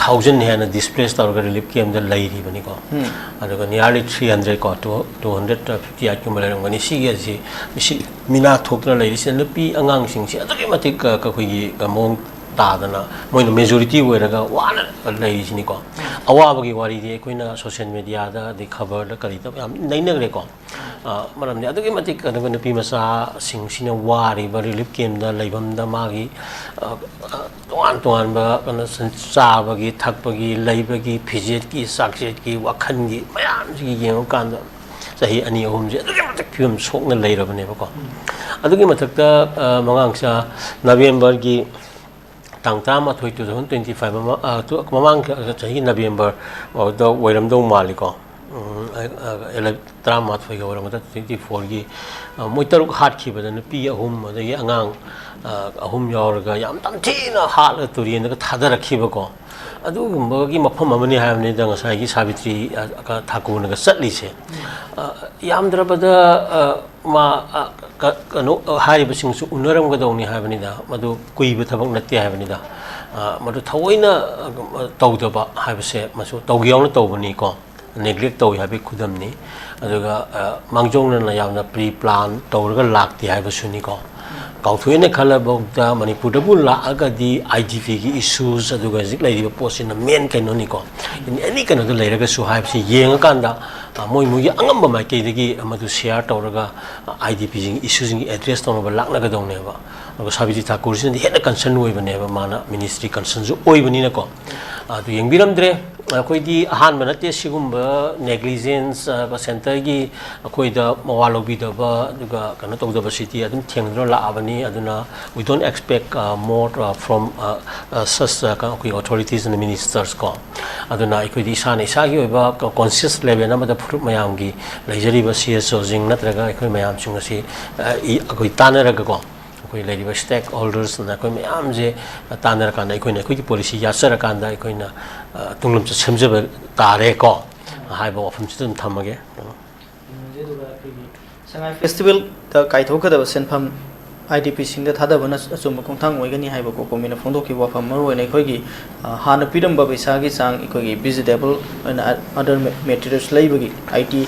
ꯊꯥꯎꯖꯟ ꯍꯦꯟꯅ ꯗꯤꯁꯄ꯭ꯂꯦꯁ ꯇꯧꯔꯒ ꯔꯤꯂꯤꯐ ꯀꯦꯝꯗ ꯂꯩꯔꯤꯕꯅꯤꯀꯣ꯫ ꯑꯗꯨꯒ nearly three hundred ꯀꯣ, two two hundred fifty eight ꯀꯨꯝꯕ ꯂꯩꯔꯝꯒꯅꯤ꯫ ꯁꯤꯒꯤ ꯑꯁꯤ ꯃꯤꯁꯤ ꯃꯤꯅꯥ ꯊꯣꯛꯇꯅ ꯂꯩꯔꯤꯁꯤꯅ ꯅꯨꯄꯤ ꯑꯉꯥꯡꯁꯤꯡꯁꯤ ꯑꯗꯨꯛꯀꯤ ꯃꯇꯤꯛ ꯑꯩꯈꯣꯏꯒꯤ ꯃꯑꯣꯡ ꯇꯥꯗꯅ ꯃꯣꯏꯅ ꯃꯦꯖꯣꯔꯤꯇꯤ ꯑꯣꯏꯔꯒ ꯋꯥꯅ ꯂꯩꯔꯤꯁꯤꯅꯤꯀꯣ꯫ ꯑꯋꯥꯕꯒꯤ ꯋꯥꯔꯤꯗꯤ ꯑꯩꯈꯣꯏꯅ ꯁꯣꯁꯤꯌꯦꯜ ꯃꯦꯗꯤꯌꯥꯗ ꯑꯗꯩ ꯈꯕꯔꯗ ꯀꯔꯤꯗ ꯌꯥꯝ ꯅꯩꯅꯈ꯭ꯔꯦꯀꯣ꯫ ꯃꯔꯝꯗꯤ ꯑꯗꯨꯛꯀꯤ ꯃꯇꯤꯛ ꯑꯗꯨꯒ ꯅꯨꯄꯤ ꯃꯆꯥꯁꯤꯡꯁꯤꯅ ꯋꯥꯔꯤꯕ ꯔꯤꯂꯤꯐ ꯀꯦꯝꯗ ꯂꯩꯐꯝꯗ ꯃꯥꯒꯤ ꯇꯣꯉꯥꯟ ꯇꯣꯉꯥꯟꯕ ꯀꯩꯅꯣ, ꯆꯥꯕꯒꯤ ꯊꯛꯄꯒꯤ ꯂꯩꯕꯒꯤ ꯐꯤꯖꯦꯠꯀꯤ ꯆꯥꯛꯆꯦꯠꯀꯤ ꯋꯥꯈꯜꯒꯤ ꯃꯌꯥꯝꯁꯤꯒꯤ ꯌꯦꯡꯉꯨꯀꯥꯟꯗ ꯆꯍꯤ ꯑꯅꯤ ꯑꯍꯨꯝꯁꯦ ꯑꯗꯨꯛꯀꯤ ꯃꯇꯤꯛ ꯐꯤꯕꯝ ꯁꯣꯛꯅ ꯂꯩꯔꯕꯅꯦꯕꯀꯣ꯫ ꯑꯗꯨꯒꯤ ꯃꯊꯛꯇ ꯃꯉꯥꯡꯁꯥ ꯅꯕꯦꯝꯕꯔꯒꯤ ꯇꯥꯡ ꯇꯔꯥꯃꯥꯊꯣꯏ, two thousand twenty five ꯃꯃꯥꯡ ꯆꯍꯤ ꯅꯕꯦꯝꯕꯔ ꯐꯥꯎꯗ ꯑꯣꯏꯔꯝꯗꯧ ꯃꯥꯜꯂꯤꯀꯣ꯫ ꯇꯔꯥꯃꯥꯊꯣꯏꯒ ꯑꯣꯏꯔꯝꯒꯗ꯭ꯔꯥ, twenty fourꯒꯤ ꯃꯣꯏ ꯇꯔꯨꯛ ꯍꯥꯠꯈꯤꯕꯗ ꯅꯨꯄꯤ ꯑꯍꯨꯝ ꯑꯗꯒꯤ ꯑꯉꯥꯡ ꯑꯍꯨꯝ ꯌꯥꯎꯔꯒ ꯌꯥꯝ ꯇꯝꯊꯤꯅ ꯍꯥꯠꯂꯒ ꯇꯨꯔꯦꯟꯗꯒ ꯊꯥꯗꯔꯛꯈꯤꯕꯀꯣ꯫ ꯑꯗꯨꯒꯨꯝꯕꯒꯤ ꯃꯐꯝ ꯑꯃꯅꯤ ꯍꯥꯏꯕꯅꯤꯗ ꯉꯁꯥꯏꯒꯤ ꯁꯥꯕꯤꯇ꯭ꯔꯤ ꯊꯥꯀꯨꯔꯅꯒ ꯆꯠꯂꯤꯁꯦ꯫ ꯌꯥꯝꯗ꯭ꯔꯕꯗ ꯃꯥ ꯀꯩꯅꯣ ꯍꯥꯏꯔꯤꯕꯁꯤꯡꯁꯨ ꯎꯅꯔꯝꯒꯗꯧꯅꯤ ꯍꯥꯏꯕꯅꯤꯗ꯫ ꯃꯗꯨ ꯀꯨꯏꯕ ꯊꯕꯛ ꯅꯠꯇꯦ ꯍꯥꯏꯕꯅꯤꯗ꯫ ꯃꯗꯨ ꯊꯑꯣꯏꯅ ꯇꯧꯗꯕ ꯍꯥꯏꯕꯁꯦ ꯃꯁꯨ ꯇꯧꯒꯦ ꯌꯥꯎꯅ ꯇꯧꯕꯅꯤꯀꯣ꯫ ꯅꯦꯒ꯭ꯂꯦꯛ ꯇꯧꯏ ꯍꯥꯏꯕꯒꯤ ꯈꯨꯗꯝꯅꯤ꯫ ꯑꯗꯨꯒ ꯃꯥꯡꯖꯧꯅꯅ ꯌꯥꯝꯅ ꯄ꯭ꯔꯤ ꯄ꯭ꯂꯥꯟ ꯇꯧꯔꯒ ꯂꯥꯛꯇꯦ ꯍꯥꯏꯕꯁꯨꯅꯤꯀꯣ꯫ ꯀꯥꯎꯊꯣꯛꯑꯦꯅ ꯈꯜꯂꯕꯧꯗ ꯃꯅꯤꯄꯨꯔꯗꯕꯨ ꯂꯥꯛꯑꯒꯗꯤ IDPꯒꯤ ꯏꯁꯨꯁ ꯑꯗꯨꯒ ꯍꯧꯖꯤꯛ ꯂꯩꯔꯤꯕ ꯄꯣꯠꯁꯤꯅ ꯃꯦꯟ ꯀꯩꯅꯣꯅꯤꯀꯣ꯫ ꯑꯦꯅꯤ ꯀꯩꯅꯣꯗ ꯂꯩꯔꯒꯁꯨ ꯍꯥꯏꯕꯁꯤ ꯌꯦꯡꯉꯀꯥꯟꯗ ꯃꯣꯏ ꯃꯣꯏꯒꯤ ꯑꯉꯝꯕ ꯃꯥꯏꯀꯩꯗꯒꯤ ꯃꯗꯨ ꯁꯤꯌꯥꯔ ꯇꯧꯔꯒ IDPꯁꯤꯡꯒꯤ ꯏꯁꯨꯁꯤꯡꯒꯤ ꯑꯦꯗ꯭ꯔꯦꯁ ꯇꯧꯅꯕ ꯂꯥꯛꯅꯒꯗꯧꯅꯦꯕ꯫ ꯑꯗꯨꯒ ꯁꯥꯕꯤꯇ꯭ꯔꯤ ꯊꯥꯀꯨꯔꯁꯤꯅꯗꯤ ꯍꯦꯟꯅ ꯀꯟꯁꯔꯟ ꯑꯣꯏꯕꯅꯦꯕ, ꯃꯥꯅ ꯃꯤꯅꯤꯁꯇ꯭ꯔꯤ ꯀꯟꯁꯔꯟꯁꯨ ꯑꯣꯏꯕꯅꯤꯅꯀꯣ꯫ ꯑꯗꯨ ꯌꯦꯡꯕꯤꯔꯝꯗ꯭ꯔꯦ꯫ ꯑꯩꯈꯣꯏꯗꯤ ꯑꯍꯥꯟꯕ ꯅꯠꯇꯦ ꯁꯤꯒꯨꯝꯕ ꯅꯦꯒ꯭ꯂꯤꯖꯦꯟꯁ ꯁꯦꯟꯇꯔꯒꯤ ꯑꯩꯈꯣꯏꯗ ꯃꯋꯥ ꯂꯧꯕꯤꯗꯕ ꯑꯗꯨꯒ ꯀꯩꯅꯣ ꯇꯧꯗꯕꯁꯤꯗꯤ ꯑꯗꯨꯝ ꯊꯦꯡꯅꯗꯨꯅ ꯂꯥꯛꯑꯕꯅꯤ꯫ ꯑꯗꯨꯅ we don't expect more from such ꯑꯩꯈꯣꯏ authorities and ministers ꯀꯣ꯫ ꯑꯗꯨꯅ ꯑꯩꯈꯣꯏꯗꯤ ꯏꯁꯥꯅ ꯏꯁꯥꯒꯤ ꯑꯣꯏꯕ ꯀꯣꯟꯁꯤꯌꯁ ꯂꯦꯚꯦꯜ ꯑꯃꯗ ꯐꯨꯔꯨꯞ ꯃꯌꯥꯝꯒꯤ ꯂꯩꯖꯔꯤꯕ CSOꯁꯤꯡ ꯅꯠꯇ꯭ꯔꯒ ꯑꯩꯈꯣꯏ ꯃꯌꯥꯝꯁꯤꯡ ꯑꯁꯤ ꯑꯩꯈꯣꯏ ꯇꯥꯟꯅꯔꯒꯀꯣ, ꯑꯩꯈꯣꯏ ꯂꯩꯔꯤꯕ ꯁ꯭ꯇꯦꯛ ꯍꯣꯜꯗꯔꯁꯅ ꯑꯩꯈꯣꯏ ꯃꯌꯥꯝꯁꯦ ꯇꯥꯟꯅꯔꯀꯥꯟꯗ ꯑꯩꯈꯣꯏꯅ ꯑꯩꯈꯣꯏꯒꯤ ꯄꯣꯂꯤꯁꯤ ꯌꯥꯆꯔꯀꯥꯟꯗ ꯑꯩꯈꯣꯏꯅ ꯇꯨꯡꯂꯝꯆꯠ ꯁꯦꯝꯖꯕ ꯇꯥꯔꯦꯀꯣ ꯍꯥꯏꯕ ꯋꯥꯐꯝꯁꯤꯗ ꯑꯗꯨꯝ ꯊꯝꯃꯒꯦ꯫ ꯌꯦꯡꯉꯁꯦ꯫ ꯑꯗꯨꯒ ꯑꯩꯈꯣꯏꯒꯤ ꯁꯉꯥꯏ ꯐꯦꯁꯇꯤꯚꯦꯜꯗ ꯀꯥꯏꯊꯣꯛꯀꯗꯕ ꯁꯦꯟꯐꯝ ꯑꯥꯏ ꯗꯤ ꯄꯤꯁꯤꯡꯗ ꯊꯥꯗꯕꯅ ꯑꯆꯨꯝꯕ ꯈꯣꯡꯊꯥꯡ ꯑꯣꯏꯒꯅꯤ ꯍꯥꯏꯕ ꯀꯣꯀꯣꯃꯤꯅ ꯐꯣꯡꯗꯣꯛꯈꯤꯕ ꯋꯥꯐꯝ, ꯃꯔꯨꯑꯣꯏꯅ ꯑꯩꯈꯣꯏꯒꯤ, ꯑ, ꯍꯥꯟꯅ ꯄꯤꯔꯝꯕ ꯄꯩꯁꯥꯒꯤ ꯆꯥꯡ, ꯑꯩꯈꯣꯏꯒꯤ vegetable ꯑꯣꯏꯅ other materials ꯂꯩꯕꯒꯤ, ꯑꯥꯏ ꯇꯤ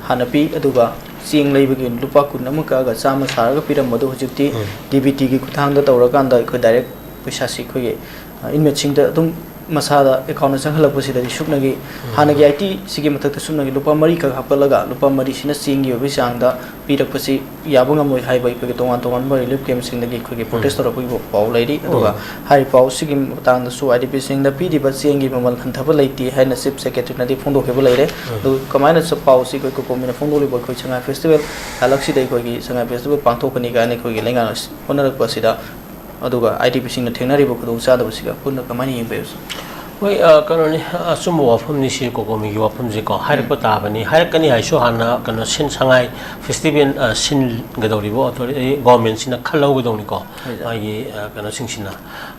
ꯍꯥꯟꯅ ꯄꯤ, ꯑꯗꯨꯒ ꯆꯦꯡ ꯂꯩꯕꯒꯤ ꯂꯨꯄꯥ ꯀꯨꯟ ꯑꯃ ꯀꯛꯑꯒ ꯆꯥꯝꯃ ꯁꯥꯔꯒ ꯄꯤꯔꯝꯕꯗꯨ ꯍꯧꯖꯤꯛꯇꯤ ꯎꯝ꯫ ꯗꯤ ꯕꯤ ꯇꯤꯒꯤ ꯈꯨꯠꯊꯥꯡꯗ ꯇꯧꯔꯀꯥꯟꯗ ꯑꯩꯈꯣꯏ direct ꯄꯩꯁꯥꯁꯤ ꯑꯩꯈꯣꯏꯒꯤ, ꯑ, inmateꯁꯤꯡꯗ ꯑꯗꯨꯝ ꯃꯁꯥꯗ accountꯇ ꯆꯪꯍꯜꯂꯛꯄꯁꯤꯗꯗꯤ ꯁꯨꯞꯅꯒꯤ ꯎꯝ꯫ ꯍꯥꯟꯅꯒꯤ ꯑꯥꯏ ꯇꯤꯁꯤꯒꯤ ꯃꯊꯛꯇ ꯁꯨꯞꯅꯒꯤ ꯂꯨꯄꯥ ꯃꯔꯤꯈꯛ ꯍꯥꯞꯀꯠꯂꯒ ꯂꯨꯄꯥ ꯃꯔꯤꯁꯤꯅ ꯆꯦꯡꯒꯤ ꯑꯣꯏꯕꯒꯤ ꯆꯥꯡꯗ ꯄꯤꯔꯛꯄꯁꯤ ꯌꯥꯕ ꯉꯝꯂꯣꯏ ꯍꯥꯏꯕ ꯑꯩꯈꯣꯏꯒꯤ ꯇꯣꯉꯥꯟ ꯇꯣꯉꯥꯟꯕ relief campꯁꯤꯡꯗꯒꯤ ꯑꯩꯈꯣꯏꯒꯤ protest ꯎꯝ꯫ ꯇꯧꯔꯛꯄꯒꯤ ꯄꯥꯎ ꯂꯩꯔꯤ꯫ ꯑꯗꯨꯒ ꯑꯣ꯫ ꯍꯥꯏꯔꯤꯕ ꯄꯥꯎꯁꯤꯒꯤ ꯃꯇꯥꯡꯗꯁꯨ ꯑꯥꯏ ꯗꯤ ꯄꯤꯁꯤꯡꯗ ꯄꯤꯔꯤꯕ ꯆꯦꯡꯒꯤ ꯃꯃꯜ ꯍꯟꯊꯕ ꯂꯩꯇꯦ ꯍꯥꯏꯅ Chief Secretaryꯅꯗꯤ ꯐꯣꯡꯗꯣꯛꯈꯤꯕ ꯂꯩꯔꯦ꯫ ꯎꯝ꯫ ꯑꯗꯨ ꯀꯃꯥꯏꯅ ꯆ-, ꯄꯥꯎꯁꯤ ꯑꯩꯈꯣꯏ ꯀꯣꯀꯣꯃꯤꯅ ꯐꯣꯡꯗꯣꯛꯂꯤꯕ ꯑꯩꯈꯣꯏ ꯁꯉꯥꯏ festival ꯍꯜꯂꯛꯁꯤꯗ ꯑꯩꯈꯣꯏꯒꯤ ꯁꯉꯥꯏ festival ꯄꯥꯡꯊꯣꯛꯀꯅꯤ ꯀꯥꯏꯅ ꯑꯩꯈꯣꯏꯒꯤ ꯂꯩꯉꯥꯛꯅ ꯍꯣꯠꯅꯔꯛꯄ ꯑꯁꯤꯗ ꯑꯗꯨꯒ ꯑꯥꯏ ꯗꯤ ꯄꯤꯁꯤꯡꯅ ꯊꯦꯡꯅꯔꯤꯕ ꯈꯨꯗꯣꯡꯆꯥꯗꯕꯁꯤꯒ ꯄꯨꯟꯅ ꯀꯃꯥꯏꯅ ꯌꯦꯡꯕꯤꯕꯁꯨ? ꯍꯣꯏ, ꯑ, ꯀꯩꯅꯣꯅꯤ, ꯑꯆꯨꯝꯕ ꯋꯥꯐꯝꯅꯤ ꯁꯤ ꯀꯣꯀꯣꯃꯤꯒꯤ ꯋꯥꯐꯝꯁꯤꯀꯣ꯫ ꯍꯥꯏꯔꯛꯄ ꯎꯝ꯫ ꯇꯥꯕꯅꯤ, ꯍꯥꯏꯔꯛꯀꯅꯤ ꯍꯥꯏꯁꯨ ꯍꯥꯟꯅ ꯀꯩꯅꯣ ꯁꯤꯟ-, ꯁꯉꯥꯏ festival, ꯑ, ꯁꯤꯟꯒꯗꯧꯔꯤꯕ authority, governmentꯁꯤꯅ ꯈꯜꯍꯧꯒꯗꯧꯅꯤꯀꯣ꯫ ꯍꯣꯏ, ꯁꯥꯔ꯫ ꯃꯥꯒꯤ, ꯑ, ꯀꯩꯅꯣꯁꯤꯡꯁꯤꯅ꯫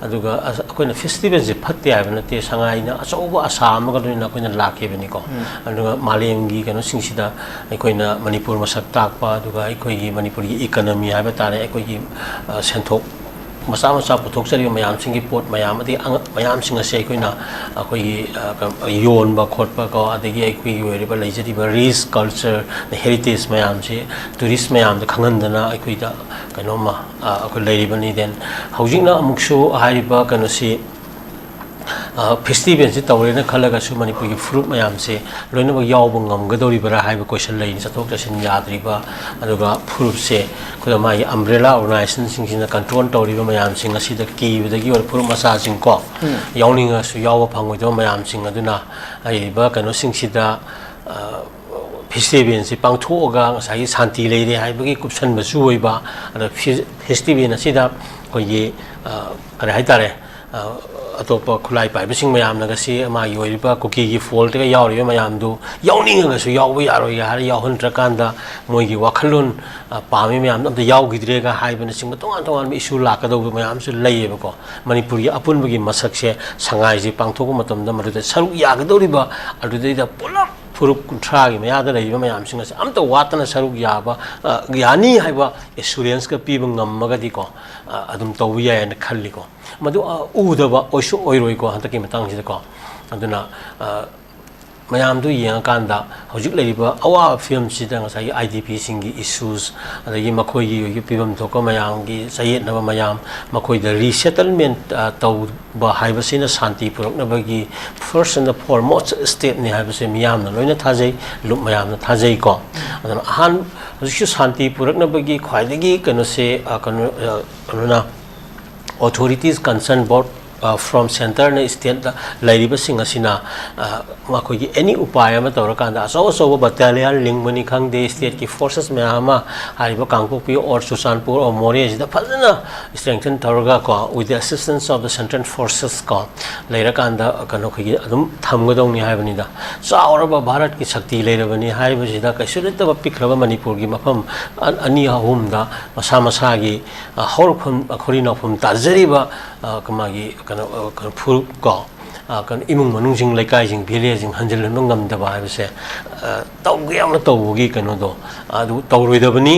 ꯑꯗꯨꯒ ꯑꯁ-, ꯑꯩꯈꯣꯏꯅ festivalꯁꯦ ꯐꯠꯇꯦ ꯍꯥꯏꯕ ꯅꯠꯇꯦ, ꯁꯉꯥꯏꯅ ꯑꯆꯧꯕ ꯑꯁꯥ ꯑꯃꯒ ꯂꯣꯏꯅꯅ ꯑꯩꯈꯣꯏꯅ ꯂꯥꯛꯈꯤꯕꯅꯤꯀꯣ꯫ ꯎꯝ꯫ ꯑꯗꯨꯒ ꯃꯥꯂꯦꯝꯒꯤ ꯀꯩꯅꯣꯁꯤꯡꯁꯤꯗ ꯑꯩꯈꯣꯏꯅ ꯃꯅꯤꯄꯨꯔ ꯃꯁꯛ ꯇꯥꯛꯄ, ꯑꯗꯨꯒ ꯑꯩꯈꯣꯏꯒꯤ ꯃꯅꯤꯄꯨꯔꯒꯤ economy ꯍꯥꯏꯕ ꯇꯥꯔꯦ, ꯑꯩꯈꯣꯏꯒꯤ, ꯑ, ꯁꯦꯟꯊꯣꯛ ꯃꯆꯥ ꯃꯆꯥ ꯄꯨꯊꯣꯛꯆꯔꯤꯕ ꯃꯌꯥꯝꯁꯤꯡꯒꯤ ꯄꯣꯠ ꯃꯌꯥꯝ, ꯑꯗꯒꯤ ꯑꯉ-, ꯃꯌꯥꯝꯁꯤꯡ ꯑꯁꯦ ꯑꯩꯈꯣꯏꯅ, ꯑꯩꯈꯣꯏꯒꯤ, ꯑ, ꯀ-, ꯌꯣꯟꯕ ꯈꯣꯠꯄ ꯀꯣ, ꯑꯗꯒꯤ ꯑꯩꯈꯣꯏꯒꯤ ꯑꯣꯏꯔꯤꯕ ꯂꯩꯖꯔꯤꯕ race, culture, heritage ꯃꯌꯥꯝꯁꯤ tourist ꯃꯌꯥꯝꯗ ꯈꯪꯍꯟꯗꯅ ꯑꯩꯈꯣꯏꯗ ꯀꯩꯅꯣꯝꯃ, ꯑ, ꯑꯩꯈꯣꯏ ꯂꯩꯔꯤꯕꯅꯤ꯫ Then ꯍꯧꯖꯤꯛꯅ ꯑꯃꯨꯛꯁꯨ ꯍꯥꯏꯔꯤꯕ ꯀꯩꯅꯣꯁꯤ, ꯑ, festivalꯁꯤ ꯇꯧꯔꯦꯅ ꯈꯜꯂꯒꯁꯨ ꯃꯅꯤꯄꯨꯔꯒꯤ ꯐꯨꯔꯨꯞ ꯃꯌꯥꯝꯁꯦ ꯂꯣꯏꯅꯃꯛ ꯌꯥꯎꯕ ꯉꯝꯒꯗꯧꯔꯤꯕ꯭ꯔꯥ ꯍꯥꯏꯕ question ꯂꯩꯔꯤ꯫ ꯆꯠꯊꯣꯛ ꯆꯠꯁꯤꯟ ꯌꯥꯗ꯭ꯔꯤꯕ, ꯑꯗꯨꯒ ꯐꯨꯔꯨꯞꯁꯦ ꯑꯩꯈꯣꯏꯅ ꯃꯥꯒꯤ umbrella organizationꯁꯤꯡꯁꯤꯅ control ꯇꯧꯔꯤꯕ ꯃꯌꯥꯝꯁꯤꯡ ꯑꯁꯤꯗ ꯀꯤꯕꯗꯒꯤ ꯑꯣꯏꯔ ꯐꯨꯔꯨꯞ ꯃꯆꯥꯁꯤꯡ ꯀꯣ, ꯎꯝ꯫ ꯌꯥꯎꯅꯤꯡꯉꯁꯨ ꯌꯥꯎꯕ ꯐꯪꯉꯣꯏꯗꯕ ꯃꯌꯥꯝꯁꯤꯡ ꯑꯗꯨꯅ ꯍꯥꯏꯔꯤꯕ ꯀꯩꯅꯣꯁꯤꯡꯁꯤꯗ, ꯑ, festivalꯁꯤ ꯄꯥꯡꯊꯣꯛꯑꯒ ꯉꯁꯥꯏꯒꯤ ꯁꯥꯟꯇꯤ ꯂꯩꯔꯦ ꯍꯥꯏꯕꯒꯤ ꯀꯨꯞꯁꯟꯕꯁꯨ ꯑꯣꯏꯕ, ꯑꯗ ꯐꯤ-, festival ꯑꯁꯤꯗ ꯑꯩꯈꯣꯏꯒꯤ, ꯑ, ꯀꯔꯤ ꯍꯥꯏꯇꯥꯔꯦ, ꯑ, ꯑꯇꯣꯞꯄ ꯈꯨꯠꯂꯥꯏ ꯄꯥꯏꯕꯁꯤꯡ ꯃꯌꯥꯝꯅꯒ ꯁꯤ ꯃꯥꯒꯤ ꯑꯣꯏꯔꯤꯕ ꯀꯨꯀꯤꯒꯤ faultꯇꯒ ꯌꯥꯎꯔꯤꯕ ꯃꯌꯥꯝꯗꯨ ꯌꯥꯎꯅꯤꯡꯉꯒꯁꯨ ꯌꯥꯎꯕ ꯌꯥꯔꯣꯏ ꯍꯥꯏꯔ ꯌꯥꯎꯍꯟꯗ꯭ꯔꯀꯥꯟꯗ ꯃꯣꯏꯒꯤ ꯋꯥꯈꯜꯂꯣꯟ, ꯑ, ꯄꯥꯝꯃꯤ ꯃꯌꯥꯝꯗꯣ ꯑꯝꯇ ꯌꯥꯎꯈꯤꯗ꯭ꯔꯦꯒ ꯍꯥꯏꯕꯅꯆꯤꯡꯕ ꯇꯣꯉꯥꯟ ꯇꯣꯉꯥꯟꯕ issue ꯂꯥꯛꯀꯗꯧꯕ ꯃꯌꯥꯝꯁꯨ ꯂꯩꯌꯦꯕꯀꯣ꯫ ꯃꯅꯤꯄꯨꯔꯒꯤ ꯑꯄꯨꯟꯕꯒꯤ ꯃꯁꯛꯁꯦ ꯁꯉꯥꯏꯁꯦ ꯄꯥꯡꯊꯣꯛꯄ ꯃꯇꯝꯗ ꯃꯗꯨꯗ ꯁꯔꯨꯛ ꯌꯥꯒꯗꯧꯔꯤꯕ ꯑꯗꯨꯗꯩꯗ ꯄꯨꯂꯞ ꯐꯨꯔꯨꯞ ꯀꯨꯟꯊ꯭ꯔꯥꯒꯤ ꯃꯌꯥꯗ ꯂꯩꯔꯤꯕ ꯃꯌꯥꯝꯁꯤꯡ ꯑꯁꯦ ꯑꯝꯇ ꯋꯥꯠꯇꯅ ꯁꯔꯨꯛ ꯌꯥꯕ, ꯑ, ꯌꯥꯅꯤ ꯍꯥꯏꯕ ꯑꯦꯁꯨꯔꯦꯟꯁꯀ ꯄꯤꯕ ꯉꯝꯃꯒꯗꯤꯀꯣ, ꯑ, ꯑꯗꯨꯝ ꯇꯧꯕ ꯌꯥꯏ ꯍꯥꯏꯅ ꯈꯜꯂꯤꯀꯣ꯫ ꯃꯗꯨ, ꯑ, ꯎꯗꯕ ꯑꯣꯏꯁꯨ ꯑꯣꯏꯔꯣꯏꯀꯣ ꯍꯟꯗꯛꯀꯤ ꯃꯇꯥꯡꯁꯤꯗꯀꯣ꯫ ꯑꯗꯨꯅ, ꯑ, ꯃꯌꯥꯝꯗꯨ ꯌꯦꯡꯉꯀꯥꯟꯗ ꯍꯧꯖꯤꯛ ꯂꯩꯔꯤꯕ ꯑꯋꯥꯕ ꯐꯤꯕꯝꯁꯤꯗ ꯉꯁꯥꯏꯒꯤ ꯑꯥꯏ ꯗꯤ ꯄꯤꯁꯤꯡꯒꯤ ꯏꯁꯨꯁ, ꯑꯗꯒꯤ ꯃꯈꯣꯏꯒꯤ ꯑꯣꯏꯒꯤ ꯄꯤꯐꯝ ꯊꯣꯛꯄ ꯃꯌꯥꯝꯒꯤ ꯆꯌꯦꯠꯅꯕ ꯃꯌꯥꯝ, ꯃꯈꯣꯏꯗ ꯔꯤꯁꯦꯇꯜꯃꯦꯟ, ꯑ, ꯇꯧꯕ ꯍꯥꯏꯕꯁꯤꯅ ꯁꯥꯟꯇꯤ ꯄꯨꯔꯛꯅꯕꯒꯤ first and the foremost stepꯅꯤ ꯍꯥꯏꯕꯁꯦ ꯃꯤꯌꯥꯝꯅ ꯂꯣꯏꯅ ꯊꯥꯖꯩ, ꯂꯨꯞ ꯃꯌꯥꯝꯅ ꯊꯥꯖꯩꯀꯣ꯫ ꯑꯗꯨꯅ ꯑꯍꯥꯟ-, ꯍꯧꯖꯤꯛꯁꯨ ꯁꯥꯟꯇꯤ ꯄꯨꯔꯛꯅꯕꯒꯤ ꯈ꯭ꯋꯥꯏꯗꯒꯤ ꯀꯩꯅꯣꯁꯦ, ꯑ, ꯀꯩꯅꯣ, ꯑ, ꯀꯩꯅꯣꯅ, authorities concerned both, ꯑ, from centreꯅ stateꯇ ꯂꯩꯔꯤꯕꯁꯤꯡ ꯑꯁꯤꯅ, ꯑ, ꯃꯈꯣꯏꯒꯤ any ꯎꯄꯥꯏ ꯑꯃ ꯇꯧꯔꯀꯥꯟꯗ ꯑꯆꯧ ꯑꯆꯧꯕ ꯕꯇꯥꯂꯤꯌꯟ ꯂꯤꯡꯕꯅꯤ ꯈꯪꯗꯦ, stateꯀꯤ forces ꯃꯌꯥꯝ ꯑꯃ ꯍꯥꯏꯔꯤꯕ ꯀꯥꯡꯄꯣꯛꯄꯤ or ꯆꯨꯔꯆꯥꯟꯄꯨꯔ or ꯃꯣꯔꯦꯁꯤꯗ ꯐꯖꯅ strengthen ꯇꯧꯔꯒ ꯀꯣ, with the assistance of the central forces ꯀꯣ, ꯂꯩꯔꯀꯥꯟꯗ ꯀꯩꯅꯣ ꯑꯩꯈꯣꯏꯒꯤ ꯑꯗꯨꯝ ꯊꯝꯒꯗꯧꯅꯤ ꯍꯥꯏꯕꯅꯤꯗ꯫ ꯆꯥꯎꯔꯕ ꯚꯥꯔꯠꯀꯤ ꯁꯛꯇꯤ ꯂꯩꯔꯕꯅꯤ ꯍꯥꯏꯕꯁꯤꯗ ꯀꯩꯁꯨ ꯅꯠꯇꯕ ꯄꯤꯛꯈ꯭ꯔꯕ ꯃꯅꯤꯄꯨꯔꯒꯤ ꯃꯐꯝ ꯑ-, ꯑꯅꯤ ꯑꯍꯨꯝꯗ ꯃꯁꯥ ꯃꯁꯥꯒꯤ, ꯑ, ꯍꯧꯔꯛꯐꯝ, ꯈꯣꯔꯤ ꯅꯥꯎꯐꯝ ꯇꯥꯖꯔꯤꯕ, ꯑ, ꯀ-, ꯃꯥꯒꯤ ꯀꯩꯅꯣ, ꯑ, ꯀꯩꯅꯣ ꯐꯨꯔꯨꯞ ꯀꯣ, ꯑ, ꯀꯩꯅꯣ ꯏꯃꯨꯡ ꯃꯅꯨꯡꯁꯤꯡ, ꯂꯩꯀꯥꯏꯁꯤꯡ, villageꯁꯤꯡ ꯍꯟꯖꯤꯜꯍꯟꯕ ꯉꯝꯗꯕ ꯍꯥꯏꯕꯁꯦ, ꯑ, ꯇꯧꯒꯦ ꯌꯥꯝꯅ ꯇꯧꯕꯒꯤ ꯀꯩꯅꯣꯗꯣ ꯑꯗꯨ ꯇꯧꯔꯣꯏꯗꯕꯅꯤ꯫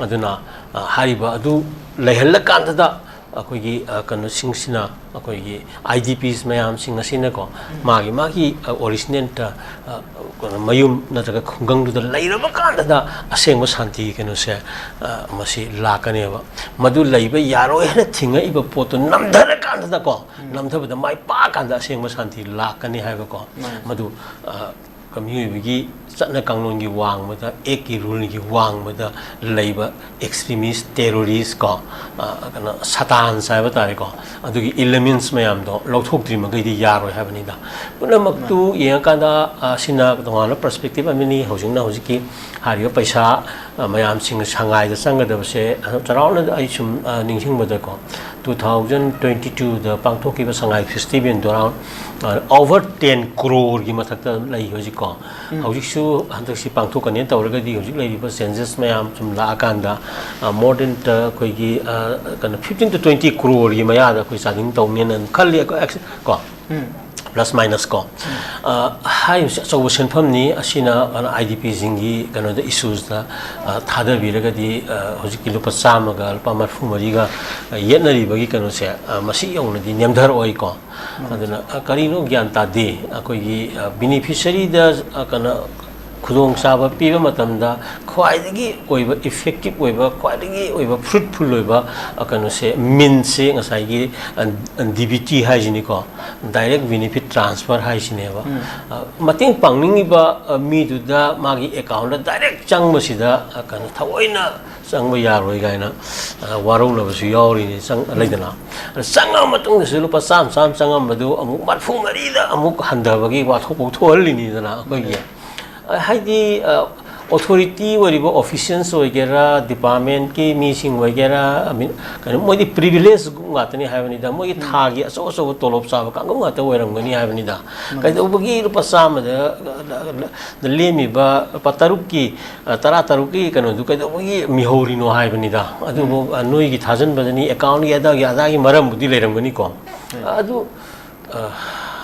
ꯑꯗꯨꯅ, ꯑ, ꯍꯥꯏꯔꯤꯕ ꯑꯗꯨ ꯂꯩꯍꯜꯂꯀꯥꯟꯗꯗ ꯑꯩꯈꯣꯏꯒꯤ, ꯑ, ꯀꯩꯅꯣꯁꯤꯡꯁꯤꯅ, ꯑꯩꯈꯣꯏꯒꯤ ꯑꯥꯏ ꯗꯤ ꯄꯤꯁ ꯃꯌꯥꯝꯁꯤꯡ ꯑꯁꯤꯅꯀꯣ, ꯃꯥꯒꯤ ꯃꯥꯒꯤ, ꯑ, ꯑꯣꯔꯤꯖꯤꯅꯦꯜꯗ, ꯑ, ꯀꯩꯅꯣ, ꯃꯌꯨꯝ ꯅꯠꯇ꯭ꯔꯒ ꯈꯨꯡꯒꯪꯗꯨꯗ ꯂꯩꯔꯕ ꯀꯥꯟꯗꯗ ꯑꯁꯦꯡꯕ ꯁꯥꯟꯇꯤ ꯀꯩꯅꯣꯁꯦ, ꯑ, ꯃꯁꯤ ꯂꯥꯛꯀꯅꯦꯕ꯫ ꯃꯗꯨ ꯂꯩꯕ ꯌꯥꯔꯣꯏ ꯍꯥꯏꯅ ꯊꯤꯡꯉꯛꯏꯕ ꯄꯣꯠꯇꯨ ꯅꯝꯊꯔꯀꯥꯟꯗꯗꯀꯣ, ꯅꯝꯊꯕꯗ ꯃꯥꯏ ꯄꯥꯛꯑꯀꯥꯟꯗ ꯑꯁꯦꯡꯕ ꯁꯥꯟꯇꯤ ꯂꯥꯛꯀꯅꯤ ꯍꯥꯏꯕꯀꯣ꯫ ꯃꯥꯅꯤ꯫ ꯃꯗꯨ, ꯑ, ꯃꯤꯑꯣꯏꯕꯒꯤ ꯆꯠꯅ ꯀꯥꯡꯂꯣꯟꯒꯤ ꯋꯥꯡꯃꯗ, ꯑꯦꯛꯀꯤ ꯔꯨꯜꯒꯤ ꯋꯥꯡꯃꯗ ꯂꯩꯕ ꯑꯦꯛꯁꯇ꯭ꯔꯤꯃꯤꯁ, ꯇꯦꯔꯣꯔꯤꯁ ꯀꯣ, ꯑ, ꯀꯩꯅꯣ, ꯁꯇꯥꯟꯁ ꯍꯥꯏꯕ ꯇꯥꯔꯦꯀꯣ, ꯑꯗꯨꯒꯤ ꯏꯂꯤꯃꯦꯟꯁ ꯃꯌꯥꯝꯗꯣ ꯂꯧꯊꯣꯛꯇ꯭ꯔꯤ ꯃꯈꯩꯗꯤ ꯌꯥꯔꯣꯏ ꯍꯥꯏꯕꯅꯤꯗ꯫ ꯄꯨꯝꯅꯃꯛꯇꯨ ꯌꯦꯡꯉꯀꯥꯟꯗ, ꯑ, ꯁꯤꯅ ꯇꯣꯉꯥꯟꯕ ꯄꯔꯁꯄꯦꯛꯇꯤꯞ ꯑꯃꯅꯤ꯫ ꯍꯧꯖꯤꯛꯅ ꯍꯧꯖꯤꯛꯀꯤ ꯍꯥꯏꯔꯤꯕ ꯄꯩꯁꯥ, ꯑ, ꯃꯌꯥꯝꯁꯤꯡ ꯁꯉꯥꯏꯗ ꯆꯪꯒꯗꯕꯁꯦ, ꯑ, ꯆꯥꯎꯔꯥꯛꯅ ꯑꯩ ꯁꯨꯝ, ꯑ, ꯅꯤꯡꯁꯤꯡꯕꯗꯀꯣ, two thousand twenty twoꯗ ꯄꯥꯡꯊꯣꯛꯈꯤꯕ ꯁꯉꯥꯏ ꯐꯦꯁꯇꯤꯚꯦꯜꯗꯣ ꯑꯔꯥꯎꯟ, ꯑ, ꯑꯣꯚꯔ ꯇꯦꯟ ꯀ꯭ꯔꯣꯔꯒꯤ ꯃꯊꯛꯇ ꯂꯩ ꯍꯧꯖꯤꯛꯀꯣ꯫ ꯍꯧꯖꯤꯛꯁꯨ ꯍꯟꯗꯛꯁꯤ ꯄꯥꯡꯊꯣꯛꯀꯅꯤ ꯇꯧꯔꯒꯗꯤ ꯍꯧꯖꯤꯛ ꯂꯩꯔꯤꯕ ꯆꯦꯟꯖꯦꯁ ꯃꯌꯥꯝ ꯁꯨꯝ ꯂꯥꯛꯑꯀꯥꯟꯗ, ꯑ, more than, ꯑ, ꯑꯩꯈꯣꯏꯒꯤ, ꯑ, ꯀꯩꯅꯣ, fifteen to twenty ꯀ꯭ꯔꯣꯔꯒꯤ ꯃꯌꯥꯗ ꯑꯩꯈꯣꯏ ꯆꯥꯗꯤꯡ ꯇꯧꯅꯦꯅ ꯈꯜꯂꯤ ꯑꯩꯈꯣꯏ ꯑꯦꯛꯁ-, ꯀꯣ꯫ ꯄ꯭ꯂꯁ ꯃꯥꯏꯅꯁ ꯀꯣ꯫ ꯑ, ꯍꯥꯏꯔꯤꯕꯁꯤ ꯑꯆꯧꯕ ꯁꯦꯟꯐꯝꯅꯤ꯫ ꯑꯁꯤꯅ ꯑꯥꯏ ꯗꯤ ꯄꯤꯁꯤꯡꯒꯤ ꯀꯩꯅꯣꯗ, ꯏꯁꯨꯁꯇ, ꯑ, ꯊꯥꯗꯕꯤꯔꯒꯗꯤ, ꯑ, ꯍꯧꯖꯤꯛꯀꯤ ꯂꯨꯄꯥ ꯆꯥꯝꯃꯒ ꯂꯨꯄꯥ ꯃꯔꯤꯐꯨ ꯃꯔꯤꯒ, ꯑ, ꯌꯦꯠꯅꯔꯤꯕꯒꯤ ꯀꯩꯅꯣꯁꯦ, ꯑ, ꯃꯁꯤ ꯌꯧꯅꯗꯤ ꯅꯦꯝꯊꯔꯛꯑꯣꯏꯀꯣ꯫ ꯑꯗꯨꯅ, ꯑ, ꯀꯔꯤꯅꯣ ꯒ꯭ꯌꯥꯟ ꯇꯥꯗꯦ꯫ ꯑꯩꯈꯣꯏꯒꯤ, ꯑ, ꯕꯤꯅꯤꯐꯤꯁꯔꯤꯗ, ꯑ, ꯀꯩꯅꯣ, ꯈꯨꯗꯣꯡꯆꯥꯕ ꯄꯤꯕ ꯃꯇꯝꯗ ꯈ꯭ꯋꯥꯏꯗꯒꯤ ꯑꯣꯏꯕ ꯏꯐꯦꯛꯇꯤꯞ ꯑꯣꯏꯕ, ꯈ꯭ꯋꯥꯏꯗꯒꯤ ꯑꯣꯏꯕ ꯐ꯭ꯔꯨꯠꯐꯨꯜ ꯑꯣꯏꯕ, ꯑ, ꯀꯩꯅꯣꯁꯦ, ꯃꯤꯟꯁꯦ ꯉꯁꯥꯏꯒꯤ, ꯑ, ꯗꯤ ꯕꯤ ꯇꯤ ꯍꯥꯏꯁꯤꯅꯤꯀꯣ, ꯗꯥꯏꯔꯦꯛ ꯕꯤꯅꯤꯐꯤꯠ ꯇ꯭ꯔꯥꯟꯁꯐꯔ ꯍꯥꯏꯁꯤꯅꯦꯕ꯫ ꯎꯝ꯫ ꯑ, ꯃꯇꯦꯡ ꯄꯥꯡꯅꯤꯡꯉꯤꯕ, ꯑ, ꯃꯤꯗꯨꯗ ꯃꯥꯒꯤ ꯑꯦꯀꯥꯎꯟꯗ ꯗꯥꯏꯔꯦꯛ ꯆꯪꯕꯁꯤꯗ, ꯑ, ꯀꯩꯅꯣ, ꯊꯑꯣꯏꯅ ꯆꯪꯕ ꯌꯥꯔꯣꯏ ꯀꯥꯏꯅ, ꯑ, ꯋꯥꯔꯧꯅꯕꯁꯨ ꯌꯥꯎꯔꯤꯅꯤ, ꯆꯪ-, ꯂꯩꯗꯅ꯫ ꯑꯗ ꯆꯪꯉꯕ ꯃꯇꯨꯡꯗꯁꯨ ꯂꯨꯄꯥ ꯆꯥꯝꯃ, ꯆꯥꯝꯃ ꯆꯪꯉꯝꯕꯗꯨ ꯑꯃꯨꯛ ꯃꯔꯐꯨ ꯃꯔꯤꯗ ꯑꯃꯨꯛ ꯍꯟꯊꯕꯒꯤ ꯋꯥꯊꯣꯛ ꯐꯥꯎ ꯊꯣꯛꯍꯜꯂꯤꯅꯤꯗꯅ ꯑꯩꯈꯣꯏꯒꯤ꯫ ꯑ, ꯍꯥꯏꯗꯤ, ꯑ, ꯑꯣꯊꯣꯔꯤꯇꯤ ꯑꯣꯏꯔꯤꯕ ꯑꯣꯐꯤꯁꯤꯌꯦꯜꯁ ꯑꯣꯏꯒꯦꯔꯥ, ꯗꯤꯄꯥꯔꯠꯃꯦꯟꯠꯀꯤ ꯃꯤꯁꯤꯡ ꯑꯣꯏꯒꯦꯔꯥ, ꯑꯃꯤ-, ꯀꯩꯅꯣ, ꯃꯣꯏꯗꯤ ꯄ꯭ꯔꯤꯚꯤꯂꯦꯖ ꯒ꯭ꯔꯨꯞ ꯉꯥꯛꯇꯅꯤ ꯍꯥꯏꯕꯅꯤꯗ꯫ ꯃꯣꯏꯒꯤ ꯎꯝ꯫ ꯊꯥꯒꯤ ꯑꯆꯧ ꯑꯆꯧꯕ ꯇꯣꯂꯣꯞ ꯆꯥꯕ ꯀꯥꯡꯕꯨ ꯉꯥꯛꯇ ꯑꯣꯏꯔꯝꯒꯅꯤ ꯍꯥꯏꯕꯅꯤꯗ꯫ ꯎꯝ꯫ ꯀꯩꯗꯧꯕꯒꯤ ꯂꯨꯄꯥ ꯆꯥꯝꯃꯗ, ꯂ-, ꯂ-, ꯂ-, ꯂꯦꯝꯃꯤꯕ ꯂꯨꯄꯥ ꯇꯔꯨꯛꯀꯤ, ꯑ, ꯇꯔꯥ ꯇꯔꯨꯛꯀꯤ ꯀꯩꯅꯣꯗꯨ ꯀꯩꯗꯧꯕꯒꯤ ꯃꯤꯍꯧꯔꯤꯅꯣ ꯍꯥꯏꯕꯅꯤꯗ꯫ ꯑꯗꯨꯕꯨ, ꯎꯝ꯫ ꯑ, ꯅꯣꯏꯒꯤ ꯊꯥꯖꯤꯟꯕꯗꯅꯤ, ꯑꯦꯀꯥꯎꯟꯒꯤ ꯑꯗꯥꯒꯤ ꯑꯗꯥꯒꯤ ꯃꯔꯝꯕꯨꯗꯤ ꯂꯩꯔꯝꯒꯅꯤꯀꯣ꯫ ꯎꯝ꯫ ꯑꯗꯨ ꯑ,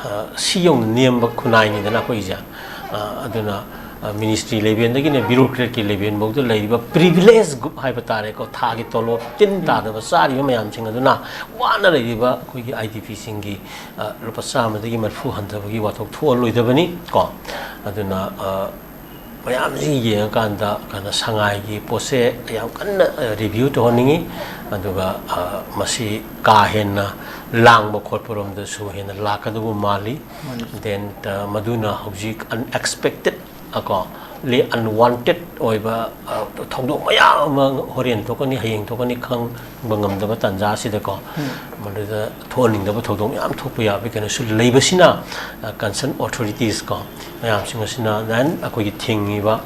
ꯑ, ꯁꯤ ꯌꯧꯅ ꯅꯦꯝꯕ ꯈꯨꯟꯅꯥꯏꯅꯤꯗꯅ ꯑꯩꯈꯣꯏꯁꯦ꯫ ꯑ, ꯑꯗꯨꯅ, ꯑ, ꯃꯤꯅꯤꯁꯇ꯭ꯔꯤ ꯂꯦꯚꯦꯜꯗꯒꯤꯅ ꯕ꯭ꯌꯨꯔꯣꯀ꯭ꯔꯦꯠꯀꯤ ꯂꯦꯚꯦꯜꯐꯥꯎꯗ ꯂꯩꯔꯤꯕ ꯄ꯭ꯔꯤꯚꯤꯂꯦꯖ ꯒ꯭ꯔꯨꯞ ꯍꯥꯏꯕ ꯇꯥꯔꯦꯀꯣ, ꯊꯥꯒꯤ ꯇꯣꯂꯣꯞ ꯇꯤꯟ ꯇꯥꯗꯕ ꯆꯥꯔꯤꯕ ꯃꯌꯥꯝꯁꯤꯡ ꯑꯗꯨꯅ ꯋꯥꯅ ꯂꯩꯔꯤꯕ ꯑꯩꯈꯣꯏꯒꯤ ꯑꯥꯏ ꯗꯤ ꯄꯤꯁꯤꯡꯒꯤ, ꯑ, ꯂꯨꯄꯥ ꯆꯥꯝꯃꯗꯒꯤ ꯃꯔꯐꯨ ꯍꯟꯊꯕꯒꯤ ꯋꯥꯊꯣꯛ ꯊꯣꯛꯍꯜꯂꯣꯏꯗꯕꯅꯤ ꯀꯣ꯫ ꯑꯗꯨꯅ, ꯑ, ꯃꯌꯥꯝꯁꯤ ꯌꯦꯡꯉꯀꯥꯟꯗ ꯀꯩꯅꯣ, ꯁꯉꯥꯏꯒꯤ ꯄꯣꯠꯁꯦ ꯌꯥꯝ ꯀꯟꯅ, ꯑ, ꯔꯤꯚ꯭ꯌꯨ ꯇꯧꯍꯟꯅꯤꯡꯉꯤ꯫ ꯑꯗꯨꯒ, ꯑ, ꯃꯁꯤ ꯀꯥ ꯍꯦꯟꯅ ꯂꯥꯡꯕ ꯈꯣꯠꯄꯔꯣꯝꯗꯁꯨ ꯍꯦꯟꯅ ꯂꯥꯛꯀꯗꯧꯕ ꯃꯥꯜꯂꯤ꯫ ꯃꯥꯅꯤ꯫ Then, ꯑ, ꯃꯗꯨꯅ ꯍꯧꯖꯤꯛ unexpected, ꯑ, ꯀꯣ, ꯂꯤ-, unwanted ꯑꯣꯏꯕ, ꯑ, ꯊꯧꯗꯣꯛ ꯃꯌꯥꯝ ꯑꯃ ꯍꯣꯔꯦꯟ ꯊꯣꯛꯀꯅꯤ, ꯍꯌꯦꯡ ꯊꯣꯛꯀꯅꯤ, ꯈꯪꯕ ꯉꯝꯗꯕ ꯇꯥꯟꯖꯥ ꯑꯁꯤꯗꯀꯣ꯫ ꯎꯝ꯫ ꯃꯗꯨꯗ ꯊꯣꯛꯍꯟꯅꯤꯡꯗꯕ ꯊꯧꯗꯣꯛ ꯃꯌꯥꯝ ꯊꯣꯛꯄ ꯌꯥꯕꯒꯤ ꯀꯩꯅꯣꯁꯨ ꯂꯩꯕꯁꯤꯅ, ꯑ, concern authorities ꯀꯣ, ꯃꯌꯥꯝꯁꯤꯡ ꯑꯁꯤꯅ ꯅꯍꯥꯟ ꯑꯩꯈꯣꯏꯒꯤ ꯊꯤꯡꯉꯤꯕ,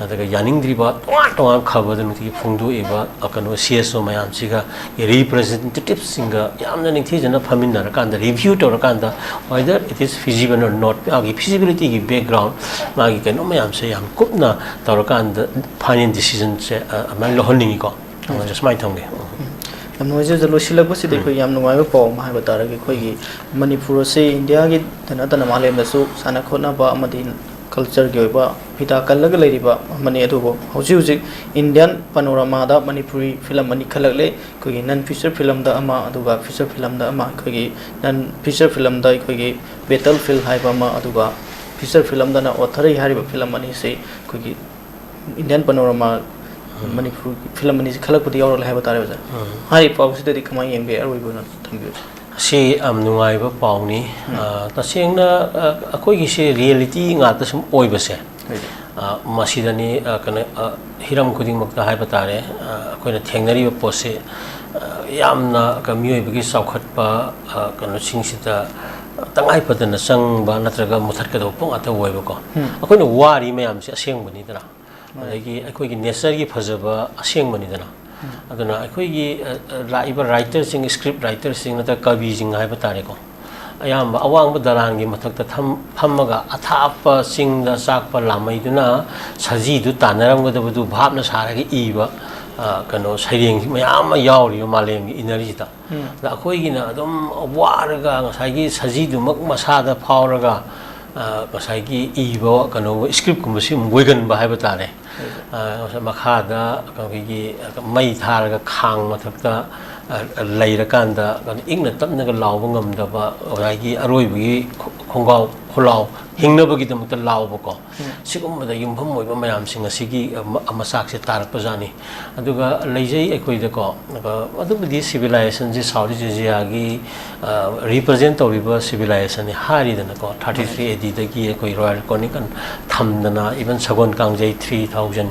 ꯑꯗꯨꯒ ꯌꯥꯅꯤꯡꯗ꯭ꯔꯤꯕ ꯇꯣꯉꯥꯟ ꯇꯣꯉꯥꯟ ꯈꯕꯔꯗ ꯅꯨꯡꯇꯤꯒꯤ ꯐꯣꯡꯗꯣꯛꯏꯕ, ꯑ, ꯀꯩꯅꯣ, ꯁꯤ ꯑꯦꯁ ꯑꯣ ꯃꯌꯥꯝꯁꯤꯒ, ꯔꯤꯄ꯭ꯔꯖꯦꯟꯇꯦꯇꯤꯚꯁꯤꯡꯒ ꯌꯥꯝꯅ ꯅꯤꯡꯊꯤꯖꯅ ꯐꯝꯃꯤꯟꯅꯔꯀꯥꯟꯗ, ꯔꯤꯚ꯭ꯌꯨ ꯇꯧꯔꯀꯥꯟꯗ, whether it is feasible or not, ꯃꯥꯒꯤ ꯐꯤꯖꯤꯕꯤꯂꯤꯇꯤꯒꯤ ꯕꯦꯛꯒ꯭ꯔꯥꯎꯟ, ꯃꯥꯒꯤ ꯀꯩꯅꯣ ꯃꯌꯥꯝꯁꯦ ꯌꯥꯝ ꯀꯨꯞꯅ ꯇꯧꯔꯀꯥꯟꯗ ꯐꯥꯏꯅꯦꯜ ꯗꯤꯁꯤꯖꯟꯁꯦ, ꯑ, ꯑꯗꯨꯃꯥꯏꯅ ꯂꯧꯍꯟꯅꯤꯡꯉꯤꯀꯣ꯫ ꯑꯗꯨꯃꯥꯏꯅ ꯁꯨꯃꯥꯏꯅ ꯊꯝꯒꯦ꯫ ꯎꯝ꯫ ꯌꯥꯝ ꯅꯨꯡꯉꯥꯏꯖꯩ ꯑꯣꯖꯥ꯫ ꯂꯣꯏꯁꯤꯜꯂꯛꯄꯁꯤꯗ ꯑꯩꯈꯣꯏ ꯌꯥꯝ ꯅꯨꯡꯉꯥꯏꯕ ꯄꯥꯎ ꯑꯃ ꯍꯥꯏꯕ ꯇꯥꯔꯒꯗꯤ, ꯑꯩꯈꯣꯏꯒꯤ ꯃꯅꯤꯄꯨꯔ ꯑꯁꯤ ꯏꯟꯗꯤꯌꯥꯒꯤꯗ ꯅꯠꯇꯅ ꯃꯥꯂꯦꯝꯗꯁꯨ ꯁꯥꯟꯅ ꯈꯣꯠꯅꯕ ꯑꯃꯗꯤ ꯀꯜꯆꯔꯒꯤ ꯑꯣꯏꯕ ꯐꯤꯗꯥ ꯀꯜꯂꯒ ꯂꯩꯔꯤꯕ ꯑꯃꯅꯤ꯫ ꯑꯗꯨꯕꯨ ꯍꯧꯖꯤꯛ ꯍꯧꯖꯤꯛ ꯏꯟꯗꯤꯌꯥꯟ ꯄꯅꯣꯔꯥꯃꯥꯗ ꯃꯅꯤꯄꯨꯔꯤ ꯐꯤꯂꯝ ꯑꯅꯤ ꯈꯜꯂꯛꯂꯦ꯫ ꯑꯩꯈꯣꯏꯒꯤ ꯅꯟ ꯐꯤꯆꯔ ꯐꯤꯂꯝꯗ ꯑꯃ, ꯑꯗꯨꯒ ꯐꯤꯆꯔ ꯐꯤꯂꯝꯗ ꯑꯃ꯫ ꯑꯩꯈꯣꯏꯒꯤ ꯅꯟ ꯐꯤꯆꯔ ꯐꯤꯂꯝꯗ ꯑꯩꯈꯣꯏꯒꯤ ꯕꯦꯇꯜ ꯐꯤꯜ ꯍꯥꯏꯕ ꯑꯃ, ꯑꯗꯨꯒ ꯐꯤꯆꯔ ꯐꯤꯂꯝꯗꯅ ꯑꯣꯊꯔꯩ ꯍꯥꯏꯔꯤꯕ ꯐꯤꯂꯝ ꯑꯅꯤꯁꯤ ꯑꯩꯈꯣꯏꯒꯤ ꯏꯟꯗꯤꯌꯥꯟ ꯄꯅꯣꯔꯥꯃꯥ ꯃꯅꯤꯄꯨꯔ ꯐꯤꯂꯝ ꯑꯅꯤꯁꯤ ꯈꯜꯂꯛꯄꯗ ꯌꯥꯎꯔꯛꯂꯦ ꯍꯥꯏꯕ ꯇꯥꯔꯦ ꯑꯣꯖꯥ꯫ ꯍꯥꯏꯔꯤꯕ ꯄꯥꯎꯁꯤꯗꯗꯤ ꯀꯃꯥꯏꯅ ꯌꯦꯡꯕꯤ? ꯑꯔꯣꯏꯕ ꯑꯣꯏꯅ ꯊꯝꯕꯤꯌꯨ꯫ ꯑꯁꯤ ꯌꯥꯝ ꯅꯨꯡꯉꯥꯏꯕ ꯄꯥꯎꯅꯤ꯫ ꯑ, ꯇꯁꯦꯡꯅ, ꯑ, ꯑꯩꯈꯣꯏꯒꯤꯁꯦ ꯔꯤꯌꯦꯂꯤꯇꯤ ꯉꯥꯛꯇ ꯁꯨꯝ ꯑꯣꯏꯕꯁꯦ, ꯑ, ꯃꯁꯤꯗꯅꯤ, ꯑ, ꯀꯩꯅꯣ, ꯑ, ꯍꯤꯔꯝ ꯈꯨꯗꯤꯡꯃꯛꯇ ꯍꯥꯏꯕ ꯇꯥꯔꯦ, ꯑ, ꯑꯩꯈꯣꯏꯅ ꯊꯦꯡꯅꯔꯤꯕ ꯄꯣꯠꯁꯤ, ꯑ, ꯌꯥꯝꯅ ꯀ-, ꯃꯤꯑꯣꯏꯕꯒꯤ ꯆꯥꯎꯈꯠꯄ, ꯑ, ꯀꯩꯅꯣꯁꯤꯡꯁꯤꯗ ꯇꯉꯥꯏ ꯐꯗꯅ ꯆꯪꯕ ꯅꯠꯇ꯭ꯔꯒ ꯃꯨꯊꯠꯀꯗꯕ ꯄꯣꯠ ꯉꯥꯛꯇ ꯑꯣꯏꯕꯀꯣ꯫ ꯑꯩꯈꯣꯏꯅ ꯋꯥꯔꯤ ꯃꯌꯥꯝꯁꯦ ꯑꯁꯦꯡꯕꯅꯤꯗꯅ꯫ ꯑꯗꯒꯤ ꯑꯩꯈꯣꯏꯒꯤ ꯅꯦꯆꯔꯒꯤ ꯐꯖꯕ ꯑꯁꯦꯡꯕꯅꯤꯗꯅ꯫ ꯑꯗꯨꯅ ꯑꯩꯈꯣꯏꯒꯤ, ꯑ, ꯑ, ꯂꯥꯛꯏꯕ ꯔꯥꯏꯇꯔꯁꯤꯡ, ꯁ꯭ꯀ꯭ꯔꯤꯞ ꯔꯥꯏꯇꯔꯁꯤꯡ ꯅꯠꯇ꯭ꯔꯒ ꯀꯕꯤꯁꯤꯡ ꯍꯥꯏꯕ ꯇꯥꯔꯦꯀꯣ, ꯑꯌꯥꯝꯕ ꯑꯋꯥꯡꯕ ꯗꯂꯥꯟꯒꯤ ꯃꯊꯛꯇ ꯊꯝ-, ꯐꯝꯃꯒ ꯑꯊꯥꯞꯄ ꯆꯤꯡꯗ ꯆꯥꯛꯄ ꯂꯥꯝꯃꯩꯗꯨꯅ ꯁꯖꯤꯗꯨ ꯇꯥꯟꯅꯔꯝꯒꯗꯕꯗꯨ ꯚꯥꯞꯅ ꯁꯥꯔꯒ ꯏꯕ, ꯑ, ꯀꯩꯅꯣ, ꯁꯩꯔꯦꯡ ꯃꯌꯥꯝ ꯑꯃ ꯌꯥꯎꯔꯤꯕ ꯃꯥꯂꯦꯝꯒꯤ ꯏꯅꯔꯖꯤꯗ꯫ ꯑꯗ ꯑꯩꯈꯣꯏꯒꯤꯅ ꯑꯗꯨꯝ ꯋꯥꯔꯒ ꯉꯁꯥꯏꯒꯤ ꯁꯖꯤꯗꯨꯃꯛ ꯃꯁꯥꯗ ꯐꯥꯎꯔꯒ, ꯑ, ꯉꯁꯥꯏꯒꯤ ꯏꯕ ꯀꯩꯅꯣ ꯁ꯭ꯀ꯭ꯔꯤꯞꯀꯨꯝꯕꯁꯤ ꯑꯃꯨꯛ ꯑꯣꯏꯒꯟꯕ ꯍꯥꯏꯕ ꯇꯥꯔꯦ꯫ ꯑ, ꯃꯈꯥꯗ ꯑꯩꯈꯣꯏꯒꯤ ꯃꯩ ꯊꯥꯔꯒ ꯈꯥꯡ ꯃꯊꯛꯇ, ꯑ, ꯂꯩꯔꯀꯥꯟꯗ ꯏꯪꯅ ꯇꯞꯅꯒ ꯂꯥꯎꯕ ꯉꯝꯗꯕ ꯉꯁꯥꯏꯒꯤ ꯑꯔꯣꯏꯕꯒꯤ ꯈꯣꯡꯒꯥꯎ ꯈꯣꯜꯂꯥꯎ ꯍꯤꯡꯅꯕꯒꯤꯗꯃꯛꯇ ꯂꯥꯎꯕꯀꯣ꯫ ꯁꯤꯒꯨꯝꯕꯗ ꯌꯨꯝꯐꯝ ꯑꯣꯏꯕ ꯃꯌꯥꯝꯁꯤꯡ ꯑꯁꯤꯒꯤ, ꯑ, ꯃ-, ꯃꯆꯥꯛꯁꯦ ꯇꯥꯔꯛꯄꯖꯥꯠꯅꯤ꯫ ꯑꯗꯨꯒ ꯂꯩꯖꯩ ꯑꯩꯈꯣꯏꯗꯀꯣ, ꯑꯗꯨꯒ ꯑꯗꯨꯕꯨꯗꯤ ꯁꯤꯚꯤꯂꯥꯏꯖꯦꯁꯟꯁꯤ ꯁꯥꯎꯠ ꯏꯁ ꯑꯦꯁꯤꯌꯥꯒꯤ, ꯑ, ꯔꯤꯄ꯭ꯔꯖꯦꯟ ꯇꯧꯔꯤꯕ ꯁꯤꯚꯤꯂꯥꯏꯖꯦꯁꯟꯅꯤ ꯍꯥꯏꯔꯤꯗꯅꯀꯣ, ꯊꯥꯔꯇꯤ ꯊ꯭ꯔꯤ ꯑꯦ ꯗꯤꯗꯒꯤ ꯑꯩꯈꯣꯏ ꯔꯣꯌꯦꯜ ꯀ꯭ꯔꯣꯅꯤꯀꯜ ꯊꯝꯗꯅ, ꯏꯚꯟ ꯁꯒꯣꯜ ꯀꯥꯡꯖꯩ three thousand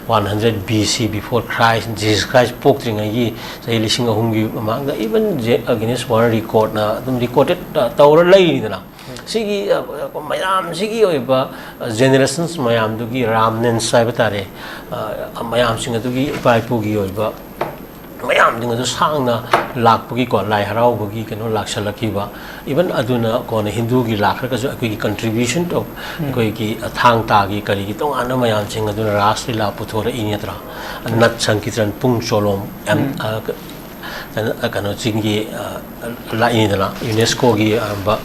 one hundred B C, before Christ, Jesus Christ ꯄꯣꯛꯇ꯭ꯔꯤꯉꯩꯒꯤ ꯆꯍꯤ ꯂꯤꯁꯤꯡ ꯑꯍꯨꯝꯒꯤ ꯃꯃꯥꯡꯗ, ꯏꯚꯟ ꯖꯦ-, ꯒꯤꯅꯤꯁ ꯋꯥꯔꯜ ꯔꯦꯀꯣꯔꯠꯅ ꯑꯗꯨꯝ ꯔꯦꯀꯣꯔꯗꯦꯠ, ꯑ, ꯇꯧꯔ ꯂꯩꯔꯤꯗꯅ꯫ ꯁꯤꯒꯤ, ꯑ, ꯑ, ꯃꯌꯥꯝꯁꯤꯒꯤ ꯑꯣꯏꯕ, ꯑ, ꯖꯦꯅꯦꯔꯦꯁꯟꯁ ꯃꯌꯥꯝꯗꯨꯒꯤ ꯔꯥꯝꯅꯦꯟꯁ ꯍꯥꯏꯕ ꯇꯥꯔꯦ, ꯑ, ꯃꯌꯥꯝꯁꯤꯡ ꯑꯗꯨꯒꯤ ꯏꯄꯥ ꯏꯄꯨꯒꯤ ꯑꯣꯏꯕ ꯃꯌꯥꯝꯁꯤꯡ ꯑꯗꯨ ꯁꯥꯡꯅ ꯂꯥꯛꯄꯒꯤꯀꯣ, ꯂꯥꯏ ꯍꯔꯥꯎꯕꯒꯤ ꯀꯩꯅꯣ ꯂꯥꯛꯁꯜꯂꯛꯈꯤꯕ, ꯏꯚꯟ ꯑꯗꯨꯅ ꯀꯣꯟꯅ ꯍꯤꯟꯗꯨꯒꯤ ꯂꯥꯛꯈ꯭ꯔꯒꯁꯨ ꯑꯩꯈꯣꯏꯒꯤ ꯀꯟꯇ꯭ꯔꯤꯕ꯭ꯌꯨꯁꯟ ꯑꯣꯐ ꯑꯩꯈꯣꯏꯒꯤ, ꯑ, ꯊꯥꯡ ꯇꯥꯒꯤ ꯀꯔꯤꯒꯤ ꯇꯣꯉꯥꯟꯕ ꯃꯌꯥꯝꯁꯤꯡ ꯑꯗꯨꯅ ꯔꯥꯁ ꯂꯤꯂꯥ ꯄꯨꯊꯣꯔꯛꯏ ꯅꯠꯇ꯭ꯔꯥ? ꯅꯠ ꯁꯪꯀꯤꯔꯇꯟ, ꯄꯨꯡ ꯆꯣꯂꯣꯝ, ꯑꯦꯝ-, ꯑ, ꯀ-, ꯀꯩꯅꯣ ꯆꯤꯡꯒꯤ ꯂꯥꯛꯏꯅꯤꯗꯅ, ꯌꯨꯅꯦꯁꯀꯣꯒꯤ ꯑꯔꯝꯕ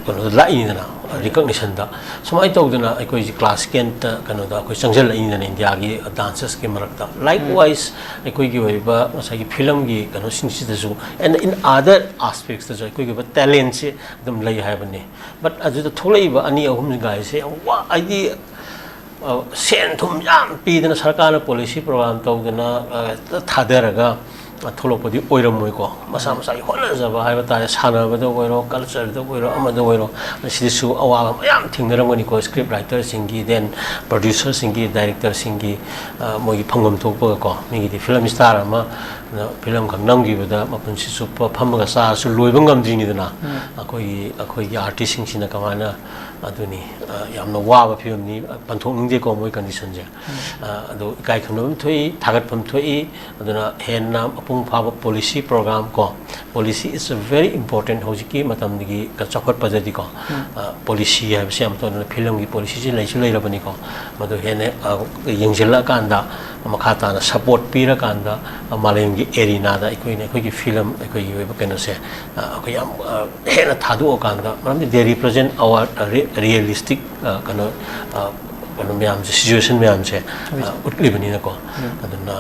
ꯀꯩꯅꯣꯗ ꯂꯥꯛꯏꯅꯤꯗꯅ, ꯔꯤꯀꯣꯛꯅꯤꯁꯟꯗ꯫ ꯁꯨꯃꯥꯏꯅ ꯇꯧꯗꯅ ꯑꯩꯈꯣꯏꯁꯤ ꯀ꯭ꯂꯥꯁ ꯇꯦꯟꯇ ꯀꯩꯅꯣꯗ ꯑꯩꯈꯣꯏ ꯆꯪꯁꯤꯜꯂꯛꯏꯅꯤꯗꯅ, ꯏꯟꯗꯤꯌꯥꯒꯤ ꯗꯥꯟꯁꯔꯁꯀꯤ ꯃꯔꯛꯇ꯫ ꯂꯥꯏꯛ ꯋꯥꯏꯁ ꯑꯩꯈꯣꯏꯒꯤ ꯑꯣꯏꯕ ꯉꯁꯥꯏꯒꯤ ꯐꯤꯂꯝꯒꯤ ꯀꯩꯅꯣꯁꯤꯡꯁꯤꯗꯁꯨ, and in other aspectsꯇꯁꯨ ꯑꯩꯈꯣꯏꯒꯤ ꯑꯣꯏꯕ ꯇꯦꯂꯦꯟꯁꯦ ꯑꯗꯨꯝ ꯂꯩ ꯍꯥꯏꯕꯅꯤ꯫ ꯕꯠ ꯑꯗꯨꯗ ꯊꯣꯛꯂꯛꯏꯕ ꯑꯅꯤ ꯑꯍꯨꯝꯒꯥꯏꯁꯦ ꯌꯥꯝ ꯋꯥ ꯍꯥꯏꯗꯤ ꯁꯦꯟ ꯊꯨꯝ ꯌꯥꯝ ꯄꯤꯗꯅ, ꯁꯔꯀꯥꯔꯅ ꯄꯣꯂꯤꯁꯤ ꯄ꯭ꯔꯣꯒ꯭ꯔꯥꯝ ꯇꯧꯗꯅ ꯊꯣꯛꯂꯛꯄꯗꯤ ꯑꯣꯏꯔꯝꯃꯣꯏꯀꯣ꯫ ꯃꯁꯥ ꯃꯁꯥꯒꯤ ꯍꯣꯠꯅꯖꯕ ꯍꯥꯏꯕ ꯇꯥꯔꯦ, ꯁꯥꯟꯅꯕꯗ ꯑꯣꯏꯔꯣ, ꯀꯜꯆꯔꯗ ꯑꯣꯏꯔꯣ, ꯑꯃꯗ ꯑꯣꯏꯔꯣ, ꯁꯤꯗꯁꯨ ꯑꯋꯥꯕ ꯃꯌꯥꯝ ꯊꯦꯡꯅꯔꯝꯒꯅꯤꯀꯣ꯫ ꯁ꯭ꯀ꯭ꯔꯤꯞ ꯔꯥꯏꯇꯔꯁꯤꯡꯒꯤ, ꯗꯦꯟ ꯄ꯭ꯔꯣꯗ꯭ꯌꯨꯁꯔꯁꯤꯡꯒꯤ, ꯗꯥꯏꯔꯦꯛꯇꯔꯁꯤꯡꯒꯤ ꯃꯣꯏꯒꯤ ꯐꯪꯐꯝ ꯊꯣꯛꯄꯒꯀꯣ꯫ ꯃꯤꯒꯤꯗꯤ ꯐꯤꯂꯝ ꯁ꯭ꯇꯥꯔ ꯑꯃ ꯐꯤꯂꯝ ꯈꯛ ꯅꯝꯈꯤꯕꯗ ꯃꯄꯨꯟꯁꯤ ꯆꯨꯞꯄ ꯐꯝꯃꯒ ꯆꯥꯔꯁꯨ ꯂꯣꯏꯕ ꯉꯝꯗ꯭ꯔꯤꯅꯤꯗꯅ꯫ ꯑꯩꯈꯣꯏꯒꯤ ꯑꯩꯈꯣꯏꯒꯤ ꯑꯥꯔꯇꯤꯁꯁꯤꯡꯁꯤꯅ ꯀꯃꯥꯏꯅ, ꯑꯗꯨꯅꯤ, ꯌꯥꯝꯅ ꯋꯥꯕ ꯐꯤꯕꯝꯅꯤ꯫ ꯄꯟꯊꯣꯛꯅꯤꯡꯗꯦꯀꯣ ꯃꯣꯏ ꯀꯟꯗꯤꯁꯟꯁꯦ꯫ ꯑꯗꯣ ꯏꯀꯥꯏ ꯈꯨꯝꯅꯕ ꯊꯣꯛꯏ, ꯊꯥꯒꯠꯐꯝ ꯊꯣꯛꯏ꯫ ꯑꯗꯨꯅ ꯍꯦꯟꯅ ꯃꯄꯨꯡ ꯐꯥꯕ ꯄꯣꯂꯤꯁꯤ ꯄ꯭ꯔꯣꯒ꯭ꯔꯥꯝ ꯀꯣ, policy is a very important ꯍꯧꯖꯤꯛꯀꯤ ꯃꯇꯝꯒꯤ ꯆꯥꯎꯈꯠꯄꯗꯗꯤꯀꯣ꯫ ꯄꯣꯂꯤꯁꯤ ꯍꯥꯏꯕꯁꯤ ꯌꯥꯝ ꯇꯣꯟꯅ ꯐꯤꯂꯝꯒꯤ ꯄꯣꯂꯤꯁꯤꯁꯤ ꯂꯩꯁꯨ ꯂꯩꯔꯕꯅꯤꯀꯣ꯫ ꯃꯗꯨ ꯍꯦꯟꯅ ꯌꯦꯡꯁꯤꯜꯂꯛꯑꯀꯥꯟꯗ, ꯃꯈꯥ ꯇꯥꯅ ꯁꯄꯣꯔꯠ ꯄꯤꯔꯀꯥꯟꯗ, ꯃꯥꯂꯦꯝꯒꯤ ꯑꯦꯔꯤꯅꯥꯗ ꯑꯩꯈꯣꯏꯅ ꯑꯩꯈꯣꯏꯒꯤ ꯐꯤꯂꯝ, ꯑꯩꯈꯣꯏꯒꯤ ꯑꯣꯏꯕ ꯀꯩꯅꯣꯁꯦ ꯑꯩꯈꯣꯏ ꯌꯥꯝ ꯍꯦꯟꯅ ꯊꯥꯗꯣꯛꯑꯀꯥꯟꯗ, ꯃꯔꯝꯗꯤ they represent our realistic ꯀꯩꯅꯣ ꯀꯩꯅꯣ ꯃꯌꯥꯝꯁꯦ, ꯁꯤꯆꯨꯋꯦꯁꯟ ꯃꯌꯥꯝꯁꯦ ꯎꯠꯂꯤꯕꯅꯤꯅꯀꯣ꯫ ꯑꯗꯨꯅ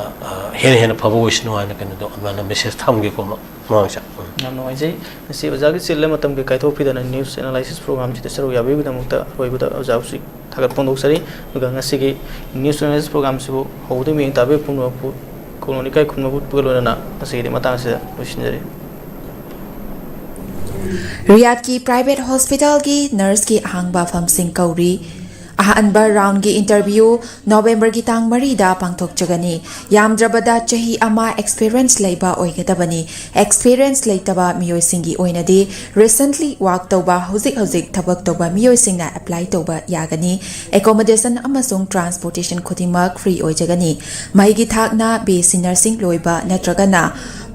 ꯍꯦꯟꯅ ꯍꯦꯟꯅ ꯐꯕ ꯑꯣꯏꯁꯅꯨ ꯍꯥꯏꯅ ꯀꯩꯅꯣꯗꯣ ꯑꯗꯨꯃꯥꯏꯅ ꯃꯦꯁꯦꯖ ꯊꯝꯒꯦꯀꯣ꯫ ꯃꯃꯥꯡꯁꯦ꯫ ꯌꯥꯝ ꯅꯨꯡꯉꯥꯏꯖꯩ꯫ ꯉꯁꯤ ꯑꯣꯖꯥꯒꯤ ꯆꯤꯜꯂꯦ ꯃꯇꯝꯒꯤ ꯀꯥꯏꯊꯣꯛꯄꯤꯗꯅ ꯅ꯭ꯌꯨꯁ ꯑꯦꯅꯥꯂꯥꯏꯁꯤꯁ ꯄ꯭ꯔꯣꯒ꯭ꯔꯥꯝꯁꯤꯗ ꯁꯔꯨꯛ ꯌꯥꯕꯤꯕꯒꯤꯗꯃꯛꯇ ꯑꯔꯣꯏꯕꯗ ꯑꯣꯖꯥꯕꯨꯁꯨ ꯊꯥꯒꯠ ꯐꯣꯡꯗꯣꯛꯆꯔꯤ꯫ ꯑꯗꯨꯒ ꯉꯁꯤꯒꯤ ꯅ꯭ꯌꯨꯁ ꯑꯦꯅꯥꯂꯥꯏꯁꯤꯁ ꯄ꯭ꯔꯣꯒ꯭ꯔꯥꯝꯁꯤꯕꯨ ꯍꯧꯕꯗꯒꯤ ꯃꯤꯠꯌꯦꯡ ꯇꯥꯕꯤꯕ ꯄꯨꯝꯅꯃꯛꯄꯨ ꯀꯣꯂꯣꯅꯤ ꯏꯀꯥꯏ ꯈꯨꯝꯅꯕ ꯎꯠꯄꯒ ꯂꯣꯏꯅꯅ ꯉꯁꯤꯒꯤꯗꯤ ꯃꯇꯥꯡ ꯑꯁꯤꯗ ꯂꯣꯏꯁꯤꯟꯖꯔꯤ꯫ ꯔꯤꯌꯥꯗꯀꯤ ꯄ꯭ꯔꯥꯏꯚꯦꯠ ꯍꯣꯁꯄꯤꯇꯥꯜꯒꯤ ꯅꯔꯁꯀꯤ ꯑꯍꯥꯡꯕ ꯐꯝꯁꯤꯡ ꯀꯧꯔꯤ꯫ ꯑꯍꯥꯟꯕ ꯔꯥꯎꯟꯒꯤ ꯏꯟꯇꯔꯚ꯭ꯌꯨ ꯅꯣꯕꯦꯝꯕꯔꯒꯤ ꯇꯥꯡ ꯃꯔꯤꯗ ꯄꯥꯡꯊꯣꯛꯆꯒꯅꯤ꯫ ꯌꯥꯝꯗ꯭ꯔꯕꯗ ꯆꯍꯤ ꯑꯃ ꯑꯦꯛꯁꯄꯤꯔꯤꯌꯦꯟꯁ ꯂꯩꯕ ꯑꯣꯏꯒꯗꯕꯅꯤ꯫ ꯑꯦꯛꯁꯄꯤꯔꯤꯌꯦꯟꯁ ꯂꯩꯇꯕ ꯃꯤꯑꯣꯏꯁꯤꯡꯒꯤ ꯑꯣꯏꯅꯗꯤ ꯔꯤꯁꯦꯟꯠꯂꯤ ꯋꯥꯔꯛ ꯇꯧꯕ, ꯍꯧꯖꯤꯛ ꯍꯧꯖꯤꯛ ꯊꯕꯛ ꯇꯧꯕ ꯃꯤꯑꯣꯏꯁꯤꯡꯅ ꯑꯦꯄ꯭ꯂꯥꯏ ꯇꯧꯕ ꯌꯥꯒꯅꯤ꯫ ꯑꯦꯀꯣꯃꯣꯗꯦꯁꯟ ꯑꯃꯁꯨꯡ ꯇ꯭ꯔꯥꯟꯁꯄꯣꯔꯇꯦꯁꯟ ꯈꯨꯗꯤꯡꯃꯛ ꯐ꯭ꯔꯤ ꯑꯣꯏꯖꯒꯅꯤ꯫ ꯃꯍꯩꯒꯤ ꯊꯥꯛꯅ ꯕꯤ ꯑꯦꯁ ꯁꯤ ꯅꯔꯁꯤꯡ ꯂꯣꯏꯕ ꯅꯠꯇ꯭ꯔꯒꯅ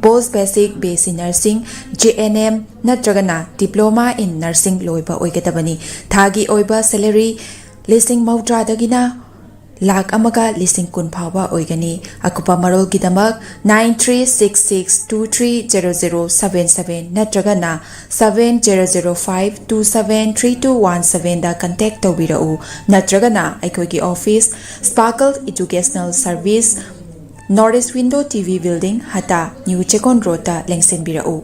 ꯄꯣꯁ basic B S C nursing, J and M ꯅꯠꯇ꯭ꯔꯒꯅ ꯗꯤꯄ꯭ꯂꯣꯃꯥ ꯏꯟ ꯅꯔꯁꯤꯡ ꯂꯣꯏꯕ ꯑꯣꯏꯒꯗꯕꯅꯤ꯫ ꯊꯥꯒꯤ ꯑꯣꯏꯕ ꯁꯦꯂꯔꯤ ꯂꯤꯁꯤꯡ ꯃꯧꯗ꯭ꯔꯥꯗꯒꯤꯅ ꯂꯥꯈ ꯑꯃꯒ ꯂꯤꯁꯤꯡ ꯀꯨꯟ ꯐꯥꯎꯕ ꯑꯣꯏꯒꯅꯤ꯫ ꯑꯀꯨꯞꯄ ꯃꯔꯣꯜꯒꯤꯗꯃꯛ nine three six six two three zero zero seven seven ꯅꯠꯇ꯭ꯔꯒꯅ seven zero zero five two seven three two one seven ꯗ contact ꯇꯧꯕꯤꯔꯛꯎ, ꯅꯠꯇ꯭ꯔꯒꯅ ꯑꯩꯈꯣꯏꯒꯤ office, Sparkle Educational Service, North East Window T V Building, ꯍꯇꯥ, New ꯆꯦꯀꯣꯟ ꯔꯣꯗꯇ ꯂꯦꯡꯁꯤꯟꯕꯤꯔꯛꯎ꯫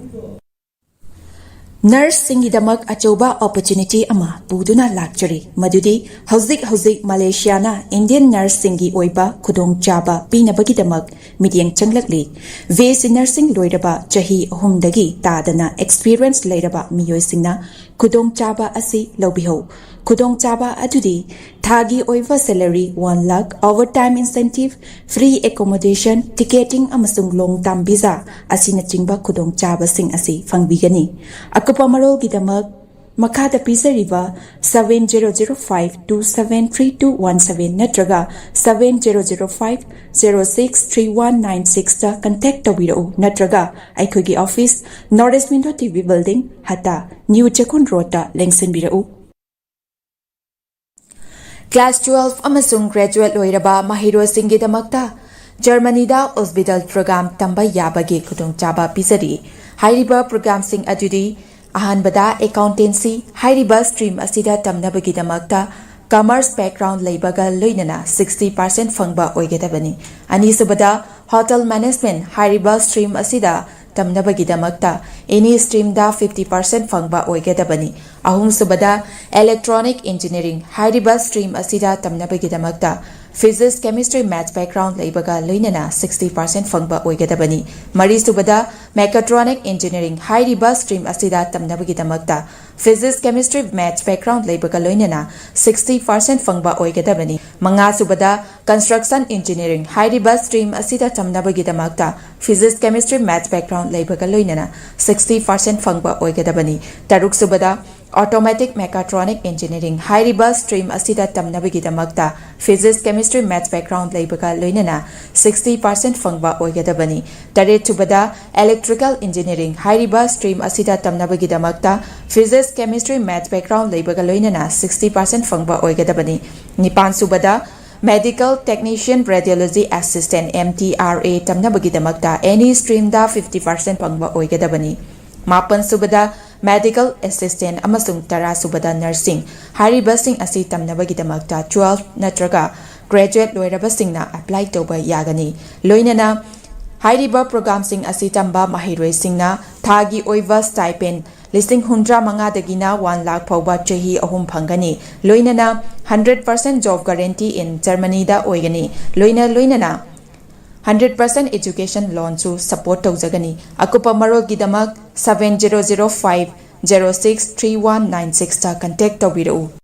ꯅꯔꯁꯁꯤꯡꯒꯤꯗꯃꯛ ꯑꯆꯧꯕ opportunity ꯑꯃ ꯄꯨꯗꯨꯅ ꯂꯥꯛꯆꯔꯤ, ꯃꯗꯨꯗꯤ ꯍꯧꯖꯤꯛ ꯍꯧꯖꯤꯛ ꯃꯂꯦꯁꯤꯌꯥꯅ ꯏꯟꯗꯤꯌꯟ ꯅꯔꯁꯁꯤꯡꯒꯤ ꯑꯣꯏꯕ ꯈꯨꯗꯣꯡꯆꯥꯕ ꯄꯤꯅꯕꯒꯤꯗꯃꯛ ꯃꯤꯠꯌꯦꯡ ꯆꯪꯂꯛꯂꯤ꯫ ꯕꯤ ꯑꯦꯁ ꯁꯤ ꯅꯔꯁꯤꯡ ꯂꯣꯏꯔꯕ ꯆꯍꯤ ꯑꯍꯨꯝꯗꯒꯤ ꯇꯥꯗꯅ experience ꯂꯩꯔꯕ ꯃꯤꯑꯣꯏꯁꯤꯡꯅ ꯈꯨꯗꯣꯡꯆꯥꯕ ꯑꯁꯤ ꯂꯧꯕꯤꯍꯧ꯫ ꯈꯨꯗꯣꯡꯆꯥꯕ ꯑꯗꯨꯗꯤ ꯊꯥꯒꯤ ꯑꯣꯏꯕ salary one lakh, overtime incentive, free accommodation, ticketing ꯑꯃꯁꯨꯡ long term visa ꯑꯁꯤꯅꯆꯤꯡꯕ ꯈꯨꯗꯣꯡꯆꯥꯕꯁꯤꯡ ꯑꯁꯤ ꯐꯪꯕꯤꯒꯅꯤ꯫ ꯑꯀꯨꯞꯄ ꯃꯔꯣꯜꯒꯤꯗꯃꯛ ꯃꯈꯥꯗ ꯄꯤꯖꯔꯤꯕ seven zero zero five two seven three two one seven ꯅꯠꯇ꯭ꯔꯒ seven zero zero five zero six three one nine six ꯇ contact ꯇꯧꯕꯤꯔꯛꯎ, ꯅꯠꯇ꯭ꯔꯒ ꯑꯩꯈꯣꯏꯒꯤ office, North East Window T V Building, ꯍꯇꯥ, New ꯆꯦꯀꯣꯟ ꯔꯣꯗꯇ ꯂꯦꯡꯁꯤꯟꯕꯤꯔꯛꯎ꯫ Class twelve ꯑꯃꯁꯨꯡ graduate ꯂꯣꯏꯔꯕ ꯃꯍꯩꯔꯣꯏꯁꯤꯡꯒꯤꯗꯃꯛꯇ ꯖꯔꯃꯅꯤꯗ Ausbildung program ꯇꯝꯕ ꯌꯥꯕꯒꯤ ꯈꯨꯗꯣꯡꯆꯥꯕ ꯄꯤꯖꯔꯤ꯫ ꯍꯥꯏꯔꯤꯕ programꯁꯤꯡ ꯑꯗꯨꯗꯤ: ꯑꯍꯥꯟꯕꯗ, accountancy꯫ ꯍꯥꯏꯔꯤꯕ stream ꯑꯁꯤꯗ ꯇꯝꯅꯕꯒꯤꯗꯃꯛꯇ commerce background ꯂꯩꯕꯒ ꯂꯣꯏꯅꯅ sixty percent ꯐꯪꯕ ꯑꯣꯏꯒꯗꯕꯅꯤ꯫ ꯑꯅꯤꯁꯨꯕꯗ, hotel management꯫ ꯍꯥꯏꯔꯤꯕ stream ꯑꯁꯤꯗ ꯇꯝꯅꯕꯒꯤꯗꯃꯛꯇ any streamꯗ fifty percent ꯐꯪꯕ ꯑꯣꯏꯒꯗꯕꯅꯤ꯫ ꯑꯍꯨꯝꯁꯨꯕꯗ, electronic engineering꯫ ꯍꯥꯏꯔꯤꯕ stream ꯑꯁꯤꯗ ꯇꯝꯅꯕꯒꯤꯗꯃꯛꯇ physics, chemistry, maths background ꯂꯩꯕꯒ ꯂꯣꯏꯅꯅ sixty percent ꯐꯪꯕ ꯑꯣꯏꯒꯗꯕꯅꯤ꯫ ꯃꯔꯤꯁꯨꯕꯗ, mechatronic engineering꯫ ꯍꯥꯏꯔꯤꯕ stream ꯑꯁꯤꯗ ꯇꯝꯅꯕꯒꯤꯗꯃꯛꯇ physics, chemistry, maths background ꯂꯩꯕꯒ ꯂꯣꯏꯅꯅ sixty percent ꯐꯪꯕ ꯑꯣꯏꯒꯗꯕꯅꯤ꯫ ꯃꯉꯥꯁꯨꯕꯗ, construction engineering꯫ ꯍꯥꯏꯔꯤꯕ stream ꯑꯁꯤꯗ ꯇꯝꯅꯕꯒꯤꯗꯃꯛꯇ physics, chemistry, maths background ꯂꯩꯕꯒ ꯂꯣꯏꯅꯅ sixty percent ꯐꯪꯕ ꯑꯣꯏꯒꯗꯕꯅꯤ꯫ ꯇꯔꯨꯛꯁꯨꯕꯗ, automatic mechatronic engineering꯫ ꯍꯥꯏꯔꯤꯕ stream ꯑꯁꯤꯗ ꯇꯝꯅꯕꯒꯤꯗꯃꯛꯇ physics, chemistry, maths background ꯂꯩꯕꯒ ꯂꯣꯏꯅꯅ sixty percent ꯐꯪꯕ ꯑꯣꯏꯒꯗꯕꯅꯤ꯫ ꯇꯔꯦꯠꯁꯨꯕꯗ, electrical engineering꯫ ꯍꯥꯏꯔꯤꯕ stream ꯑꯁꯤꯗ ꯇꯝꯅꯕꯒꯤꯗꯃꯛꯇ physics, chemistry, maths background ꯂꯩꯕꯒ ꯂꯣꯏꯅꯅ sixty percent ꯐꯪꯕ ꯑꯣꯏꯒꯗꯕꯅꯤ꯫ ꯅꯤꯄꯥꯟꯁꯨꯕꯗ, Medical Technician Radiology Assistant, M T R A, ꯇꯝꯅꯕꯒꯤꯗꯃꯛꯇ any streamꯗ fifty percent ꯐꯪꯕ ꯑꯣꯏꯒꯗꯕꯅꯤ꯫ ꯃꯥꯄꯟ ꯁꯨꯕꯗ, Medical Assistant ꯑꯃꯁꯨꯡ ꯇꯔꯥ ꯁꯨꯕꯗ, Nursing꯫ ꯍꯥꯏꯔꯤꯕꯁꯤꯡ ꯑꯁꯤ ꯇꯝꯅꯕꯒꯤꯗꯃꯛꯇ twelve ꯅꯠꯇ꯭ꯔꯒ graduate ꯂꯣꯏꯔꯕꯁꯤꯡꯅ apply ꯇꯧꯕ ꯌꯥꯒꯅꯤ꯫ ꯂꯣꯏꯅꯅ ꯍꯥꯏꯔꯤꯕ programꯁꯤꯡ ꯑꯁꯤ ꯇꯝꯕ ꯃꯍꯩꯔꯣꯏꯁꯤꯡꯅ ꯊꯥꯒꯤ ꯑꯣꯏꯕ stipend ꯂꯤꯁꯤꯡ ꯍꯨꯝꯗ꯭ꯔꯥ ꯃꯉꯥꯗꯒꯤꯅ one lakh ꯐꯥꯎꯕ ꯆꯍꯤ ꯑꯍꯨꯝ ꯐꯪꯒꯅꯤ꯫ ꯂꯣꯏꯅꯅ hundred percent job guarantee in Germanyꯗ ꯑꯣꯏꯒꯅꯤ꯫ ꯂꯣꯏꯅ ꯂꯣꯏꯅꯅ hundred percent education loanꯁꯨ support ꯇꯧꯖꯒꯅꯤ꯫ ꯑꯀꯨꯞꯄ ꯃꯔꯣꯜꯒꯤꯗꯃꯛ seven zero zero five zero six three one nine sixꯇ contact ꯇꯧꯕꯤꯔꯛꯎ꯫